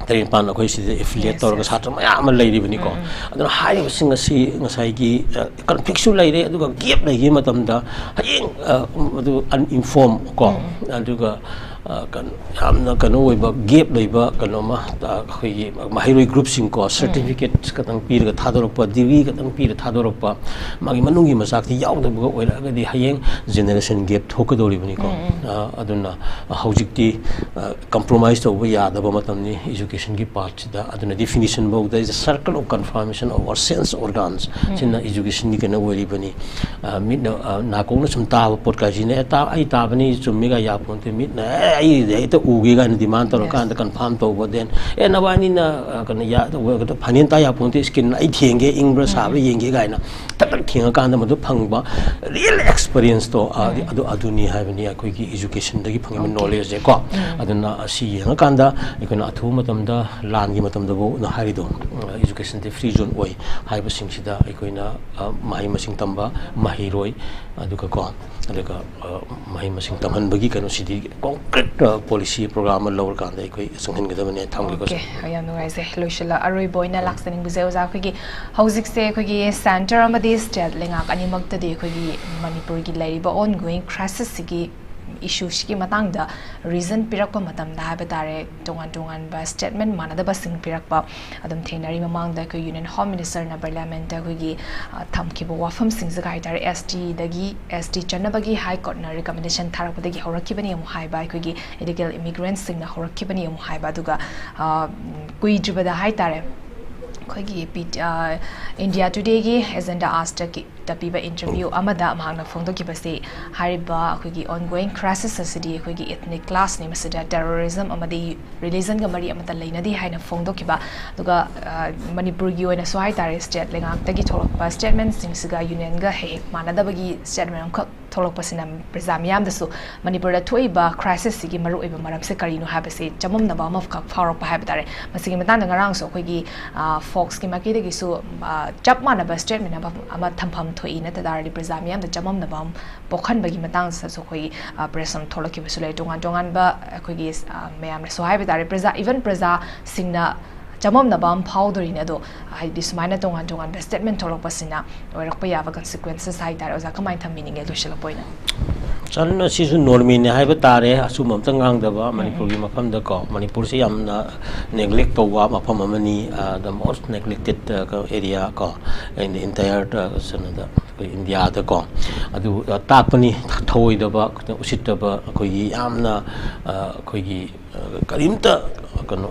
ꯇꯔꯦꯠ ꯅꯤꯄꯥꯟ ꯑꯩꯈꯣꯏ ꯁꯤꯗ ꯑꯦꯐꯤꯂꯤꯌꯦꯠ Yes, ꯇꯧꯔꯒ yes. ꯁꯥꯇ꯭ꯔ ꯃꯌꯥꯝ ꯑꯃ ꯂꯩꯔꯤꯕꯅꯤꯀꯣ꯫ ꯎꯝ, ꯎꯝ꯫ ꯑꯗꯨꯅ ꯍꯥꯏꯔꯤꯕꯁꯤꯡ ꯑꯁꯤ ꯉꯁꯥꯏꯒꯤ, ꯑ, ꯀꯟꯐ꯭ꯂꯤꯛꯁꯨ ꯂꯩꯔꯦ, ꯑꯗꯨꯒ ꯒꯦꯞ ꯂꯩꯈꯤꯕ ꯃꯇꯝꯗ ꯍꯌꯦꯡ, ꯑ, ꯃꯗꯨ ꯑꯟꯏꯟꯐꯣꯔꯝ ꯀꯣ, ꯎꯝ, ꯎꯝ꯫ ꯑꯗꯨꯒ ꯑ, ꯀꯩꯅꯣ, ꯌꯥꯝꯅ ꯀꯩꯅꯣ ꯑꯣꯏꯕ, ꯒꯦꯞ ꯂꯩꯕ ꯀꯩꯅꯣꯃ, ꯑ, ꯑꯩꯈꯣꯏꯒꯤ ꯃꯍꯩꯔꯣꯏ ꯒ꯭ꯔꯨꯞꯁꯤꯡꯀꯣ, ꯁꯔꯇꯤꯐꯤꯀꯦꯠ ꯈꯛꯇꯪ ꯄꯤꯔꯒ ꯊꯥꯗꯣꯔꯛꯄ, ꯗꯤꯒ꯭ꯔꯤ ꯈꯛꯇꯪ ꯄꯤꯔ ꯊꯥꯗꯣꯔꯛꯄ, ꯃꯥꯒꯤ ꯃꯅꯨꯡꯒꯤ ꯃꯆꯥꯛꯇꯤ ꯌꯥꯎꯗꯕꯒ ꯑꯣꯏꯔꯛꯑꯒꯗꯤ ꯍꯌꯦꯡ ꯖꯦꯅꯦꯔꯦꯁꯟ ꯒꯦꯞ ꯊꯣꯛꯀꯗꯧꯔꯤꯕꯅꯤꯀꯣ꯫ ꯑ, ꯑꯗꯨꯅ ꯍꯧꯖꯤꯛꯇꯤ, ꯑ, ꯀꯝꯄ꯭ꯔꯣꯃꯥꯏꯁ ꯇꯧꯕ ꯌꯥꯗꯕ ꯃꯇꯝꯅꯤ ꯏꯖꯨꯀꯦꯁꯟꯒꯤ ꯄꯥꯔꯠꯁꯤꯗ꯫ ꯑꯗꯨꯅ ꯗꯤꯐꯤꯅꯤꯁꯟ ꯐꯥꯎꯗ is a circle of conformation of our sense organs꯫ ꯁꯤꯅ ꯏꯖꯨꯀꯦꯁꯟꯒꯤ ꯀꯩꯅꯣ ꯑꯣꯏꯔꯤꯕꯅꯤ꯫ ꯑ, ꯃꯤꯠꯅ, ꯑ, ꯅꯥꯀꯣꯡꯅ ꯁꯨꯝ ꯇꯥꯕ ꯄꯣꯠ ꯀꯥꯏꯁꯤꯅ, "ꯑꯦ, ꯇꯥ-, ꯑꯩ ꯇꯥꯕꯅꯤ, ꯆꯨꯝꯃꯤꯒ" ꯌꯥꯄꯣꯟꯇꯦ꯫ ꯃꯤꯠꯅ, "ꯑꯦ, ꯑꯩ ꯍꯦꯛꯇ ꯎꯒꯦ" ꯀꯥꯏꯅ ꯗꯤꯃꯥꯟ ꯇꯧꯔꯀꯥꯟꯗ ꯀꯟꯐꯥꯔꯝ ꯇꯧꯕ, ꯗꯦꯟ, "ꯑꯦ, ꯅꯕꯥꯅꯤꯅ, ꯑ, ꯀꯩꯅꯣ, ꯌꯥ-, ꯐꯥꯏꯅꯦꯜ ꯇꯥ ꯌꯥꯄꯣꯟꯇꯦ, ꯁ꯭ꯀꯤꯟ ꯑꯩ ꯊꯦꯡꯒꯦ, ꯏꯪꯕ꯭ꯔꯥ ꯁꯥꯕ꯭ꯔꯥ ꯌꯦꯡꯒꯦ" ꯀꯥꯏꯅ ꯇꯛ ꯇꯛ ꯊꯦꯡꯉꯀꯥꯟꯗ ꯃꯗꯨ ꯐꯪꯕ ꯔꯤꯌꯦꯜ ꯑꯦꯛꯁꯄꯤꯔꯤꯌꯦꯟꯁꯇꯣ, ꯑ, ꯑꯗꯨ, ꯑꯗꯨꯅꯤ ꯍꯥꯏꯕꯅꯤ ꯑꯩꯈꯣꯏꯒꯤ ꯏꯖꯨꯀꯦꯁꯟꯗꯒꯤ ꯐꯪꯉꯤꯕ ꯅꯣꯂꯦꯖꯁꯦꯀꯣ꯫ ꯑꯗꯨꯅ ꯑꯁꯤ ꯌꯦꯡꯉꯀꯥꯟꯗ ꯑꯩꯈꯣꯏꯅ ꯑꯊꯨꯕ ꯃꯇꯝꯗ, ꯂꯥꯟꯒꯤ ꯃꯇꯝꯗꯐꯥꯎ ꯍꯥꯏꯔꯤꯗꯣ, ꯏꯖꯨꯀꯦꯁꯟꯗꯤ ꯐ꯭ꯔꯤ ꯖꯣꯟ ꯑꯣꯏ ꯍꯥꯏꯕꯁꯤꯡꯁꯤꯗ ꯑꯩꯈꯣꯏꯅ, ꯑ, ꯃꯍꯩ ꯃꯁꯤꯡ ꯇꯝꯕ ꯃꯍꯩꯔꯣꯏ, ꯑꯗꯨꯒꯀꯣ, ꯑꯗꯨꯒ, ꯑ, ꯃꯍꯩ ꯃꯁꯤꯡ ꯇꯝꯍꯟꯕꯒꯤ ꯀꯩꯅꯣꯁꯤꯗꯤ ꯀꯣꯡꯀ꯭ꯔꯤꯠ, ꯑ, ꯄꯣꯂꯤꯁꯤ ꯄ꯭ꯔꯣꯒ꯭ꯔꯥꯝ ꯑꯃ ꯂꯧꯔꯀꯥꯟꯗ ꯑꯩꯈꯣꯏ ꯆꯪꯍꯟꯒꯗꯕꯅꯦ꯫ ꯊꯝꯒꯦꯀꯣ, ꯑꯣꯀꯦ, ꯁꯥꯔ꯫ ꯌꯥꯝ ꯅꯨꯡꯉꯥꯏꯖꯩ꯫ ꯂꯣꯏꯁꯤꯜꯂ-, ꯑꯔꯣꯏꯕ ꯑꯣꯏꯅ ꯂꯥꯛꯆꯅꯤꯡꯕꯁꯦ, ꯑꯣꯖꯥ, ꯑꯩꯈꯣꯏꯒꯤ ꯍꯧꯖꯤꯛꯁꯦ ꯑꯩꯈꯣꯏꯒꯤ ꯁꯦꯟꯇꯔ ꯑꯃꯗꯤ ꯁ꯭ꯇꯦꯠ ꯂꯩꯉꯥꯛ ꯑꯅꯤꯃꯛꯇꯗꯤ ꯑꯩꯈꯣꯏꯒꯤ ꯃꯅꯤꯄꯨꯔꯒꯤ ꯂꯩꯔꯤꯕ ꯑꯣꯟ ꯒꯣꯋꯤꯡ ꯀ꯭ꯔꯥꯏꯁꯤꯁꯁꯤꯒꯤ ꯏꯁꯨꯁꯤꯒꯤ ꯃꯇꯥꯡꯗ ꯔꯤꯖꯟ ꯄꯤꯔꯛꯄ ꯃꯇꯝꯗ ꯍꯥꯏꯕ ꯇꯥꯔꯦ, ꯇꯣꯉꯥꯟ ꯇꯣꯉꯥꯟꯕ ꯁ꯭ꯇꯦꯠꯃꯦꯟ ꯃꯥꯟꯅꯗꯕꯁꯤꯡ ꯄꯤꯔꯛꯄ ꯑꯗꯨꯝ ꯊꯦꯡꯅꯔꯤ꯫ ꯃꯃꯥꯡꯗ ꯑꯩꯈꯣꯏ ꯌꯨꯅꯤꯌꯟ ꯍꯣꯝ ꯃꯤꯅꯤꯁꯇꯔꯅ ꯄꯥꯔꯂꯤꯌꯥꯃꯦꯟꯠꯇ ꯑꯩꯈꯣꯏꯒꯤ, ꯑ, ꯊꯝꯈꯤꯕ ꯋꯥꯐꯝꯁꯤꯡꯁꯤꯒ ꯍꯥꯏ ꯇꯥꯔꯦ, ꯑꯦꯁ ꯇꯤꯗꯒꯤ, ꯑꯦꯁ ꯇꯤ ꯆꯠꯅꯕꯒꯤ ꯍꯥꯏ ꯀꯣꯔꯠꯅ ꯔꯤꯀꯃꯦꯟꯗꯦꯁꯟ ꯊꯥꯔꯛꯄꯗꯒꯤ ꯍꯧꯔꯛꯈꯤꯕꯅꯤ ꯑꯃꯨꯛ ꯍꯥꯏꯕ, ꯑꯩꯈꯣꯏꯒꯤ ꯏꯂꯤꯒꯦꯜ ꯏꯃꯤꯒ꯭ꯔꯦꯟꯠꯁꯤꯡꯅ ꯍꯧꯔꯛꯈꯤꯕꯅꯤ ꯑꯃꯨꯛ ꯍꯥꯏꯕ, ꯑꯗꯨꯒ, ꯑ, ꯀꯨꯏꯗ꯭ꯔꯤꯕꯗ ꯍꯥꯏ ꯇꯥꯔꯦ, ꯑꯩꯈꯣꯏꯒꯤ ꯄꯤ-, ꯑ, ꯏꯟꯗꯤꯌꯥ ꯇꯨꯗꯦꯒꯤ ꯑꯦꯖꯦꯟꯗꯥ ꯑꯥꯖꯇ ꯀꯤ-, ꯇ ꯄꯤꯕ ꯏꯟꯇꯔꯚ꯭ꯌꯨ ꯑꯃꯗ ꯃꯍꯥꯛꯅ ꯐꯣꯡꯗꯣꯛꯈꯤꯕꯁꯤ, ꯍꯥꯏꯔꯤꯕ ꯑꯩꯈꯣꯏꯒꯤ ꯑꯣꯟ ꯒꯣꯋꯤꯡ ꯀ꯭ꯔꯥꯏꯁꯤꯁ ꯑꯁꯤꯗꯤ ꯑꯩꯈꯣꯏꯒꯤ ꯏꯊꯅꯤꯛ ꯀ꯭ꯂꯥꯁꯅꯤ, ꯃꯁꯤꯗ ꯇꯦꯔꯣꯔꯤꯖꯝ ꯑꯃꯗꯤ ꯔꯤꯂꯤꯖꯟꯒ ꯃꯔꯤ ꯑꯃꯠꯇ ꯂꯩꯅꯗꯦ ꯍꯥꯏꯅ ꯐꯣꯡꯗꯣꯛꯈꯤꯕ꯫ ꯑꯗꯨꯒ, ꯑ, ꯃꯅꯤꯄꯨꯔꯒꯤ ꯑꯣꯏꯅꯁꯨ ꯍꯥꯏ ꯇꯥꯔꯦ, ꯁ꯭ꯇꯦꯠ ꯂꯩꯉꯥꯛꯇꯒꯤ ꯊꯣꯛꯂꯛꯄ ꯁ꯭ꯇꯦꯠꯃꯦꯟꯁꯤꯡꯁꯤꯒ ꯌꯨꯅꯤꯌꯟꯒ ꯍꯦꯛ ꯍꯦꯛ ꯃꯥꯟꯅꯗꯕꯒꯤ ꯁ꯭ꯇꯦꯠꯃꯦꯟ ꯑꯃꯈꯛ ꯊꯣꯛꯂꯛꯄꯁꯤꯅ ꯄ꯭ꯔꯖꯥ ꯃꯤꯌꯥꯝꯗꯁꯨ ꯃꯅꯤꯄꯨꯔꯗ ꯊꯣꯛꯏꯕ ꯀ꯭ꯔꯥꯏꯁꯤꯁꯁꯤꯒꯤ ꯃꯔꯨꯑꯣꯏꯕ ꯃꯔꯝꯁꯦ ꯀꯔꯤꯅꯣ ꯍꯥꯏꯕꯁꯤ ꯆꯃꯝꯅꯕ ꯑꯃꯈꯛ ꯐꯥꯎꯔꯛꯄ ꯍꯥꯏꯕ ꯇꯥꯔꯦ꯫ ꯃꯁꯤꯒꯤ ꯃꯇꯥꯡꯗ ꯉꯔꯥꯡꯁꯨ ꯑꯩꯈꯣꯏꯒꯤ, ꯑ, ꯐꯣꯛꯁꯀꯤ ꯃꯥꯏꯀꯩꯗꯒꯤꯁꯨ, ꯑ, ꯆꯞ ꯃꯥꯟꯅꯕ ꯁ꯭ꯇꯦꯠꯃꯦꯟ ꯑꯃ, ꯑꯃ ꯊꯝꯐꯝ ꯊꯣꯛꯏ꯫ ꯅꯠꯇ ꯇꯥꯔꯗꯤ ꯄ꯭ꯔꯖꯥ ꯃꯤꯌꯥꯝꯗ ꯆꯃꯝꯅꯕ ꯑꯃ ꯄꯣꯛꯍꯟꯕꯒꯤ ꯃꯇꯥꯡꯁꯤꯗꯁꯨ ꯑꯩꯈꯣꯏꯒꯤ, ꯑ, ꯄ꯭ꯔꯦꯁ ꯅꯣꯠ ꯊꯣꯛꯂꯛꯈꯤꯕꯁꯨ ꯂꯩ꯫ ꯇꯣꯉꯥꯟ ꯇꯣꯉꯥꯟꯕ ꯑꯩꯈꯣꯏꯒꯤ, ꯑ, ꯃꯌꯥꯝꯅꯁꯨ ꯍꯥꯏꯕ ꯇꯥꯔꯦ, ꯄ꯭ꯔꯖꯥ, ꯏꯚꯟ ꯄ꯭ꯔꯖꯥꯁꯤꯡꯅ ꯆꯃꯝꯅꯕ ꯑꯃ ꯐꯥꯎꯗꯣꯔꯤꯅꯦ꯫ ꯑꯗꯣ ꯍꯥꯏꯗꯤ ꯁꯨꯃꯥꯏꯅ ꯇꯣꯉꯥꯟ ꯇꯣꯉꯥꯟꯕ ꯁ꯭ꯇꯦꯠꯃꯦꯟ ꯊꯣꯛꯂꯛꯄꯁꯤꯅ ꯑꯣꯏꯔꯛꯄ ꯌꯥꯕ ꯀꯟꯁꯤꯀ꯭ꯋꯦꯟꯁꯦꯁ ꯍꯥꯏ ꯇꯥꯔꯦ, ꯑꯣꯖꯥ, ꯀꯃꯥꯏꯅ ꯊꯝꯕꯤꯅꯤꯡꯉꯦ ꯂꯣꯏꯁꯤꯜꯂꯛꯄ ꯑꯣꯏꯅ? ꯆꯟ ꯑꯁꯤꯁꯨ ꯅꯣꯔꯃꯦꯜꯅꯤ ꯍꯥꯏꯕ ꯇꯥꯔꯦ, ꯑꯆꯨꯝꯕ ꯑꯝꯇ ꯉꯥꯡꯗꯕ꯫ ꯃꯅꯤꯄꯨꯔꯒꯤ ꯃꯐꯝꯗꯀꯣ, ꯃꯅꯤꯄꯨꯔꯁꯤ ꯌꯥꯝꯅ neglect ꯇꯧꯕ ꯃꯐꯝ ꯑꯃꯅꯤ, the most neglected area ꯀꯣ, in the entire ꯀꯩꯅꯣꯗ, ꯑꯩꯈꯣꯏ ꯏꯟꯗꯤꯌꯥꯗꯀꯣ꯫ ꯑꯗꯨ ꯇꯥꯛꯄꯅꯤ, ꯊꯧꯑꯣꯏꯗꯕ, ꯎꯁꯤꯠꯇꯕ, ꯑꯩꯈꯣꯏꯒꯤ ꯌꯥꯝꯅ ꯑꯩꯈꯣꯏꯒꯤ ꯀꯔꯤꯝꯇ ꯀꯩꯅꯣ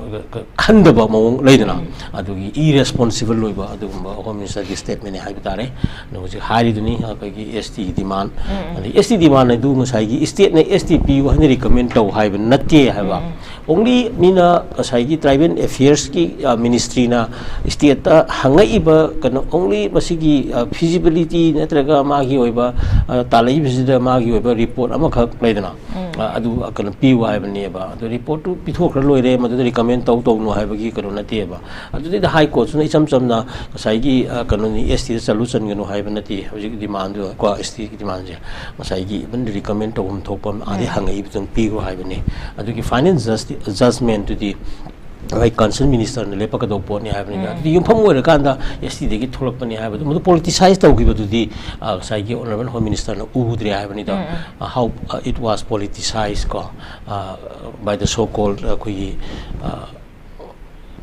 ꯈꯟꯗꯕ ꯃꯑꯣꯡ ꯂꯩꯗꯅ, ꯑꯗꯨꯒꯤ irresponsible ꯑꯣꯏꯕ ꯑꯗꯨꯒꯨꯝꯕ Home Minister ꯒꯤ statement ꯅꯤ ꯍꯥꯏꯕ ꯇꯥꯔꯦ꯫ ꯑꯗꯣ ꯍꯧꯖꯤꯛ ꯍꯥꯏꯔꯤꯗꯨꯅꯤ, ꯑꯩꯈꯣꯏꯒꯤ S T demand, ꯑꯗꯩ S T demand ꯍꯥꯏꯗꯨ ꯉꯁꯥꯏꯒꯤ state ꯅ S T ꯄꯤꯌꯨ ꯍꯥꯏꯅ recommend ꯇꯧ ꯍꯥꯏꯕ ꯅꯠꯇꯦ ꯍꯥꯏꯕ꯫ Only ꯃꯤꯅ ꯉꯁꯥꯏꯒꯤ Tribal Affairs ꯀꯤ ministry ꯅ state ꯇ ꯍꯪꯉꯛꯏꯕ ꯀꯩꯅꯣ, only ꯃꯁꯤꯒꯤ feasibility ꯅꯠꯇ꯭ꯔꯒ ꯃꯥꯒꯤ ꯑꯣꯏꯕ ꯇꯥꯜꯂꯛꯏꯕꯁꯤꯗ ꯃꯥꯒꯤ ꯑꯣꯏꯕ report ꯑꯃꯈꯛ ꯂꯩꯗꯅ, ꯑꯗꯨ ꯀꯩꯅꯣ ꯄꯤꯌꯨ ꯍꯥꯏꯕꯅꯦꯕ꯫ ꯑꯗꯨ report ꯇꯨ ꯄꯤꯊꯣꯛꯈ꯭ꯔ ꯂꯣꯏꯔꯦ, ꯃꯗꯨꯗ recommend ꯇꯧ ꯇꯧꯅꯨ ꯍꯥꯏꯕꯒꯤ ꯀꯩꯅꯣ ꯅꯠꯇꯦꯕ꯫ ꯑꯗꯨꯗꯩꯗ High Court ꯁꯤꯅ ꯏꯆꯝ ꯆꯝꯅ ꯉꯁꯥꯏꯒꯤ ꯀꯩꯅꯣꯅꯤ, S T ꯗ ꯆꯠꯂꯨ ꯆꯟꯒꯅꯨ ꯍꯥꯏꯕ ꯅꯠꯇꯦ꯫ ꯍꯧꯖꯤꯛ demand ꯗꯨ ꯀꯣ, S T ꯒꯤ demand ꯁꯦ ꯉꯁꯥꯏꯒꯤ even recommend ꯇꯧꯐꯝ ꯊꯣꯛꯄ ꯑꯗꯩ ꯍꯪꯉꯛꯏꯕꯗꯨ ꯑꯗꯨꯝ ꯄꯤꯈ꯭ꯔꯣ ꯍꯥꯏꯕꯅꯤ꯫ ꯑꯗꯨꯒꯤ final judgment ꯇꯨꯗꯤ ꯑꯩꯈꯣꯏ concerned minister ꯅ ꯂꯦꯞꯄꯛꯀꯗꯧꯕ ꯄꯣꯠꯅꯤ ꯍꯥꯏꯕꯅꯤꯗ꯫ ꯑꯗꯨꯗꯤ ꯌꯨꯝꯐꯝ ꯑꯣꯏꯔꯀꯥꯟꯗ S T ꯗꯒꯤ ꯊꯣꯛꯂꯛꯄꯅꯤ ꯍꯥꯏꯕꯗꯨ, ꯃꯗꯨ politicize ꯇꯧꯈꯤꯕꯗꯨꯗꯤ ꯉꯁꯥꯏꯒꯤ Honourable Home Minister ꯅ ꯎꯗ꯭ꯔꯦ ꯍꯥꯏꯕꯅꯤꯗ꯫ How it was politicized ꯀꯣ, by the so called ꯑꯩꯈꯣꯏꯒꯤ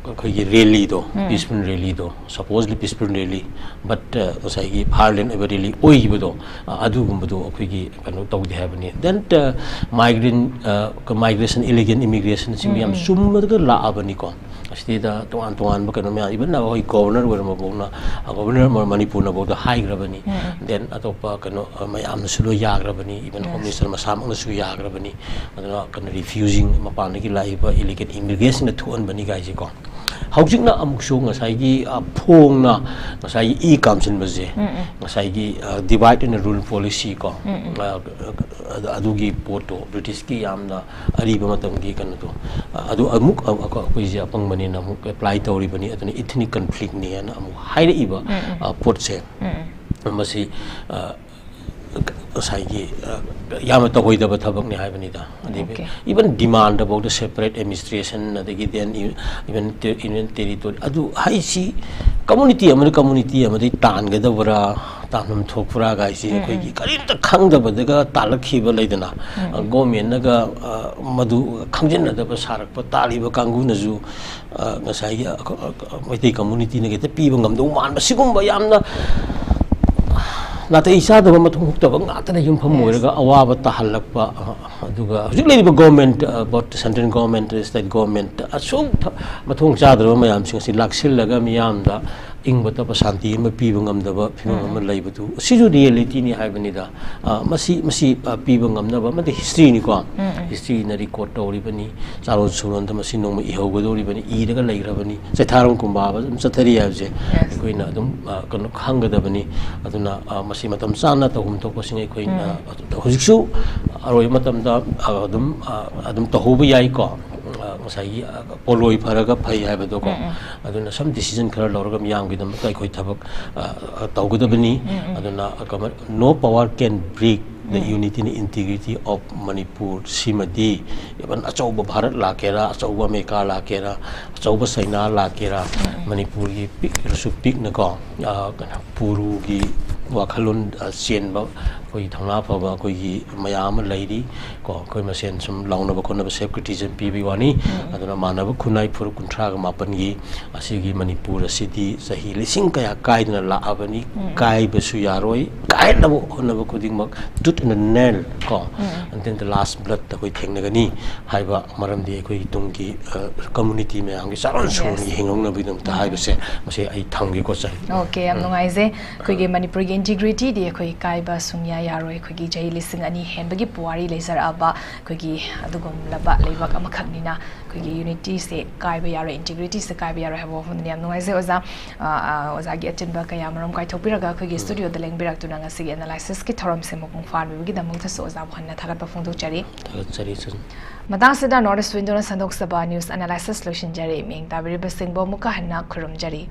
ꯑꯩꯈꯣꯏꯒꯤ rally ꯗꯣ, peaceful rally ꯗꯣ, supposedly peaceful rally, but ꯉꯁꯥꯏꯒꯤ violent ꯑꯣꯏꯕ rally ꯑꯣꯏꯈꯤꯕꯗꯣ, ꯑꯗꯨꯒꯨꯝꯕꯗꯣ ꯑꯩꯈꯣꯏꯒꯤ ꯀꯩꯅꯣ ꯇꯧꯗꯦ ꯍꯥꯏꯕꯅꯤ꯫ Then migrant migration, illegal immigration ꯁꯤ ꯃꯌꯥꯝ ꯆꯨꯝꯃꯒ ꯂꯥꯛꯑꯕꯅꯤꯀꯣ꯫ ꯑꯁꯤꯗꯩꯗ ꯇꯣꯉꯥꯟ ꯇꯣꯉꯥꯟꯕ ꯀꯩꯅꯣ ꯃꯌꯥꯝ, even ꯑꯩꯈꯣꯏ governor ꯑꯣꯏꯔꯝꯕ ꯐꯥꯎꯅ, governor ꯃꯅꯤꯄꯨꯔꯅ ꯐꯥꯎꯗ ꯍꯥꯏꯈ꯭ꯔꯕꯅꯤ꯫ Then ꯑꯇꯣꯞꯄ ꯀꯩꯅꯣ ꯃꯌꯥꯝꯅꯁꯨ ꯂꯣꯏ ꯌꯥꯈ꯭ꯔꯕꯅꯤ, even Home Minister ꯃꯁꯥꯃꯛꯅꯁꯨ ꯌꯥꯈ꯭ꯔꯕꯅꯤ꯫ ꯑꯗꯨꯅ ꯀꯩꯅꯣ, refuging, ꯃꯄꯥꯟꯗꯒꯤ ꯂꯥꯛꯏꯕ illegal immigrant ꯁꯤꯡꯅ ꯊꯣꯛꯍꯟꯕꯅꯤ ꯀꯥꯏꯁꯦꯀꯣ꯫ ꯍꯧꯖꯤꯛꯅ ꯑꯃꯨꯛꯁꯨ ꯉꯁꯥꯏꯒꯤ ꯐꯣꯡꯅ ꯉꯁꯥꯏꯒꯤ ꯏ ꯀꯥꯝꯁꯤꯟꯕꯁꯦ, ꯉꯁꯥꯏꯒꯤ divide and rule policy ꯀꯣ, ꯑꯗꯨꯒꯤ ꯄꯣꯠꯇꯣ, British ꯀꯤ ꯌꯥꯝꯅ ꯑꯔꯤꯕ ꯃꯇꯝꯒꯤ ꯀꯩꯅꯣꯗꯣ, ꯑꯗꯨ ꯑꯃꯨꯛ ꯑꯩꯈꯣꯏꯁꯦ ꯑꯄꯪꯕꯅꯤꯅ ꯑꯃꯨꯛ apply ꯇꯧꯔꯤꯕꯅꯤ꯫ ꯑꯗꯨꯅ ethnic conflict ꯅꯤ ꯍꯥꯏꯅ ꯑꯃꯨꯛ ꯍꯥꯏꯔꯛꯏꯕ ꯄꯣꯠꯁꯦ, ꯃꯁꯤ ꯉꯁꯥꯏꯒꯤ ꯌꯥꯝꯅ ꯇꯧꯍꯩꯗꯕ ꯊꯕꯛꯅꯤ ꯍꯥꯏꯕꯅꯤꯗ꯫ ꯑꯗꯒꯤ even demand ꯐꯥꯎꯗ separate administration, ꯑꯗꯒꯤ then even union territory, ꯑꯗꯨ ꯍꯥꯏꯁꯤ community ꯑꯃꯅ community ꯑꯃꯗꯒꯤ ꯇꯥꯟꯒꯗꯕ꯭ꯔꯥ, ꯇꯥꯐꯝ ꯊꯣꯛꯄ꯭ꯔꯥ ꯀꯥꯏꯁꯤ ꯑꯩꯈꯣꯏꯒꯤ ꯀꯔꯤꯝꯇ ꯈꯪꯗꯕꯗꯒ ꯇꯥꯜꯂꯛꯈꯤꯕ ꯂꯩꯗꯅ, ꯒꯣꯔꯃꯦꯟꯅꯒ, ꯑ, ꯃꯗꯨ ꯈꯪꯖꯤꯟꯅꯗꯕ ꯁꯥꯔꯛꯄ ꯇꯥꯜꯂꯤꯕ ꯀꯥꯡꯕꯨꯅꯁꯨ, ꯑ, ꯉꯁꯥꯏꯒꯤ, ꯑ, ꯑ, ꯃꯩꯇꯩ ꯀꯝꯃꯨꯅꯤꯇꯤꯅ ꯍꯦꯛꯇ ꯄꯤꯕ ꯉꯝꯗꯧ ꯃꯥꯟꯕ ꯁꯤꯒꯨꯝꯕ ꯌꯥꯝꯅ ꯅꯥꯇꯩ ꯆꯥꯗꯕ ꯃꯊꯣꯡ ꯍꯨꯛꯇꯕ ꯉꯥꯛꯇꯅ ꯌꯨꯝꯐꯝ ꯑꯣꯏꯔꯒ ꯑꯋꯥꯕ ꯇꯥꯍꯜꯂꯛꯄ, ꯑ, ꯑꯗꯨꯒ ꯍꯧꯖꯤꯛ ꯂꯩꯔꯤꯕ government, uh, both-, central government, state government ꯑꯁꯨꯛ ꯊ-, ꯃꯊꯣꯡ ꯆꯥꯗ꯭ꯔꯕ ꯃꯌꯥꯝꯁꯤꯡ ꯑꯁꯤ ꯂꯥꯛꯁꯤꯜꯂꯒ ꯃꯤꯌꯥꯝꯗ ꯏꯪꯕ ꯇꯞꯄ ꯁꯥꯟꯇꯤ ꯑꯃ ꯄꯤꯕ ꯉꯝꯗꯕ ꯐꯤꯕꯝ ꯑꯃ ꯂꯩꯕꯗꯨ, ꯁꯤꯁꯨ ꯔꯤꯌꯦꯂꯤꯇꯤꯅꯤ ꯍꯥꯏꯕꯅꯤꯗ꯫ ꯑ, ꯃꯁꯤ, ꯃꯁꯤ, ꯑ, ꯄꯤꯕ ꯉꯝꯅꯕ ꯑꯃꯗꯤ ꯍꯤꯁꯇ꯭ꯔꯤꯅꯤꯀꯣ꯫ ꯍꯤꯁꯇ꯭ꯔꯤꯅ ꯔꯦꯀꯣꯔꯠ ꯇꯧꯔꯤꯕꯅꯤ, ꯆꯥꯔꯣꯟ ꯁꯨꯔꯣꯟꯗ ꯃꯁꯤ ꯅꯣꯡꯃ ꯏꯍꯧꯒꯗꯧꯔꯤꯕꯅꯤ, ꯏꯔꯒ ꯂꯩꯈ꯭ꯔꯕꯅꯤ꯫ ꯆꯩꯊꯥꯔꯣꯟ ꯀꯨꯝꯕꯥꯕ ꯑꯗꯨꯝ ꯆꯠꯊꯔꯤ ꯍꯥꯏꯕꯁꯦ ꯑꯩꯈꯣꯏꯅ ꯑꯗꯨꯝ, ꯑ, ꯀꯩꯅꯣ, ꯈꯪꯒꯗꯕꯅꯤ꯫ ꯑꯗꯨꯅ, ꯑ, ꯃꯁꯤ ꯃꯇꯝ ꯆꯥꯅ ꯇꯧꯐꯝ ꯊꯣꯛꯄꯁꯤꯡ ꯑꯩꯈꯣꯏꯅ, ꯑ, ꯍꯧꯖꯤꯛꯁꯨ ꯑꯔꯣꯏꯕ ꯃꯇꯝꯗ, ꯑ, ꯑꯗꯨꯝ, ꯑ, ꯑꯗꯨꯝ ꯇꯧꯍꯧꯕ ꯌꯥꯏꯀꯣ꯫ ꯑ, ꯉꯁꯥꯏꯒꯤ, ꯑ, ꯄꯣꯠꯂꯣꯏ ꯐꯔꯒ ꯐꯩ ꯍꯥꯏꯕꯗꯣꯀꯣ꯫ ꯑꯗꯨꯅ some decision ꯈꯔ ꯂꯧꯔꯒ ꯃꯤꯌꯥꯝꯒꯤꯗꯃꯛꯇ ꯑꯩꯈꯣꯏ ꯊꯕꯛ, ꯑ, ꯑ, ꯇꯧꯒꯗꯕꯅꯤ꯫ ꯑꯗꯨꯅ, ꯑ, ꯀꯃ-, "No power can break the unity and integrity of Manipur" ꯁꯤꯃꯗꯤ even ꯑꯆꯧꯕ ꯚꯥꯔꯠ ꯂꯥꯛꯀꯦꯔꯥ, ꯑꯆꯧꯕ ꯑꯃꯦꯔꯤꯀꯥ ꯂꯥꯛꯀꯦꯔꯥ, ꯑꯆꯧꯕ ꯆꯩꯅꯥ ꯂꯥꯛꯀꯦꯔꯥ, ꯃꯅꯤꯄꯨꯔꯒꯤ ꯄꯤꯛꯂꯁꯨ ꯄꯤꯛꯅꯀꯣ, ꯑ, ꯀꯩꯅꯣ, ꯄꯨꯔꯨꯒꯤ ꯋꯥꯈꯜꯂꯣꯟ, ꯑ, ꯆꯦꯟꯕ ꯑꯩꯈꯣꯏꯒꯤ ꯊꯧꯅꯥ ꯐꯕ ꯑꯩꯈꯣꯏꯒꯤ ꯃꯌꯥꯝ ꯑꯃ ꯂꯩꯔꯤ ꯀꯣ꯫ ꯑꯩꯈꯣꯏ ꯃꯁꯦꯟ ꯁꯨꯝ ꯂꯥꯎꯅꯕ ꯈꯣꯠꯅꯕ self criticism ꯄꯤꯕꯒꯤ ꯋꯥꯅꯤ꯫ ꯑꯗꯨꯅ ꯃꯥꯟꯅꯕ ꯈꯨꯟꯅꯥꯏ ꯐꯨꯔꯨꯞ ꯀꯨꯟꯊ꯭ꯔꯥꯒ ꯃꯥꯄꯟꯒꯤ ꯑꯁꯤꯒꯤ ꯃꯅꯤꯄꯨꯔ ꯑꯁꯤꯗꯤ ꯆꯍꯤ ꯂꯤꯁꯤꯡ ꯀꯌꯥ ꯀꯥꯏꯗꯅ ꯂꯥꯛꯑꯕꯅꯤ꯫ ꯀꯥꯏꯕꯁꯨ ꯌꯥꯔꯣꯏ, ꯀꯥꯏꯅꯕ ꯍꯣꯠꯅꯕ ꯈꯨꯗꯤꯡꯃꯛ tooth and nail ꯀꯣ, until the last blood ꯑꯩꯈꯣꯏ ꯊꯦꯡꯅꯒꯅꯤ ꯍꯥꯏꯕ ꯃꯔꯝꯗꯤ ꯑꯩꯈꯣꯏꯒꯤ ꯇꯨꯡꯒꯤ, ꯑ, ꯀꯝꯃꯨꯅꯤꯇꯤ ꯃꯌꯥꯝꯒꯤ ꯆꯥꯔꯣꯟ ꯁꯨꯔꯣꯟꯒꯤ ꯍꯤꯡꯍꯧꯅꯕꯒꯤꯗꯃꯛꯇ ꯍꯥꯏꯕꯁꯦ ꯃꯁꯤ ꯑꯩ ꯊꯝꯒꯦꯀꯣ, ꯆꯟ꯫ ꯑꯣꯀꯦ, ꯌꯥꯝ ꯅꯨꯡꯉꯥꯏꯖꯩ꯫ ꯑꯩꯈꯣꯏꯒꯤ ꯃꯅꯤꯄꯨꯔꯒꯤ ꯏꯟꯇꯤꯒ꯭ꯔꯤꯇꯤꯗꯤ ꯑꯩꯈꯣꯏ ꯀꯥꯏꯕ ꯁꯨꯡꯌꯥ ꯌꯥꯔꯣꯏ꯫ ꯑꯩꯈꯣꯏꯒꯤ ꯆꯍꯤ ꯂꯤꯁꯤꯡ ꯑꯅꯤ ꯍꯦꯟꯕꯒꯤ ꯄꯨꯋꯥꯔꯤ ꯂꯩꯖꯔꯛꯑꯕ ꯑꯩꯈꯣꯏꯒꯤ ꯑꯗꯨꯒꯨꯝꯂꯕ ꯂꯩꯕꯥꯛ ꯑꯃꯈꯛꯅꯤꯅ ꯑꯩꯈꯣꯏꯒꯤ ꯌꯨꯅꯤꯇꯤꯁꯦ ꯀꯥꯏꯕ ꯌꯥꯔꯣꯏ, ꯏꯟꯇꯤꯒ꯭ꯔꯤꯇꯤꯁꯦ ꯀꯥꯏꯕ ꯌꯥꯔꯣꯏ ꯍꯥꯏꯕ ꯋꯥꯐꯝꯗꯨꯅꯤ꯫ ꯌꯥꯝ ꯅꯨꯡꯉꯥꯏꯖꯩ ꯑꯣꯖꯥ꯫ ꯑ, ꯑ, ꯑꯣꯖꯥꯒꯤ ꯑꯆꯤꯟꯕ ꯀꯌꯥ ꯃꯔꯨꯝ ꯀꯥꯏꯊꯣꯛꯄꯤꯔꯒ ꯑꯩꯈꯣꯏꯒꯤ ꯁ꯭ꯇꯨꯗꯤꯑꯣꯗ ꯂꯦꯡꯕꯤꯔꯛꯇꯨꯅ ꯉꯁꯤꯒꯤ ꯑꯦꯅꯥꯂꯥꯏꯁꯤꯁꯀꯤ ꯊꯧꯔꯝꯁꯦ ꯃꯄꯨꯡ ꯐꯥꯍꯟꯕꯤꯕꯒꯤꯗꯃꯛꯇꯁꯨ ꯑꯣꯖꯥꯕꯨ ꯍꯟꯅ ꯊꯥꯒꯠꯄ ꯐꯣꯡꯗꯣꯛꯆꯔꯤ꯫ ꯊꯥꯒꯠꯆꯔꯤ, ꯆꯟ꯫ ꯃꯇꯥꯡꯁꯤꯗ North East Window ꯅ ꯁꯟꯗꯣꯛꯆꯕ news analysis ꯂꯣꯏꯁꯤꯟꯖꯔꯤ꯫ ꯃꯤꯡ ꯇꯥꯕꯤꯔꯤꯕꯁꯤꯡꯕꯨ ꯑꯃꯨꯛꯀ ꯍꯟꯅ ꯈꯨꯔꯨꯝꯖꯔꯤ꯫